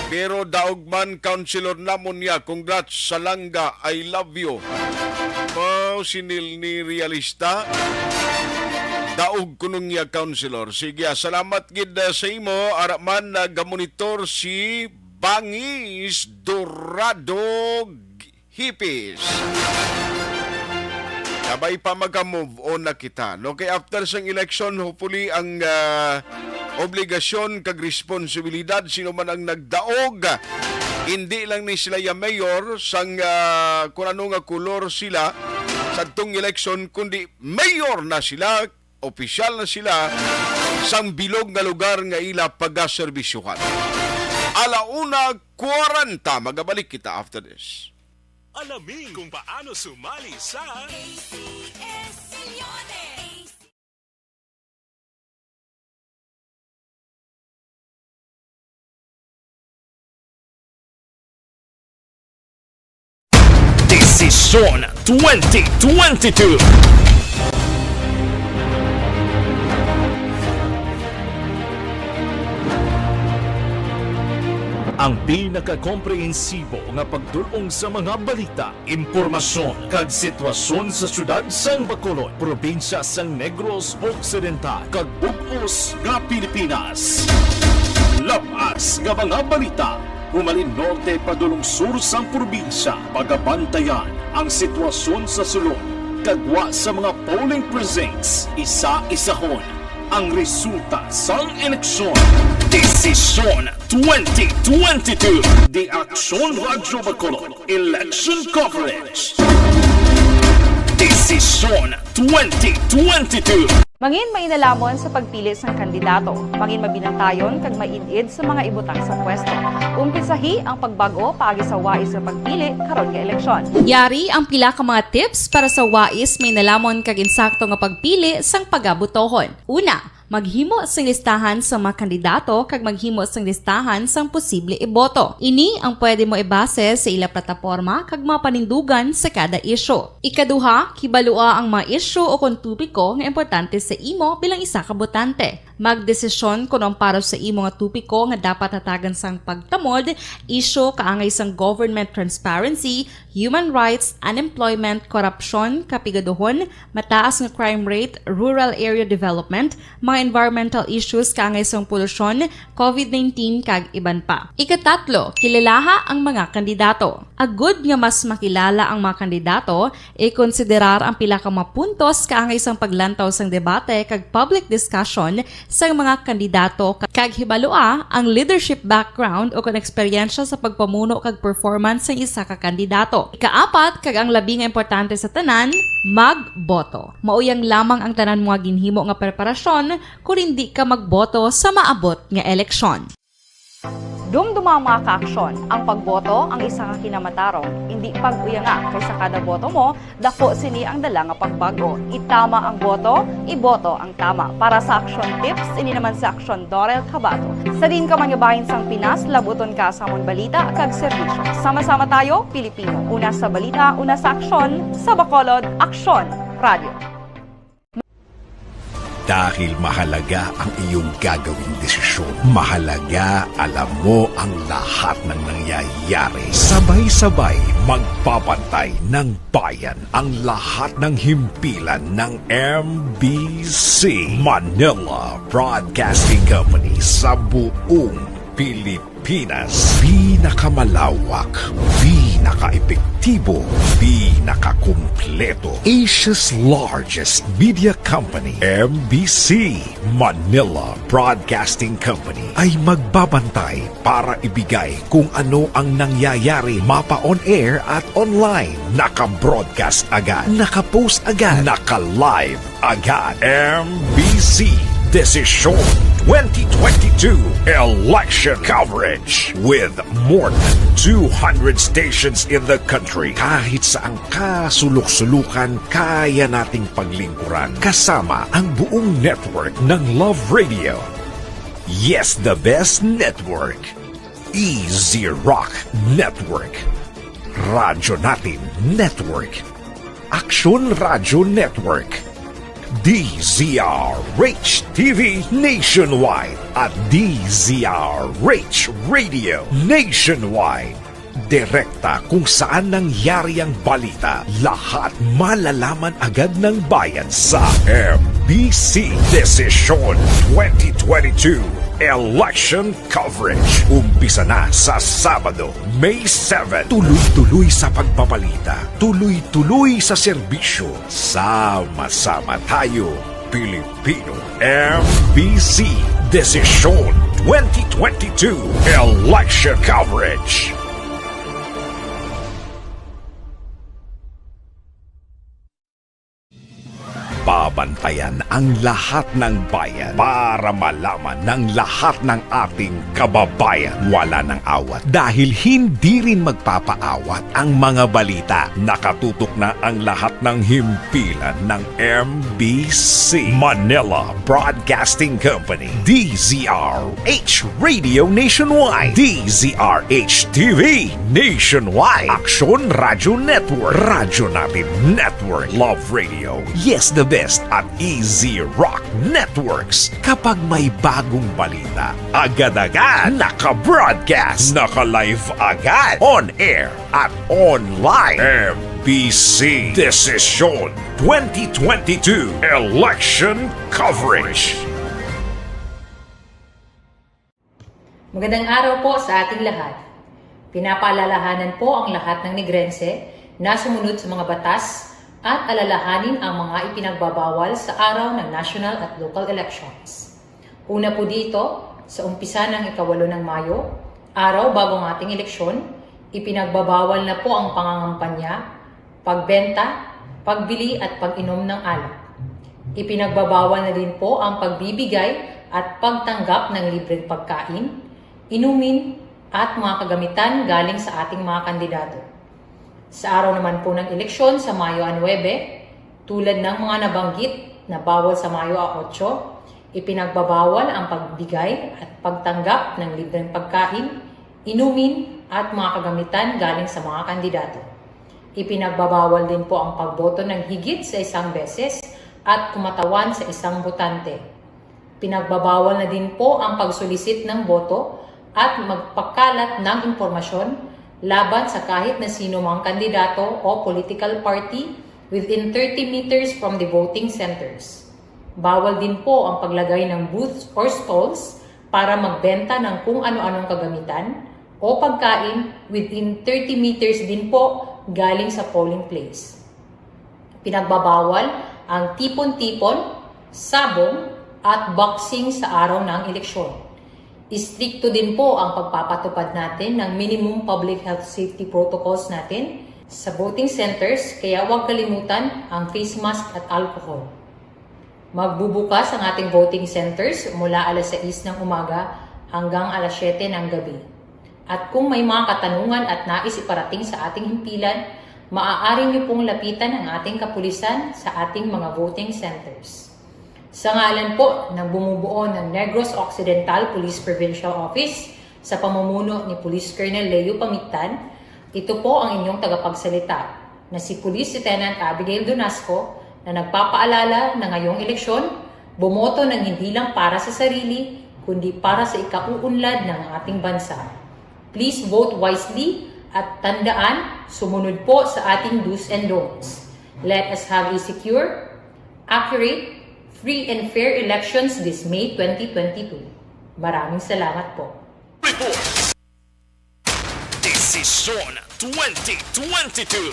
Pero daog man councilor namon niya. Congrats, Salanga, I love you. Mao si Nil ni Realista. Daog kuno niya, councilor. Sige, ah, salamat gid, ah, sa imo. Ara man, nagamonitor si Bangis Dorado Hipis. Sabay pa magka-move on na kita, no? Kay after sang election, hopefully, ang, ah, obligasyon kag responsibilidad, sino man ang nagdaog, hindi lang ni sila ya mayor sang, ah, kung ano nga kulor sila sa tong election, kundi mayor na sila, opisyal na sila sang bilog nga lugar nga ila pagaserbisyuhan. Alauna kwarenta, magabalik kita after this. Alamin kung paano sumali sa A C S Milyones. Desisyon twenty twenty-two. Ang pinakakomprehensibo nga pagdul-ong sa mga balita, impormasyon, kag sitwasyon sa siyudad sang Bacolod, probinsya sang Negros Occidental, kag bug-os nga Pilipinas. Lab-as nga mga balita, humalin norte padulong sur sang probinsya, pagabantayan ang sitwasyon sa sulod, kag gwa sa mga polling precincts, isa-isahon ang resulta sang eleksyon. Desisyon twenty twenty-two. The Action Radyo Bacolod Election Coverage. Desisyon twenty twenty-two. Mangin mainalamon sa pagpili sang kandidato. Mangin mabinantayon kag maid-id sa mga ibutang sa pwesto. Umpisahi ang pagbag-o paagi sa wais nga pagpili karon nga eleksyon. Yari ang pila ka mga tips para sa wais mainalamon kag insakto nga pagpili sang pagabotohon. Una, maghimo sing listahan sa mga kandidato kag maghimo sing listahan sang posible iboto. Ini ang pwede mo ibase sa ila plataporma kag mga panindugan sa kada isyu. Ikaduha, kibalua ang mga isyu o kon topiko nga importante sa imo bilang isa ka botante. Magdesisyon kon ang para sa imo nga topiko nga dapat hatagan sang pagtamod, isyu kaangay sang government transparency, human rights, unemployment, korupsyon, kapigaduhon, mataas nga crime rate, rural area development, mga environmental issues kaangay sang polusyon, covid nineteen, kag iban pa. Ikatatlo, kilalaha ang mga kandidato. Agud nga mas makilala ang mga kandidato, ikonsiderar ang pila ka mga puntos kaangay sang paglantaw sang debate kag public discussion sang mga kandidato, kag hibalua ang leadership background o kon eksperyensya sa pagpamuno kag performance sang isa ka kandidato. Ikaapat, kag ang labi nga importante sa tanan, magboto. Mauyang lamang ang tanan mga ginhimo nga preparasyon kon indi ka magboto sa maabot nga eleksyon. Dumduma, mga ka-aksyon, ang pagboto ang isa ka kinamatarong. Indi pag-uyanga, kay sa kada boto mo, daku sini ang dala nga pagbag-o. Itama ang boto, iboto ang tama. Para sa Aksyon Tips, ini naman si Aksyon Dorel Cabato. Sa diin ka man nga bahin sang Pinas, labuton ka sa amon balita kag serbisyo. Sama-sama tayo, Pilipino. Una sa balita, una sa aksyon, sa Bacolod, Aksyon Radio. Dahil mahalaga ang iyong gagawing desisyon, mahalaga alam mo ang lahat ng nangyayari. Sabay-sabay magbabantay ng bayan ang lahat ng himpilan ng M B C, Manila Broadcasting Company, sa buong Pilipinas. Pinakamalawak, pinakaepektibo, pinakakumpleto. Asia's largest media company, M B C, Manila Broadcasting Company, ay magbabantay para ibigay kung ano ang nangyayari, mapa on air at online. Naka-broadcast agad, naka-post agad, naka-live agad. M B C Desisyon twenty twenty-two Election Coverage, with more than two hundred stations in the country. Kahit saang kasulok-sulukan, kaya nating paglingkuran kasama ang buong network ng Love Radio. Yes, the best network. Easy Rock Network. Radyo Natin Network. Aksyon Radyo Network. D Z R H T V nationwide at D Z R H Radio nationwide. Direkta kung saan nangyari ang balita, lahat malalaman agad ng bayan sa M B C Desisyon twenty twenty-two Election Coverage. Umpisa na sa Sabado, May seven. Tuloy-tuloy sa pagbabalita, tuloy-tuloy sa serbisyo. Sama-sama tayo, Pilipino. M B C Desisyon twenty twenty-two Election Coverage. Babantayan ang lahat ng bayan para malaman ng lahat ng ating kababayan. Wala nang awat dahil hindi rin magpapaawat ang mga balita. Nakatutok na ang lahat ng himpilan ng M B C, Manila Broadcasting Company, D Z R H Radio Nationwide, D Z R H T V Nationwide, Aksyon Radio Network, Radyo Natin Network, Love Radio, Yes the Best, at Easy Rock Networks. Kapag may bagong balita, agad-agad naka-broadcast, naka-live agad, on air at online. M B C Desisyon twenty twenty-two Election Coverage. Magandang araw po sa ating lahat. Pinapaalalahanan po ang lahat ng Negrense na sumunod sa mga batas at alalahanin ang mga ipinagbabawal sa araw ng national at local elections. Una po dito, sa umpisa ng ikawalo ng Mayo, araw bago ang ating eleksyon, ipinagbabawal na po ang pangangampanya, pagbenta, pagbili at pag-inom ng alak. Ipinagbabawal na din po ang pagbibigay at pagtanggap ng libreng pagkain, inumin, at mga kagamitan galing sa ating mga kandidato. Sa araw naman po ng eleksyon sa Mayo a nuebe, tulad ng mga nabanggit na bawal sa Mayo a otso, ipinagbabawal ang pagbigay at pagtanggap ng libreng pagkain, inumin, at mga kagamitan galing sa mga kandidato. Ipinagbabawal din po ang pagboto ng higit sa isang beses at kumatawan sa isang botante. Pinagbabawal na din po ang pagsulisit ng boto at magpakalat ng impormasyon laban sa kahit na sino mang kandidato o political party within thirty meters from the voting centers. Bawal din po ang paglagay ng booths or stalls para magbenta ng kung ano-anong kagamitan o pagkain within thirty meters din po galing sa polling place. Pinagbabawal ang tipon-tipon, sabong, at boxing sa araw ng eleksyon. Istrikto din po ang pagpapatupad natin ng minimum public health safety protocols natin sa voting centers, kaya huwag kalimutan ang face mask at alcohol. Magbubukas ang ating voting centers mula alas sais ng umaga hanggang alas siyete ng gabi. At kung may mga katanungan at nais iparating sa ating himpilan, maaari niyo pong lapitan ang ating kapulisan sa ating mga voting centers. Sa ngalan po ng bumubuo ng Negros Occidental Police Provincial Office, sa pamumuno ni Police Colonel Leo Pamictan, ito po ang inyong tagapagsalita na si Police Lieutenant Abigail Donasco, na nagpapaalala na ngayong eleksyon, Bumoto ng hindi lang para sa sarili, kundi para sa ikauunlad ng ating bansa. Please vote wisely at tandaan, sumunod po sa ating do's and don'ts. Let us have a secure, accurate, free and fair elections this May twenty twenty-two. Maraming salamat po. Report. Desisyon twenty twenty-two.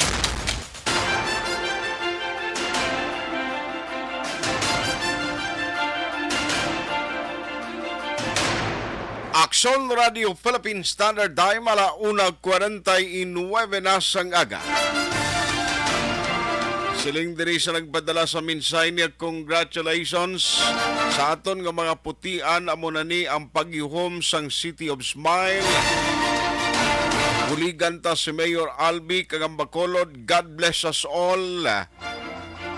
Aksyon Radio Philippine Standard Time, ala una kwarenta y nuebe na sang aga. Siling diri sa nagpadala sa mensahe niya, congratulations sa aton nga mga putian, amo na ni ang pagyuhom sang City of Smile. Buligan ta si Mayor Albi kag ang Bacolod. God bless us all.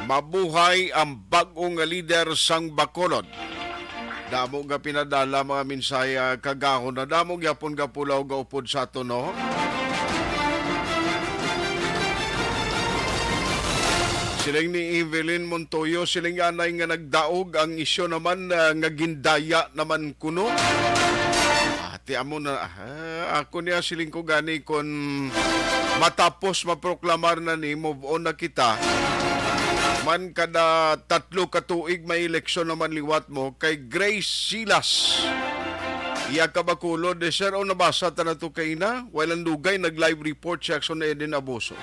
Mabuhay ang bag-o nga leader sang Bacolod. Damo nga pinadala mga mensahe, ah, kagahon na damo gyapon gapulaw gaupod sa ato, no? Siling ni Evelyn Montoyo, siling anay nga nagdaog ang isyu naman, ah, nga gindaya naman kuno. Ati amo na, ah, ako niya siling ko gani kon matapos maproklamar na ni, move on na kita. Man kada tatlo ka tuig may eleksyon naman liwat mo kay Grace Silas. Iya ka Bacolod, eh, sir, o nabasa ta na to kay na? Walang dugay, nag-live report si Action Eden Abuso.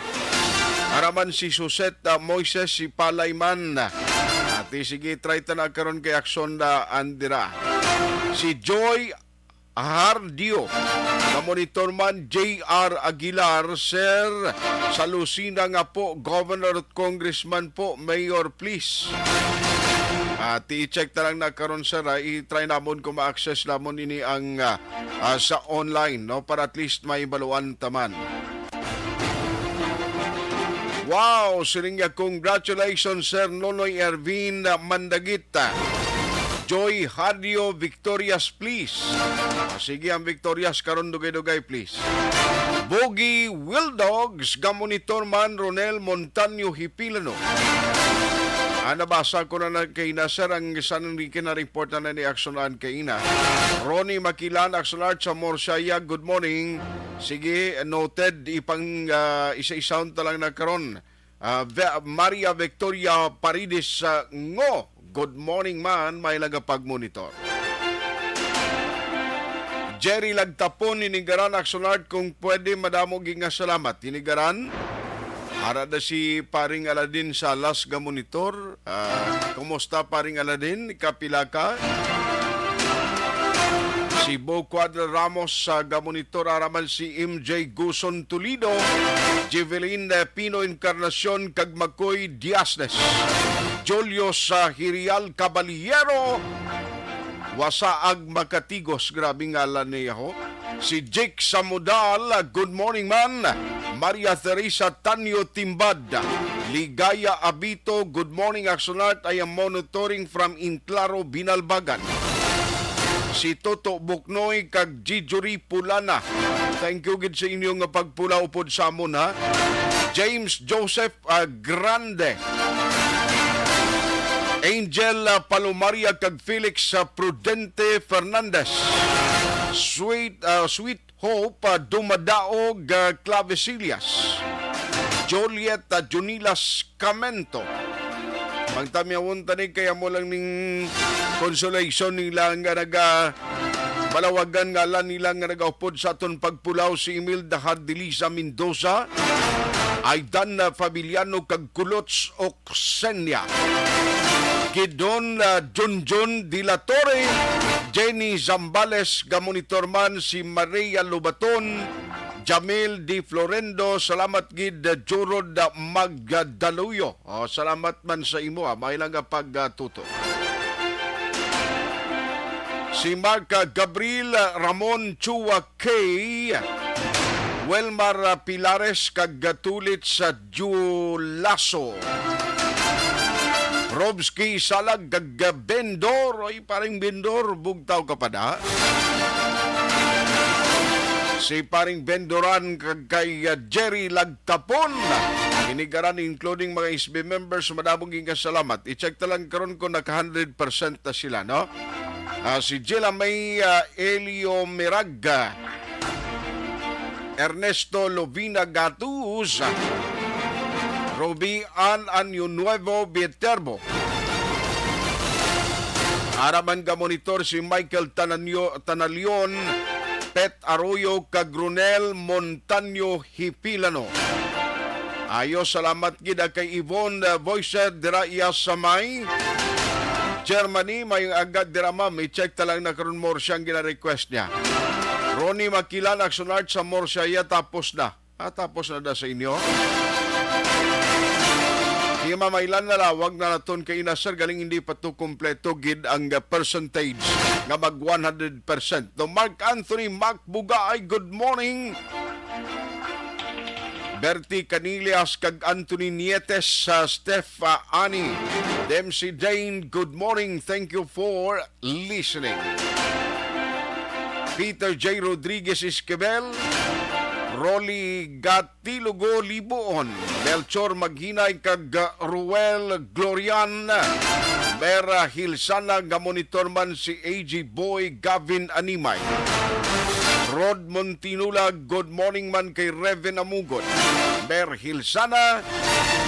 Araman si Suset, ah, Moises, si Palayman. Ati, sige, try ta na karon kay Action na Andira. Si Joy Hardio, na monitor man, J R Aguilar, sir, sa Lucena nga po, governor at congressman po, mayor, please. Ah, ti-check ta lang na karon, sir, ah. I-try namon kung ma-access namon ini ang, ah, ah, sa online, no, para at least may baluan taman. Wow, siling niya, congratulations, Sir Nonoy Ervin Mandagita. Joy Hadio, victorious, please. Ah, sige, ang victorious karon, dugay-dugay, please. Bogi Will Dogs, gamonitor man, Ronel Montaño Hipilano. Ah, nabasa ko na, na kay na, sir, ang isa nang kina-report na, na ni Action Ad kay ina. Ronnie Makilan, Action Art sa Morsaya, good morning. Sige, noted, ipang, ah, isa-isaon ta lang na karon. Ah, Ve-, Maria Victoria Paredes, ah, Ngo, good morning man, may laga pag-monitor. Jerry Lagtapon, Hinigaran, Action Art, kung pwede, madamo gid nga salamat. Hinigaran, ara da si Paring Aladin Salas ga monitor. Ah, kumusta, Paring Aladin? Kapila ka? Si Bo Cuadra Ramos sa gamonitor, araman si M J Guson Toledo, Jeveline Pino Encarnacion, kag Makoy Diasnes. Julio sa Hirial Caballero, Wasaag Makatigos, grabe ngalan niya ho. Si Jake Samudal, good morning man. Maria Teresa Tanyo Timbad, Ligaya Abito, good morning, Action Art. I am monitoring from Intlaro, Binalbagan. Si Toto Buknoy kag Jijuri Pulana. Thank you gid sa inyo nga pagpulaw pod sa amon, ha. James Joseph, ah, Grande. Angel, ah, Palomaria kag Felix, ah, Prudente Fernandez. Sweet, ah, Sweet Hope, ah, Dumadaog, ah, Clavesillas. Juliet, ah, Junilas Camento. Pagtamyawon tani kay amo lang ning consolation nila nga naga malawagan ngalan nila nga nagaupod sa aton pagpulaw, si Imelda Hardeliza Mendoza, Aidan, ah, Fabiliano kag Kulots Oksenia. Gidon, ah, Junjun de la Torre, Jenny Zambales, gamonitor man si Maria Lobaton, Jamil Di Florendo, salamat gid, ah, Jurod, ah, Magdaluyo. Oh, salamat man sa imo, ah. May lang nga pagtuto. Si Mark, ah, Gabriel, ah, Ramon Chua K, Welmar, ah, Pilares, kag Gatulit sa Julaso. Robski Salag, kag Bendor, ay, Paring Bendor, bugtaw ka pa da. Si Paring Bendoran, kag kay, ah, Jerry Lagtapon. Ini karan, including mga S B members, madamong gingasalamat. I-check ta lang karon kung naka hundred percent na sila, no? Ah, si Jella May, ah, Elio Miraga, Ernesto Lovina Gatus, Ruby Ann Año Nuevo Viterbo, Araman ka monitor si Michael Tananyo-, Tanalion, Pet Arroyo, kag Ronel Montaño Hipilano. Ayo, salamat gid, ah, kay Yvonne, ah, Voicer dira iya sa may Germany. May agad dira, ma'am. I-check ta lang na karon, more siyang gina-request niya. Ronnie Makilan, Action Art sa Morsia, iya tapos na. Ah, tapos na da sa inyo? Di mamailan na lawag na naton kay ina, sir, galing hindi pa to kompleto gid ang, ah, percentage nga mag one hundred percent. No, Mark Anthony, Mark Bugay, good morning. Bertie Canillas kag Anthony Nietes, sa Steph, ah, Ani. Dempsey Dane, good morning. Thank you for listening. Peter J Rodriguez Esquivel, Rolly Gatilugo Libuon, Melchor Maghinay kag Ruel Glorian, Mera Hilsana, nga monitor man si A G Boy Gavin Animay. Rod Montinula, good morning man kay Reven Amugod. Mer Hilsana,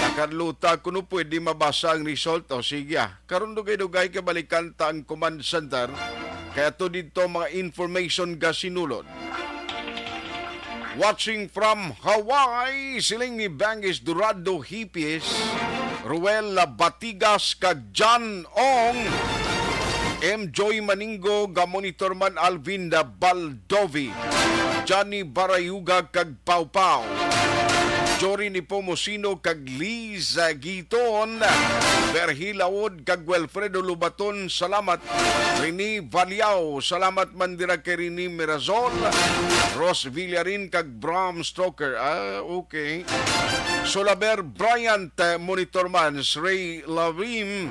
nakaluta kuno pwede mabasa ang result. O sige, ah. Karon dugay-dugay kay balikan ta ang command center. Kaya to dito mga information ga sinulod. Watching from Hawaii, siling ni Bangis Dorado Hipis, Ruel Labatigas kag John Ong, M Joy Maningo, ga monitor man Alvin Baldovi, Johnny Barayuga kag Pau Pau, Jory Nepomuceno kag Liz Giton, Berhi Laod kag Wilfredo Lubaton, salamat. Rene Valiao, salamat man dira kay Rene Mirazol, Ross Villarin kag Bram Stoker. Ah, okay. Solaber Bryant, eh, monitor man, Ray Lavim.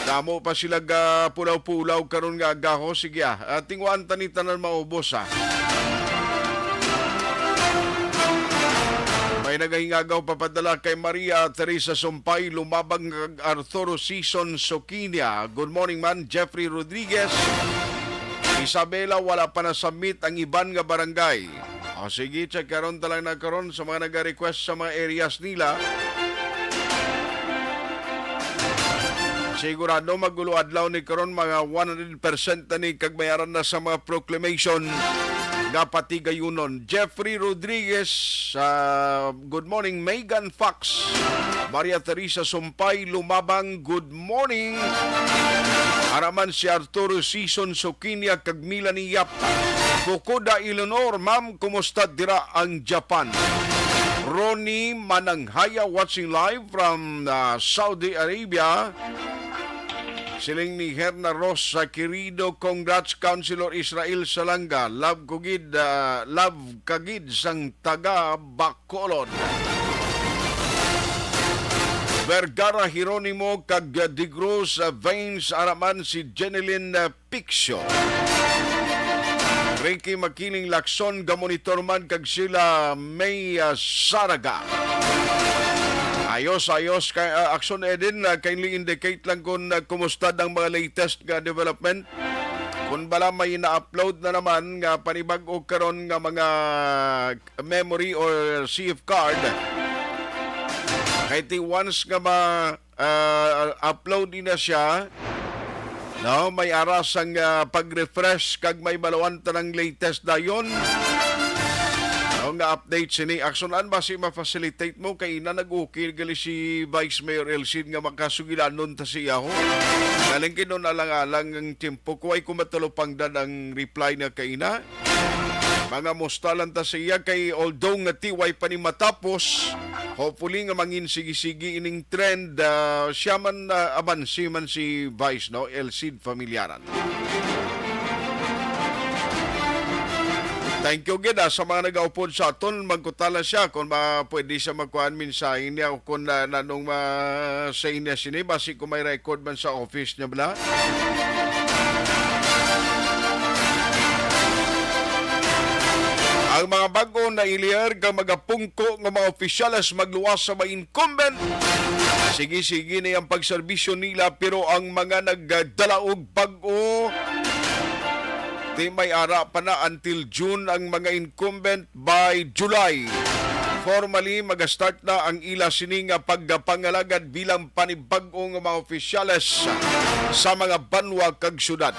Damo pa sila ga pulaw-pulaw karon nga agaho. Sige, ah. Ah, tingwaan ta ni tanan maubos, ah. May nagahingagaw papadala kay Maria Teresa Sumpay, Lumabang, kag Arturo Season Soquinia. Good morning man, Jeffrey Rodriguez. Isabela, wala pa na-submit ang iban nga barangay. O sige, check karon ta lang na karon sa mga nag-request sa mga areas nila. Sigurado magulo adlaw ni karon, mga one hundred percent na ni kag may aran na sa mga proclamation nga patigayunon. Jeffrey Rodriguez, ah, good morning. Megan Fox, Maria Teresa Sumpay, Lumabang, good morning. Araman si Arturo Season Soquinia kag Melanie Yap. Bukoda Eleanor, ma'am, kumusta dira ang Japan? Ronnie Mananghaya watching live from, ah, Saudi Arabia. Siling ni Herna Rosa Querido, congrats, Councilor Israel Salanga. Love ko gid, ah, love ka gid sang taga Bacolod. Vergara Jeronimo kag Digros, ah, Veins, araman si Jeneline, ah, Piccio. Ricky Makiling Lacson, gamonitor man kag sila May, ah, Saraga. Ayos, ayos. Kay, ah, Action Eden, ah, kindly indicate lang kung, ah, kumusta ang mga latest nga development. Kung bala may na-upload na naman nga panibag-o karon nga mga memory or C F card. Kay ti once nga ma, ah, upload ni na siya, no, may aras ang, ah, pag-refresh kag may maluan tanang latest dayon. No, nga update sini. Action An, basi ma-facilitate mo kay ina nag-okay gali si Vice Mayor Elcid nga makasugilanon ta siya ho. Galing kay nun alang-alang ang tiyempo ko ay kumatalupangdan ang reply na kay ina. Mga musta lang ta sa iya kay although nga ti way pa ni matapos, hopefully nga mangin sige-sige ining trend, ah, siya man, ah, abansi man si Vice, no? Elcid Familiaran. Thank you gid, ah, sa mga nagaupod sa aton. Magkutala siya kung ma-, pwede siya magkuhaan mensahe niya o kung, ah, nanong ma-, sa niya sini. Basi kung may record man sa office niya bala. Ang mga bag-o na i-hire kag magapungko nga mga opisyales magluwas sa mga incumbent. Sige-sige na ang pagserbisyo nila, pero ang mga nagdala og bag-o, di may ara pa na until June ang mga incumbent. By July, formally magastart na ang ila sini nga pagpangalagad bilang panibag-o nga mga opisyales sa mga banwa kag syudad.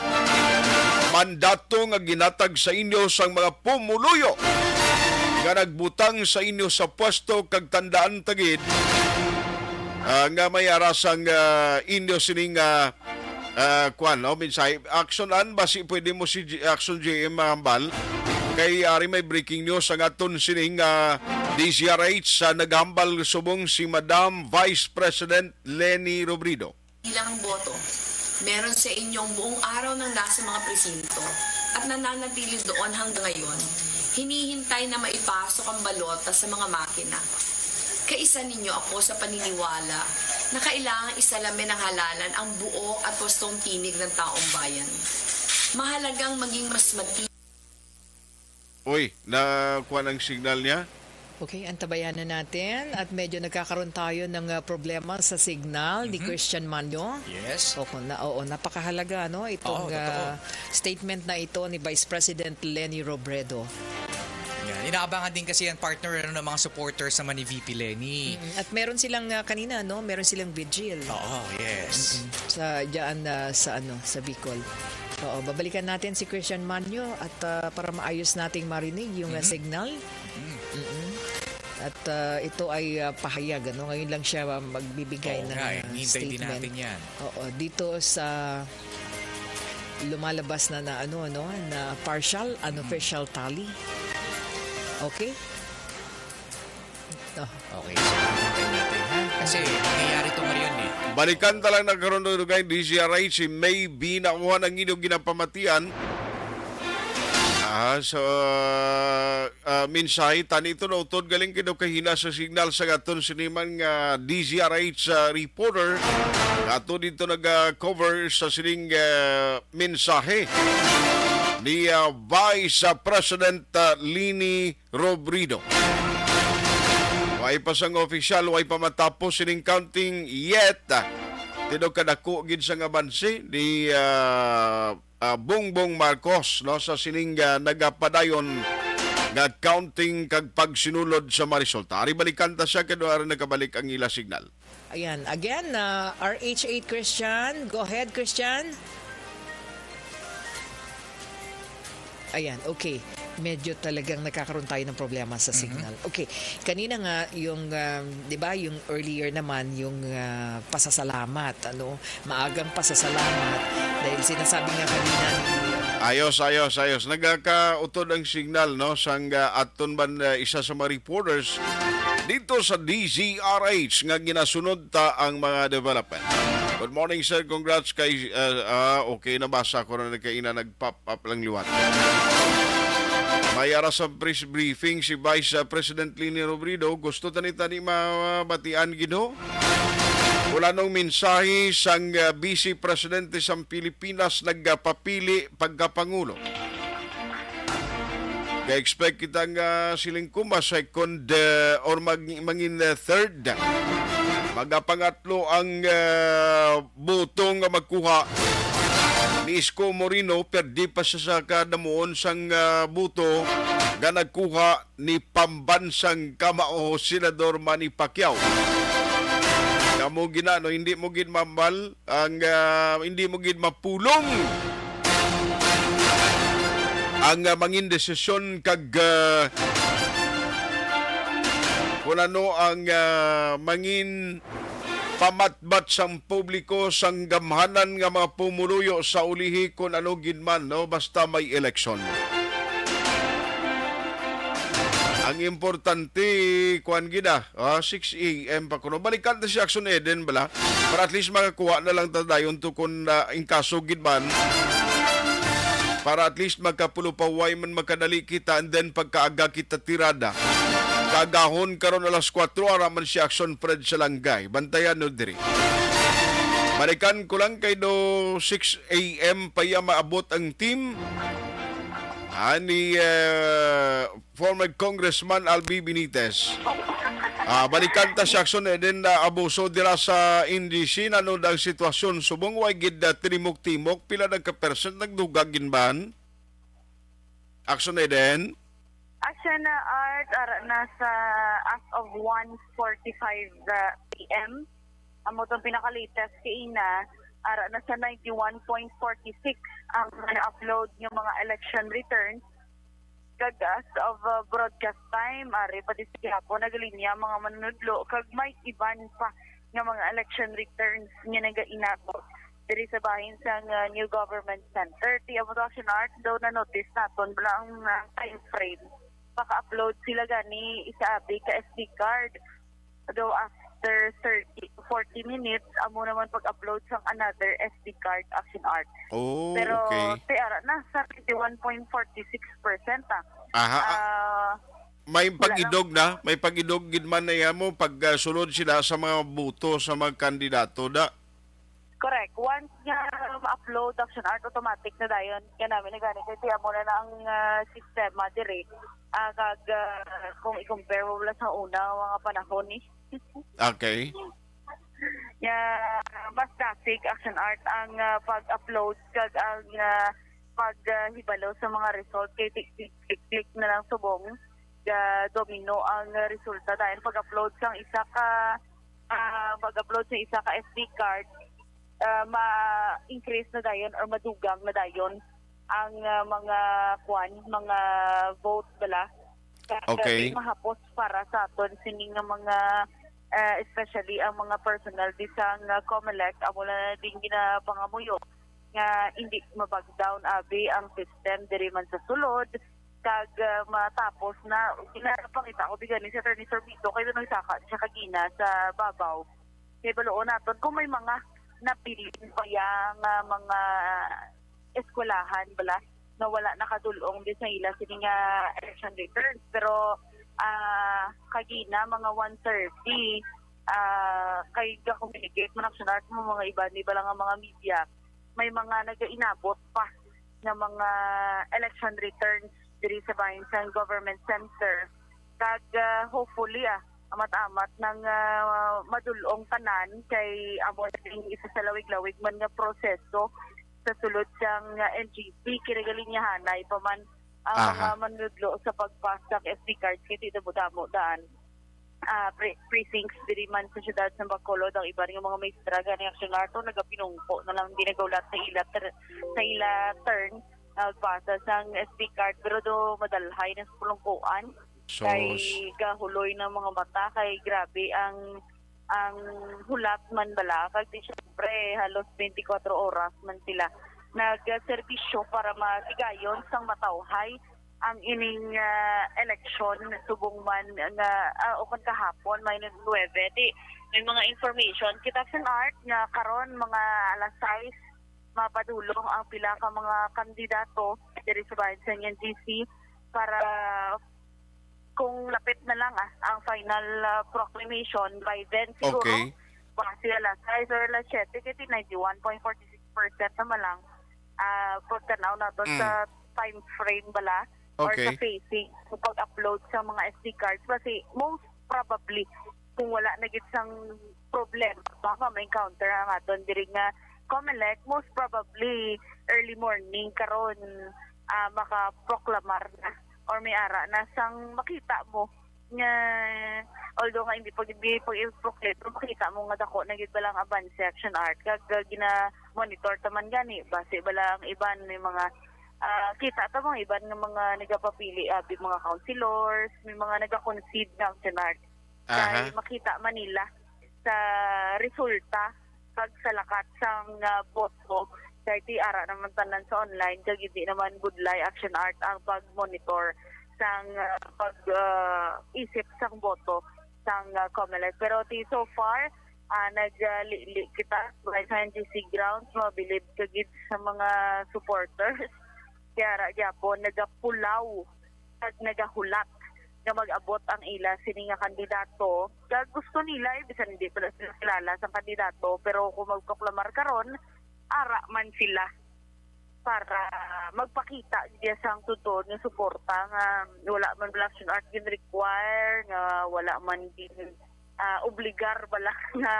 Mandato nga ginatag sa inyo sang mga pumuluyo nga nagbutang sa inyo sa pwesto, kag tandaan ta gid, ah, nga may ara sang, ah, inyo sining, ah, ah, kwan, no? Mensahe. Action an, basi pwede mo si G-, Action G M mahambal. Kay ari may breaking news ang aton sining, ah, D Z R H sa naghambal subong si Madam Vice President Leni Robredo. Bilang boto, meron sa inyong buong araw nang nasa mga presinto at nananatili doon hanggang ngayon, hinihintay na maipasok ang balota sa mga makina. Kaisa ninyo ako sa paniniwala na kailangang isalamin ng halalan ang buo at wastong tinig ng taong bayan. Mahalagang maging mas mati- Uy, nakuha ang signal niya? Okay, antabayanan natin at medyo nagkakaroon tayo ng, ah, problema sa signal ni Mhm. Christian Manyo. Yes. Oo, na, oo, napakahalaga, no, itong, Oo, totoo. ah, statement na ito ni Vice President Leni Robredo. Yan. Inaabangan din kasi yan, partner, ano, ng mga supporters naman ni V P Leni. Mm, at meron silang, ah, kanina, no, meron silang vigil. Oo, yes. Mm-mm. Sa, diyan, ah, sa, ano, sa Bicol. Oo, babalikan natin si Christian Manyo at, ah, para maayos nating marinig yung, ah, Mhm. signal. Mhm. Mm-mm. At, ah, ito ay, ah, pahayag, ano, ngayon lang siya magbibigay Oo ng, nga, eh. ah, Hinihintay din statement. natin yan. Oo, dito sa lumalabas na, na, ano, ano, na partial, Mm. unofficial tally. Okay? Oh. Okay, so hinihintay natin, ha? Kasi nangyayari to ngayon, eh. Balikan ta lang na karon, Dugay, D Z R H, si May B, nakuha ang inyong ginapamatian. Ah, so, ah, mensahe, tani ito na utod galing kay daw kahina sa signal sa aton siniman nga D Z R H, ah, reporter. Ato dito nag-cover sa sining, ah, mensahe ni, ah, Vice, ah, President, ah, Leni Robredo. Way pa sang opisyal, way pa matapos sining counting yet. Tinuod kadako gid sang abanse ni, ah, ah, Bongbong Marcos, no, sa sining, ah, nagapadayon nga counting kag pagsinulod sa mga resulta. Ari, balikan ta siya kay ari nakabalik ang ila signal. Ayan, again, ah, R H eight Christian. Go ahead, Christian. Ayan, okay. Medyo talagang nagkakaroon tayo ng problema sa Mhm. signal. Okay, kanina nga yung, um, 'di ba, yung earlier naman, yung, ah, pasasalamat, ano, maagang pasasalamat dahil sinasabi nga kanina ni Ayos, ayos, ayos. Nagakautod ang signal, no, sang, ah, aton man, ah, isa sa mga reporters dito sa D Z R H nga ginasunod ta ang mga development. Good morning, sir. Congrats kay, ah, ah, okay, nabasa ko na, nagkaina nag-pop up lang liwat. May ara sa press briefing si Vice, ah, President Leni Robredo. Gusto tani tani mabatian, Ginoo. Wala nung mensahe sang, ah, Vice Presidente sang Pilipinas nagapapili pagkapangulo. Ga-expect kita nga siling kuma second, ah, or mag-, mangin, ah, third. Magapangatlo ang, ah, boto nga magkuha ni Isko Moreno, perdi pa siya sa kadamuon sang, ah, boto nga nagkuha ni pambansang kamao Senador Manny Pacquiao. Kamo gina, no, hindi mo gid mambal ang, ah, hindi mo gid mapulong ang, ah, mangin desisyon kag, ah, kung ano ang, ah, mangin pamatbat sang publiko, sang gamhanan nga mga pumuluyo sa ulihi, kun ano gid man, no, basta may eleksyon. Ang importante, kuan gid, ah, ah, six A M pa kuno. Balikan ta si Action Eden bala, para at least makakuha na lang ta dayon to kun, ah, in kaso gid man. Para at least magkapulo pa, way man makadali kita, and then pagkaaga kita tirada. Kaagahon karon alas kuwatro, ara man si Action Fred sa Langay. Bantayan no diri. Balikan ko lang kay do six A M pa iya maabot ang team. Ah, ni, eh, former Congressman Albi Benitez. Ah, balikan ta si Action Eden na abuso dira sa N G C. Ano daw ang sitwasyon? Subong way gid, ah, tinimok-timok, pila nagka percent nagdugag ginban? Action Eden? Action na Art, ara na sa as of one forty-five, ah, P M. Amo tong pinaka-latest kaina, ara na sa ninety-one point forty-six ang na-upload nga mga election returns. Kag as of, uh, broadcast time, ari pa di sa gihapon nagalinya ang mga manunudlo kag may iban pa nga mga election returns nga nagainabot diri sa bahin sang, uh, New Government Center. Ti amo to, Action Art, daw na-notice naton bala ang, uh, time frame. Maka-upload sila gani isa abi ka S D card. Daw after thirty, forty minutes, amo naman pag-upload sang another S D card, Action Art. Oh, Pero okay. Ti ara na sa twenty-one point forty-six percent, ah. Aha, ah, Ah, may wala lang. Pag-idog na, may pag-idog gid man na mo pag, ah, sulod sila sa mga boto sa mga kandidato da. Correct. Once nga ma-upload, Action Art, automatic na dayon. Kaya namin na gani, kaya tiyan mo na na ang, ah, sistema diri. Ah, kag, ah, kung i-compare mo wala sa una, mga panahon ni. Okay. Ya, mas dasig, Action Art, ang, ah, pag-upload kag ang, ah, pag, ah, hibalo sa mga result kay tik-, tik-, tik-, click na lang subong ga domino ang, ah, resulta dahil pag-upload sang isa ka, ah, pag-upload sa isa ka S D card, ah, ma-increase na dayon or madugang na dayon ang, ah, mga kwan, mga vote bala. Kaya Okay. Di mahapos para sa aton sini nga mga, ah, especially ang mga personnel di sang, ah, COMELEC, amo na din ginapangamuyo nga hindi ma-back down abi ang system diri man sa sulod, kag, ah, matapos na. Ginapangita ko bigani si Attorney Sorbito kay nagsaka siya kagina sa babaw. Kay baloon naton kung may mga napili pa ya nga mga eskwelahan bala nga wala nakadul-ong di sa ila sini nga election returns. Pero, ah, kagina mga one thirty, ah, kay ga-communicate man, Action Art, mo mga iban, di ba lang ang mga media, may mga nagainabot pa nga mga election returns diri sa bahin sang government center. Kag, ah, hopefully, ah, amat-amat nang, ah, madul-ong tanan kay amo na ding isa sa lawig-lawig man nga proseso sa sulod sang, ah, N G C. Kinagalinyahanay pa man ang Aha. mga manudlo sa pag-pass sang S D cards kay ti damo-damo daan, ah, pre-, precincts diri man sa siyudad sa Bacolod. Ang iban nga mga maestra gani, Action Art, nagapinungko na lang, di nagaulat sa ila ter-, sa ila turn, ah, pasa sang S D card, pero do madalhay na sa pulungkuan. Sus. Kay gahuloy ng mga mata, kay grabe ang, ang hulat man bala. Kag di, syempre, halos twenty-four oras man sila nagserbisyo para matigayon sang matawhay ang ining, ah, eleksyon, subong man nga, ah, ukon kahapon, minus nuebe. Di, may mga information kita, Action Art, nga karon mga alas sais mapadulong ang pila ka mga kandidato diri sa bahin sa N G C para kung lapit na lang, ah, ang final, ah, proclamation by then siguro. Okay. Base alas sais or alas siyete, kay ninety-one point forty-six percent naman lang, ah, pagtanaw naton Mm. sa time frame bala or sa Okay. phasing sa pag-upload sa mga S D cards. Kasi most probably, kung wala na gid sang problema ba nga ma-encounter ang aton diri nga COMELEC, most probably early morning karon, ah, makaproklamar na or may ara na sang makita mo nga, although nga hindi pa gid pag-i-proclaim, pero makita mo nga dako na gid bala ang abanse, Action Art, kag, ah, gina-monitor ta man gani, base bala ang iban may mga, ah, kita ta mga iban nga mga nagapapili, abi, mga councilors, may mga naga-concede na, Action Art. Kay Aha. makita man nila sa resulta kag sa lakat sang, ah, boto, kay ti ara naman tanan sa online, kag hindi naman budlay, Action Art, ang pag-monitor sang, ah, pag, ah, isip sang boto sang, ah, COMELEC. Pero ti so far, ah, naglili kita sa N G C grounds, mabilib ka gid sa mga supporters. Kaya ra gyapon nagapulaw kag nagahulat nga mag-abot ang ila sini nga kandidato. Kag gusto nila, eh, bisan hindi pala sila kilala sa kandidato, pero kung magproklamar karon, ara man sila para magpakita gid sang tuod nga suporta, nga wala man bala, Action Art, gin-require, nga wala man gin, ah, obligar bala nga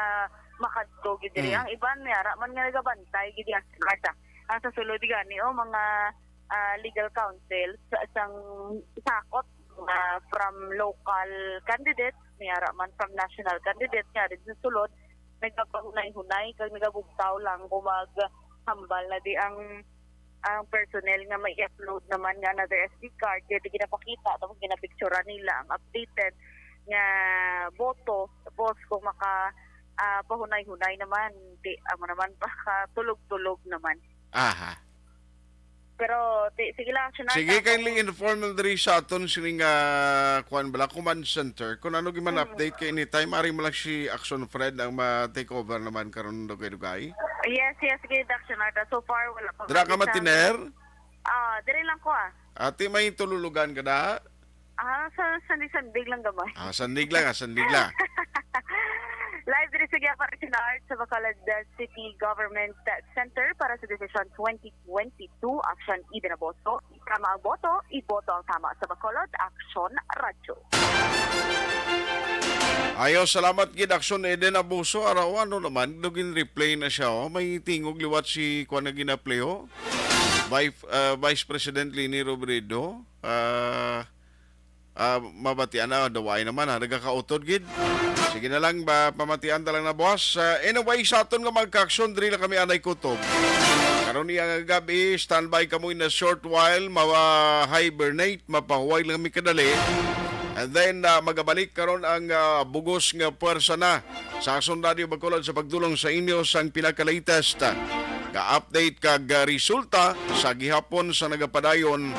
makadto gid diri. Mm. Ang iban, may ara man nga nagabantay gid, Action Art, ah. Ang sa sulod gani, oh, mga, ah, legal counsel sa, sang sakot, ah, from local candidates, may ara man from national candidates nga rin sa sulod, nagapahunay-hunay kag nagabugtaw lang kung maghambal na di ang, ang personnel nga may upload naman nga another S D card, kaya di ginapakita, tapos ginapicturan nila ang updated nga boto, tapos kung maka, ah, pahunay-hunay naman, di, amo naman, baka tulog-tulog naman. Aha. Pero, ti-, sige lang, Action Art, Sige, ako. Kindly inform lang diri sa aton sining, ah, kuan bala, command center. Kung ano gyud man Mm. update kay anytime, ari mo lang si Action Fred ang ma-take over naman karon dugay-dugay. Yes, yes, sige, Action Art. So far, wala pa Dira ka kami sa matiner? Ah, diri lang ko, ah. Ate, may tululugan ka na? Ah, sa sandig-sandig lang gamay. Ah, sandig lang, ah, sandig lang. Live diri sa Quiapo Region Art sa Bacolod, uh, City Government Center para sa Decision twenty twenty-two. Action Eden Aboso. Tama ang boto, iboto ang tama sa Bacolod. Action Radyo. Ayo, salamat gid, Action Eden Abuso. Araw, ano naman, daw gin-replay na siya, oh. May tingog liwat si kuan nga gina-play, oh. Vice, uh, Vice President Leni Robredo. Ah, ah, mabatian na, daway naman, ha, nagakautod gid. Sige na lang, ba, pamatian ta lang na, boss. Ah, anyway, sa aton nga mga kaaksyon, diri lang kami anay kutob. Karon niya nga gabi, standby kamo in a short while, mawa-hibernate, mapahuway lang kami kadali. And then, ah, magabalik karon ang, ah, bugos nga puwersa na sa Aksyon Radio Bacolod sa pagdulong sa inyo sang pinaka-latest, ah, nga update kag, ah, resulta sa gihapon sa nagapadayon.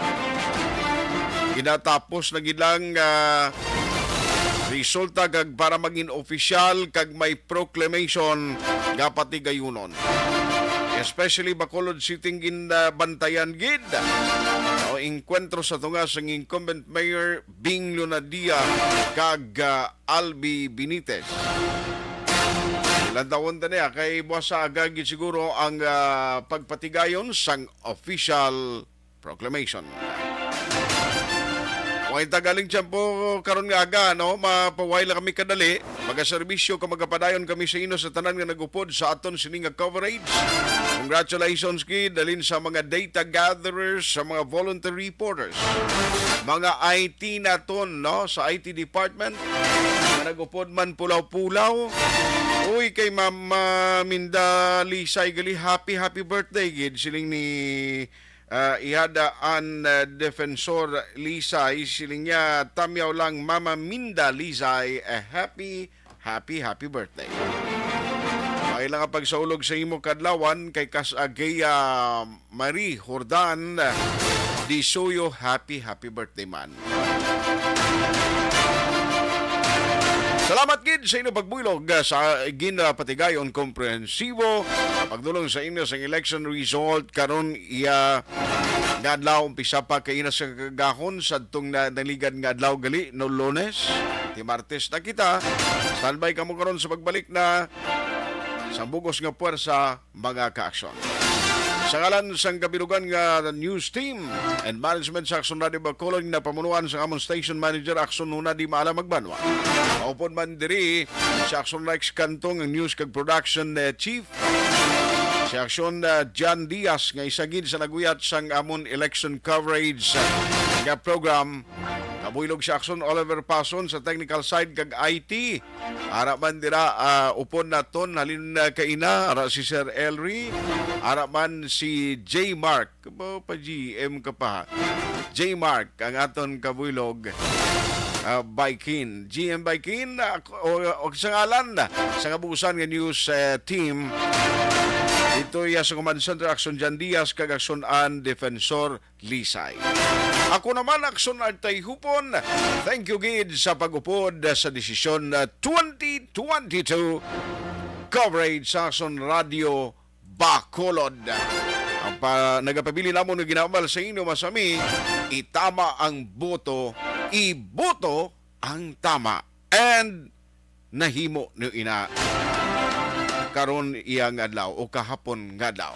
Ginatapos na gid lang, ah, resulta kag para maging opisyal kag may proclamation nga patigayunon. Especially Bacolod City ginabantayan gid o engkwentro sa tunga sang incumbent Mayor Bing Lunadia kag, ah, Albi Benitez. Ilang taon ta niya kay buwas sa aga gid siguro ang, ah, pagpatigayon sang official proclamation. Way tagaling tiyempo karon nga aga, no? Mapahuway lang kami kadali. Magaserbisyo ka magapadayon kami sa inyo sa tanan nga nag-upod sa aton sini nga coverage. Congratulations gid halin sa mga data gatherers, sa mga volunteer reporters, mga I T naton, no, sa I T department nga nag-upod man pulaw-pulaw. Uy, kay Mama Minda Lisay gali, happy, happy birthday gid siling ni, ah, Ihada an, ah, Defensor Lisay. Siling niya, "Tamyaw lang, Mama Minda Lisay, a happy, happy, happy birthday." May lang ang pagsaulog sa imo kadlawan kay Kas Agea Marie Jordan Disuyo, happy, happy birthday man. Salamat gid sa inyong pagbuylog, ah, sa ginapatigayon komprehensibo nga pagdulong sa inyo sa election result karon iya nga adlaw. Umpisa pa kaina sa kagahon sa adtong na-, naligad nga adlaw gali, no, Lunes. Ti Martes na kita. Standby kamo karon sa pagbalik na sa bugos nga puwersa, mga kaaksyon. Sa ngalan sang kabilugan nga news team and management sa Aksyon Radio Bacolod, nga napamunuan sang amon station manager, Aksyon Hunadi Maala Magbanwa. Maupod man diri sa Aksyon Rex Cantong ang news kag production, eh, chief. Si Aksyon, ah, John Diaz nga isa gid sa naguyat sang amon election coverage, ah, nga program. Kabuylog si Aksyon Oliver Pason sa technical side kag I T. Ara man dira, ah, upod naton halin na kaina, ara si Sir Elry, ara man si J Mark, ba pa G M ka pa, ha? J Mark ang aton kabuylog, ah, Baikin. G M Baikin, ah, o, o sa ngalan sa kabuusan nga news, eh, team, ito iya sa Command Center, Aksyon Jan Diaz, kag Aksyon An Defensor Lisay. Ako naman, Aksyon Artay Hupon. Thank you gid sa pag-upod sa desisyon na twenty twenty-two coverage sa Aksyon Radio Bacolod. Ang pa, nagapabilin namon nga ginambal sa inyo, masami, itama ang boto, iboto ang tama. And nahimo niyo ina karon iya nga adlaw o kahapon nga adlaw.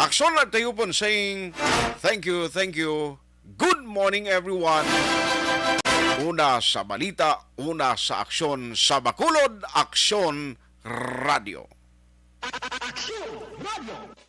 Aksyon Live Tayupon saying, thank you, thank you. Good morning, everyone. Una sa balita, una sa aksyon sa Bacolod, Aksyon Radio. Aksyon Radio.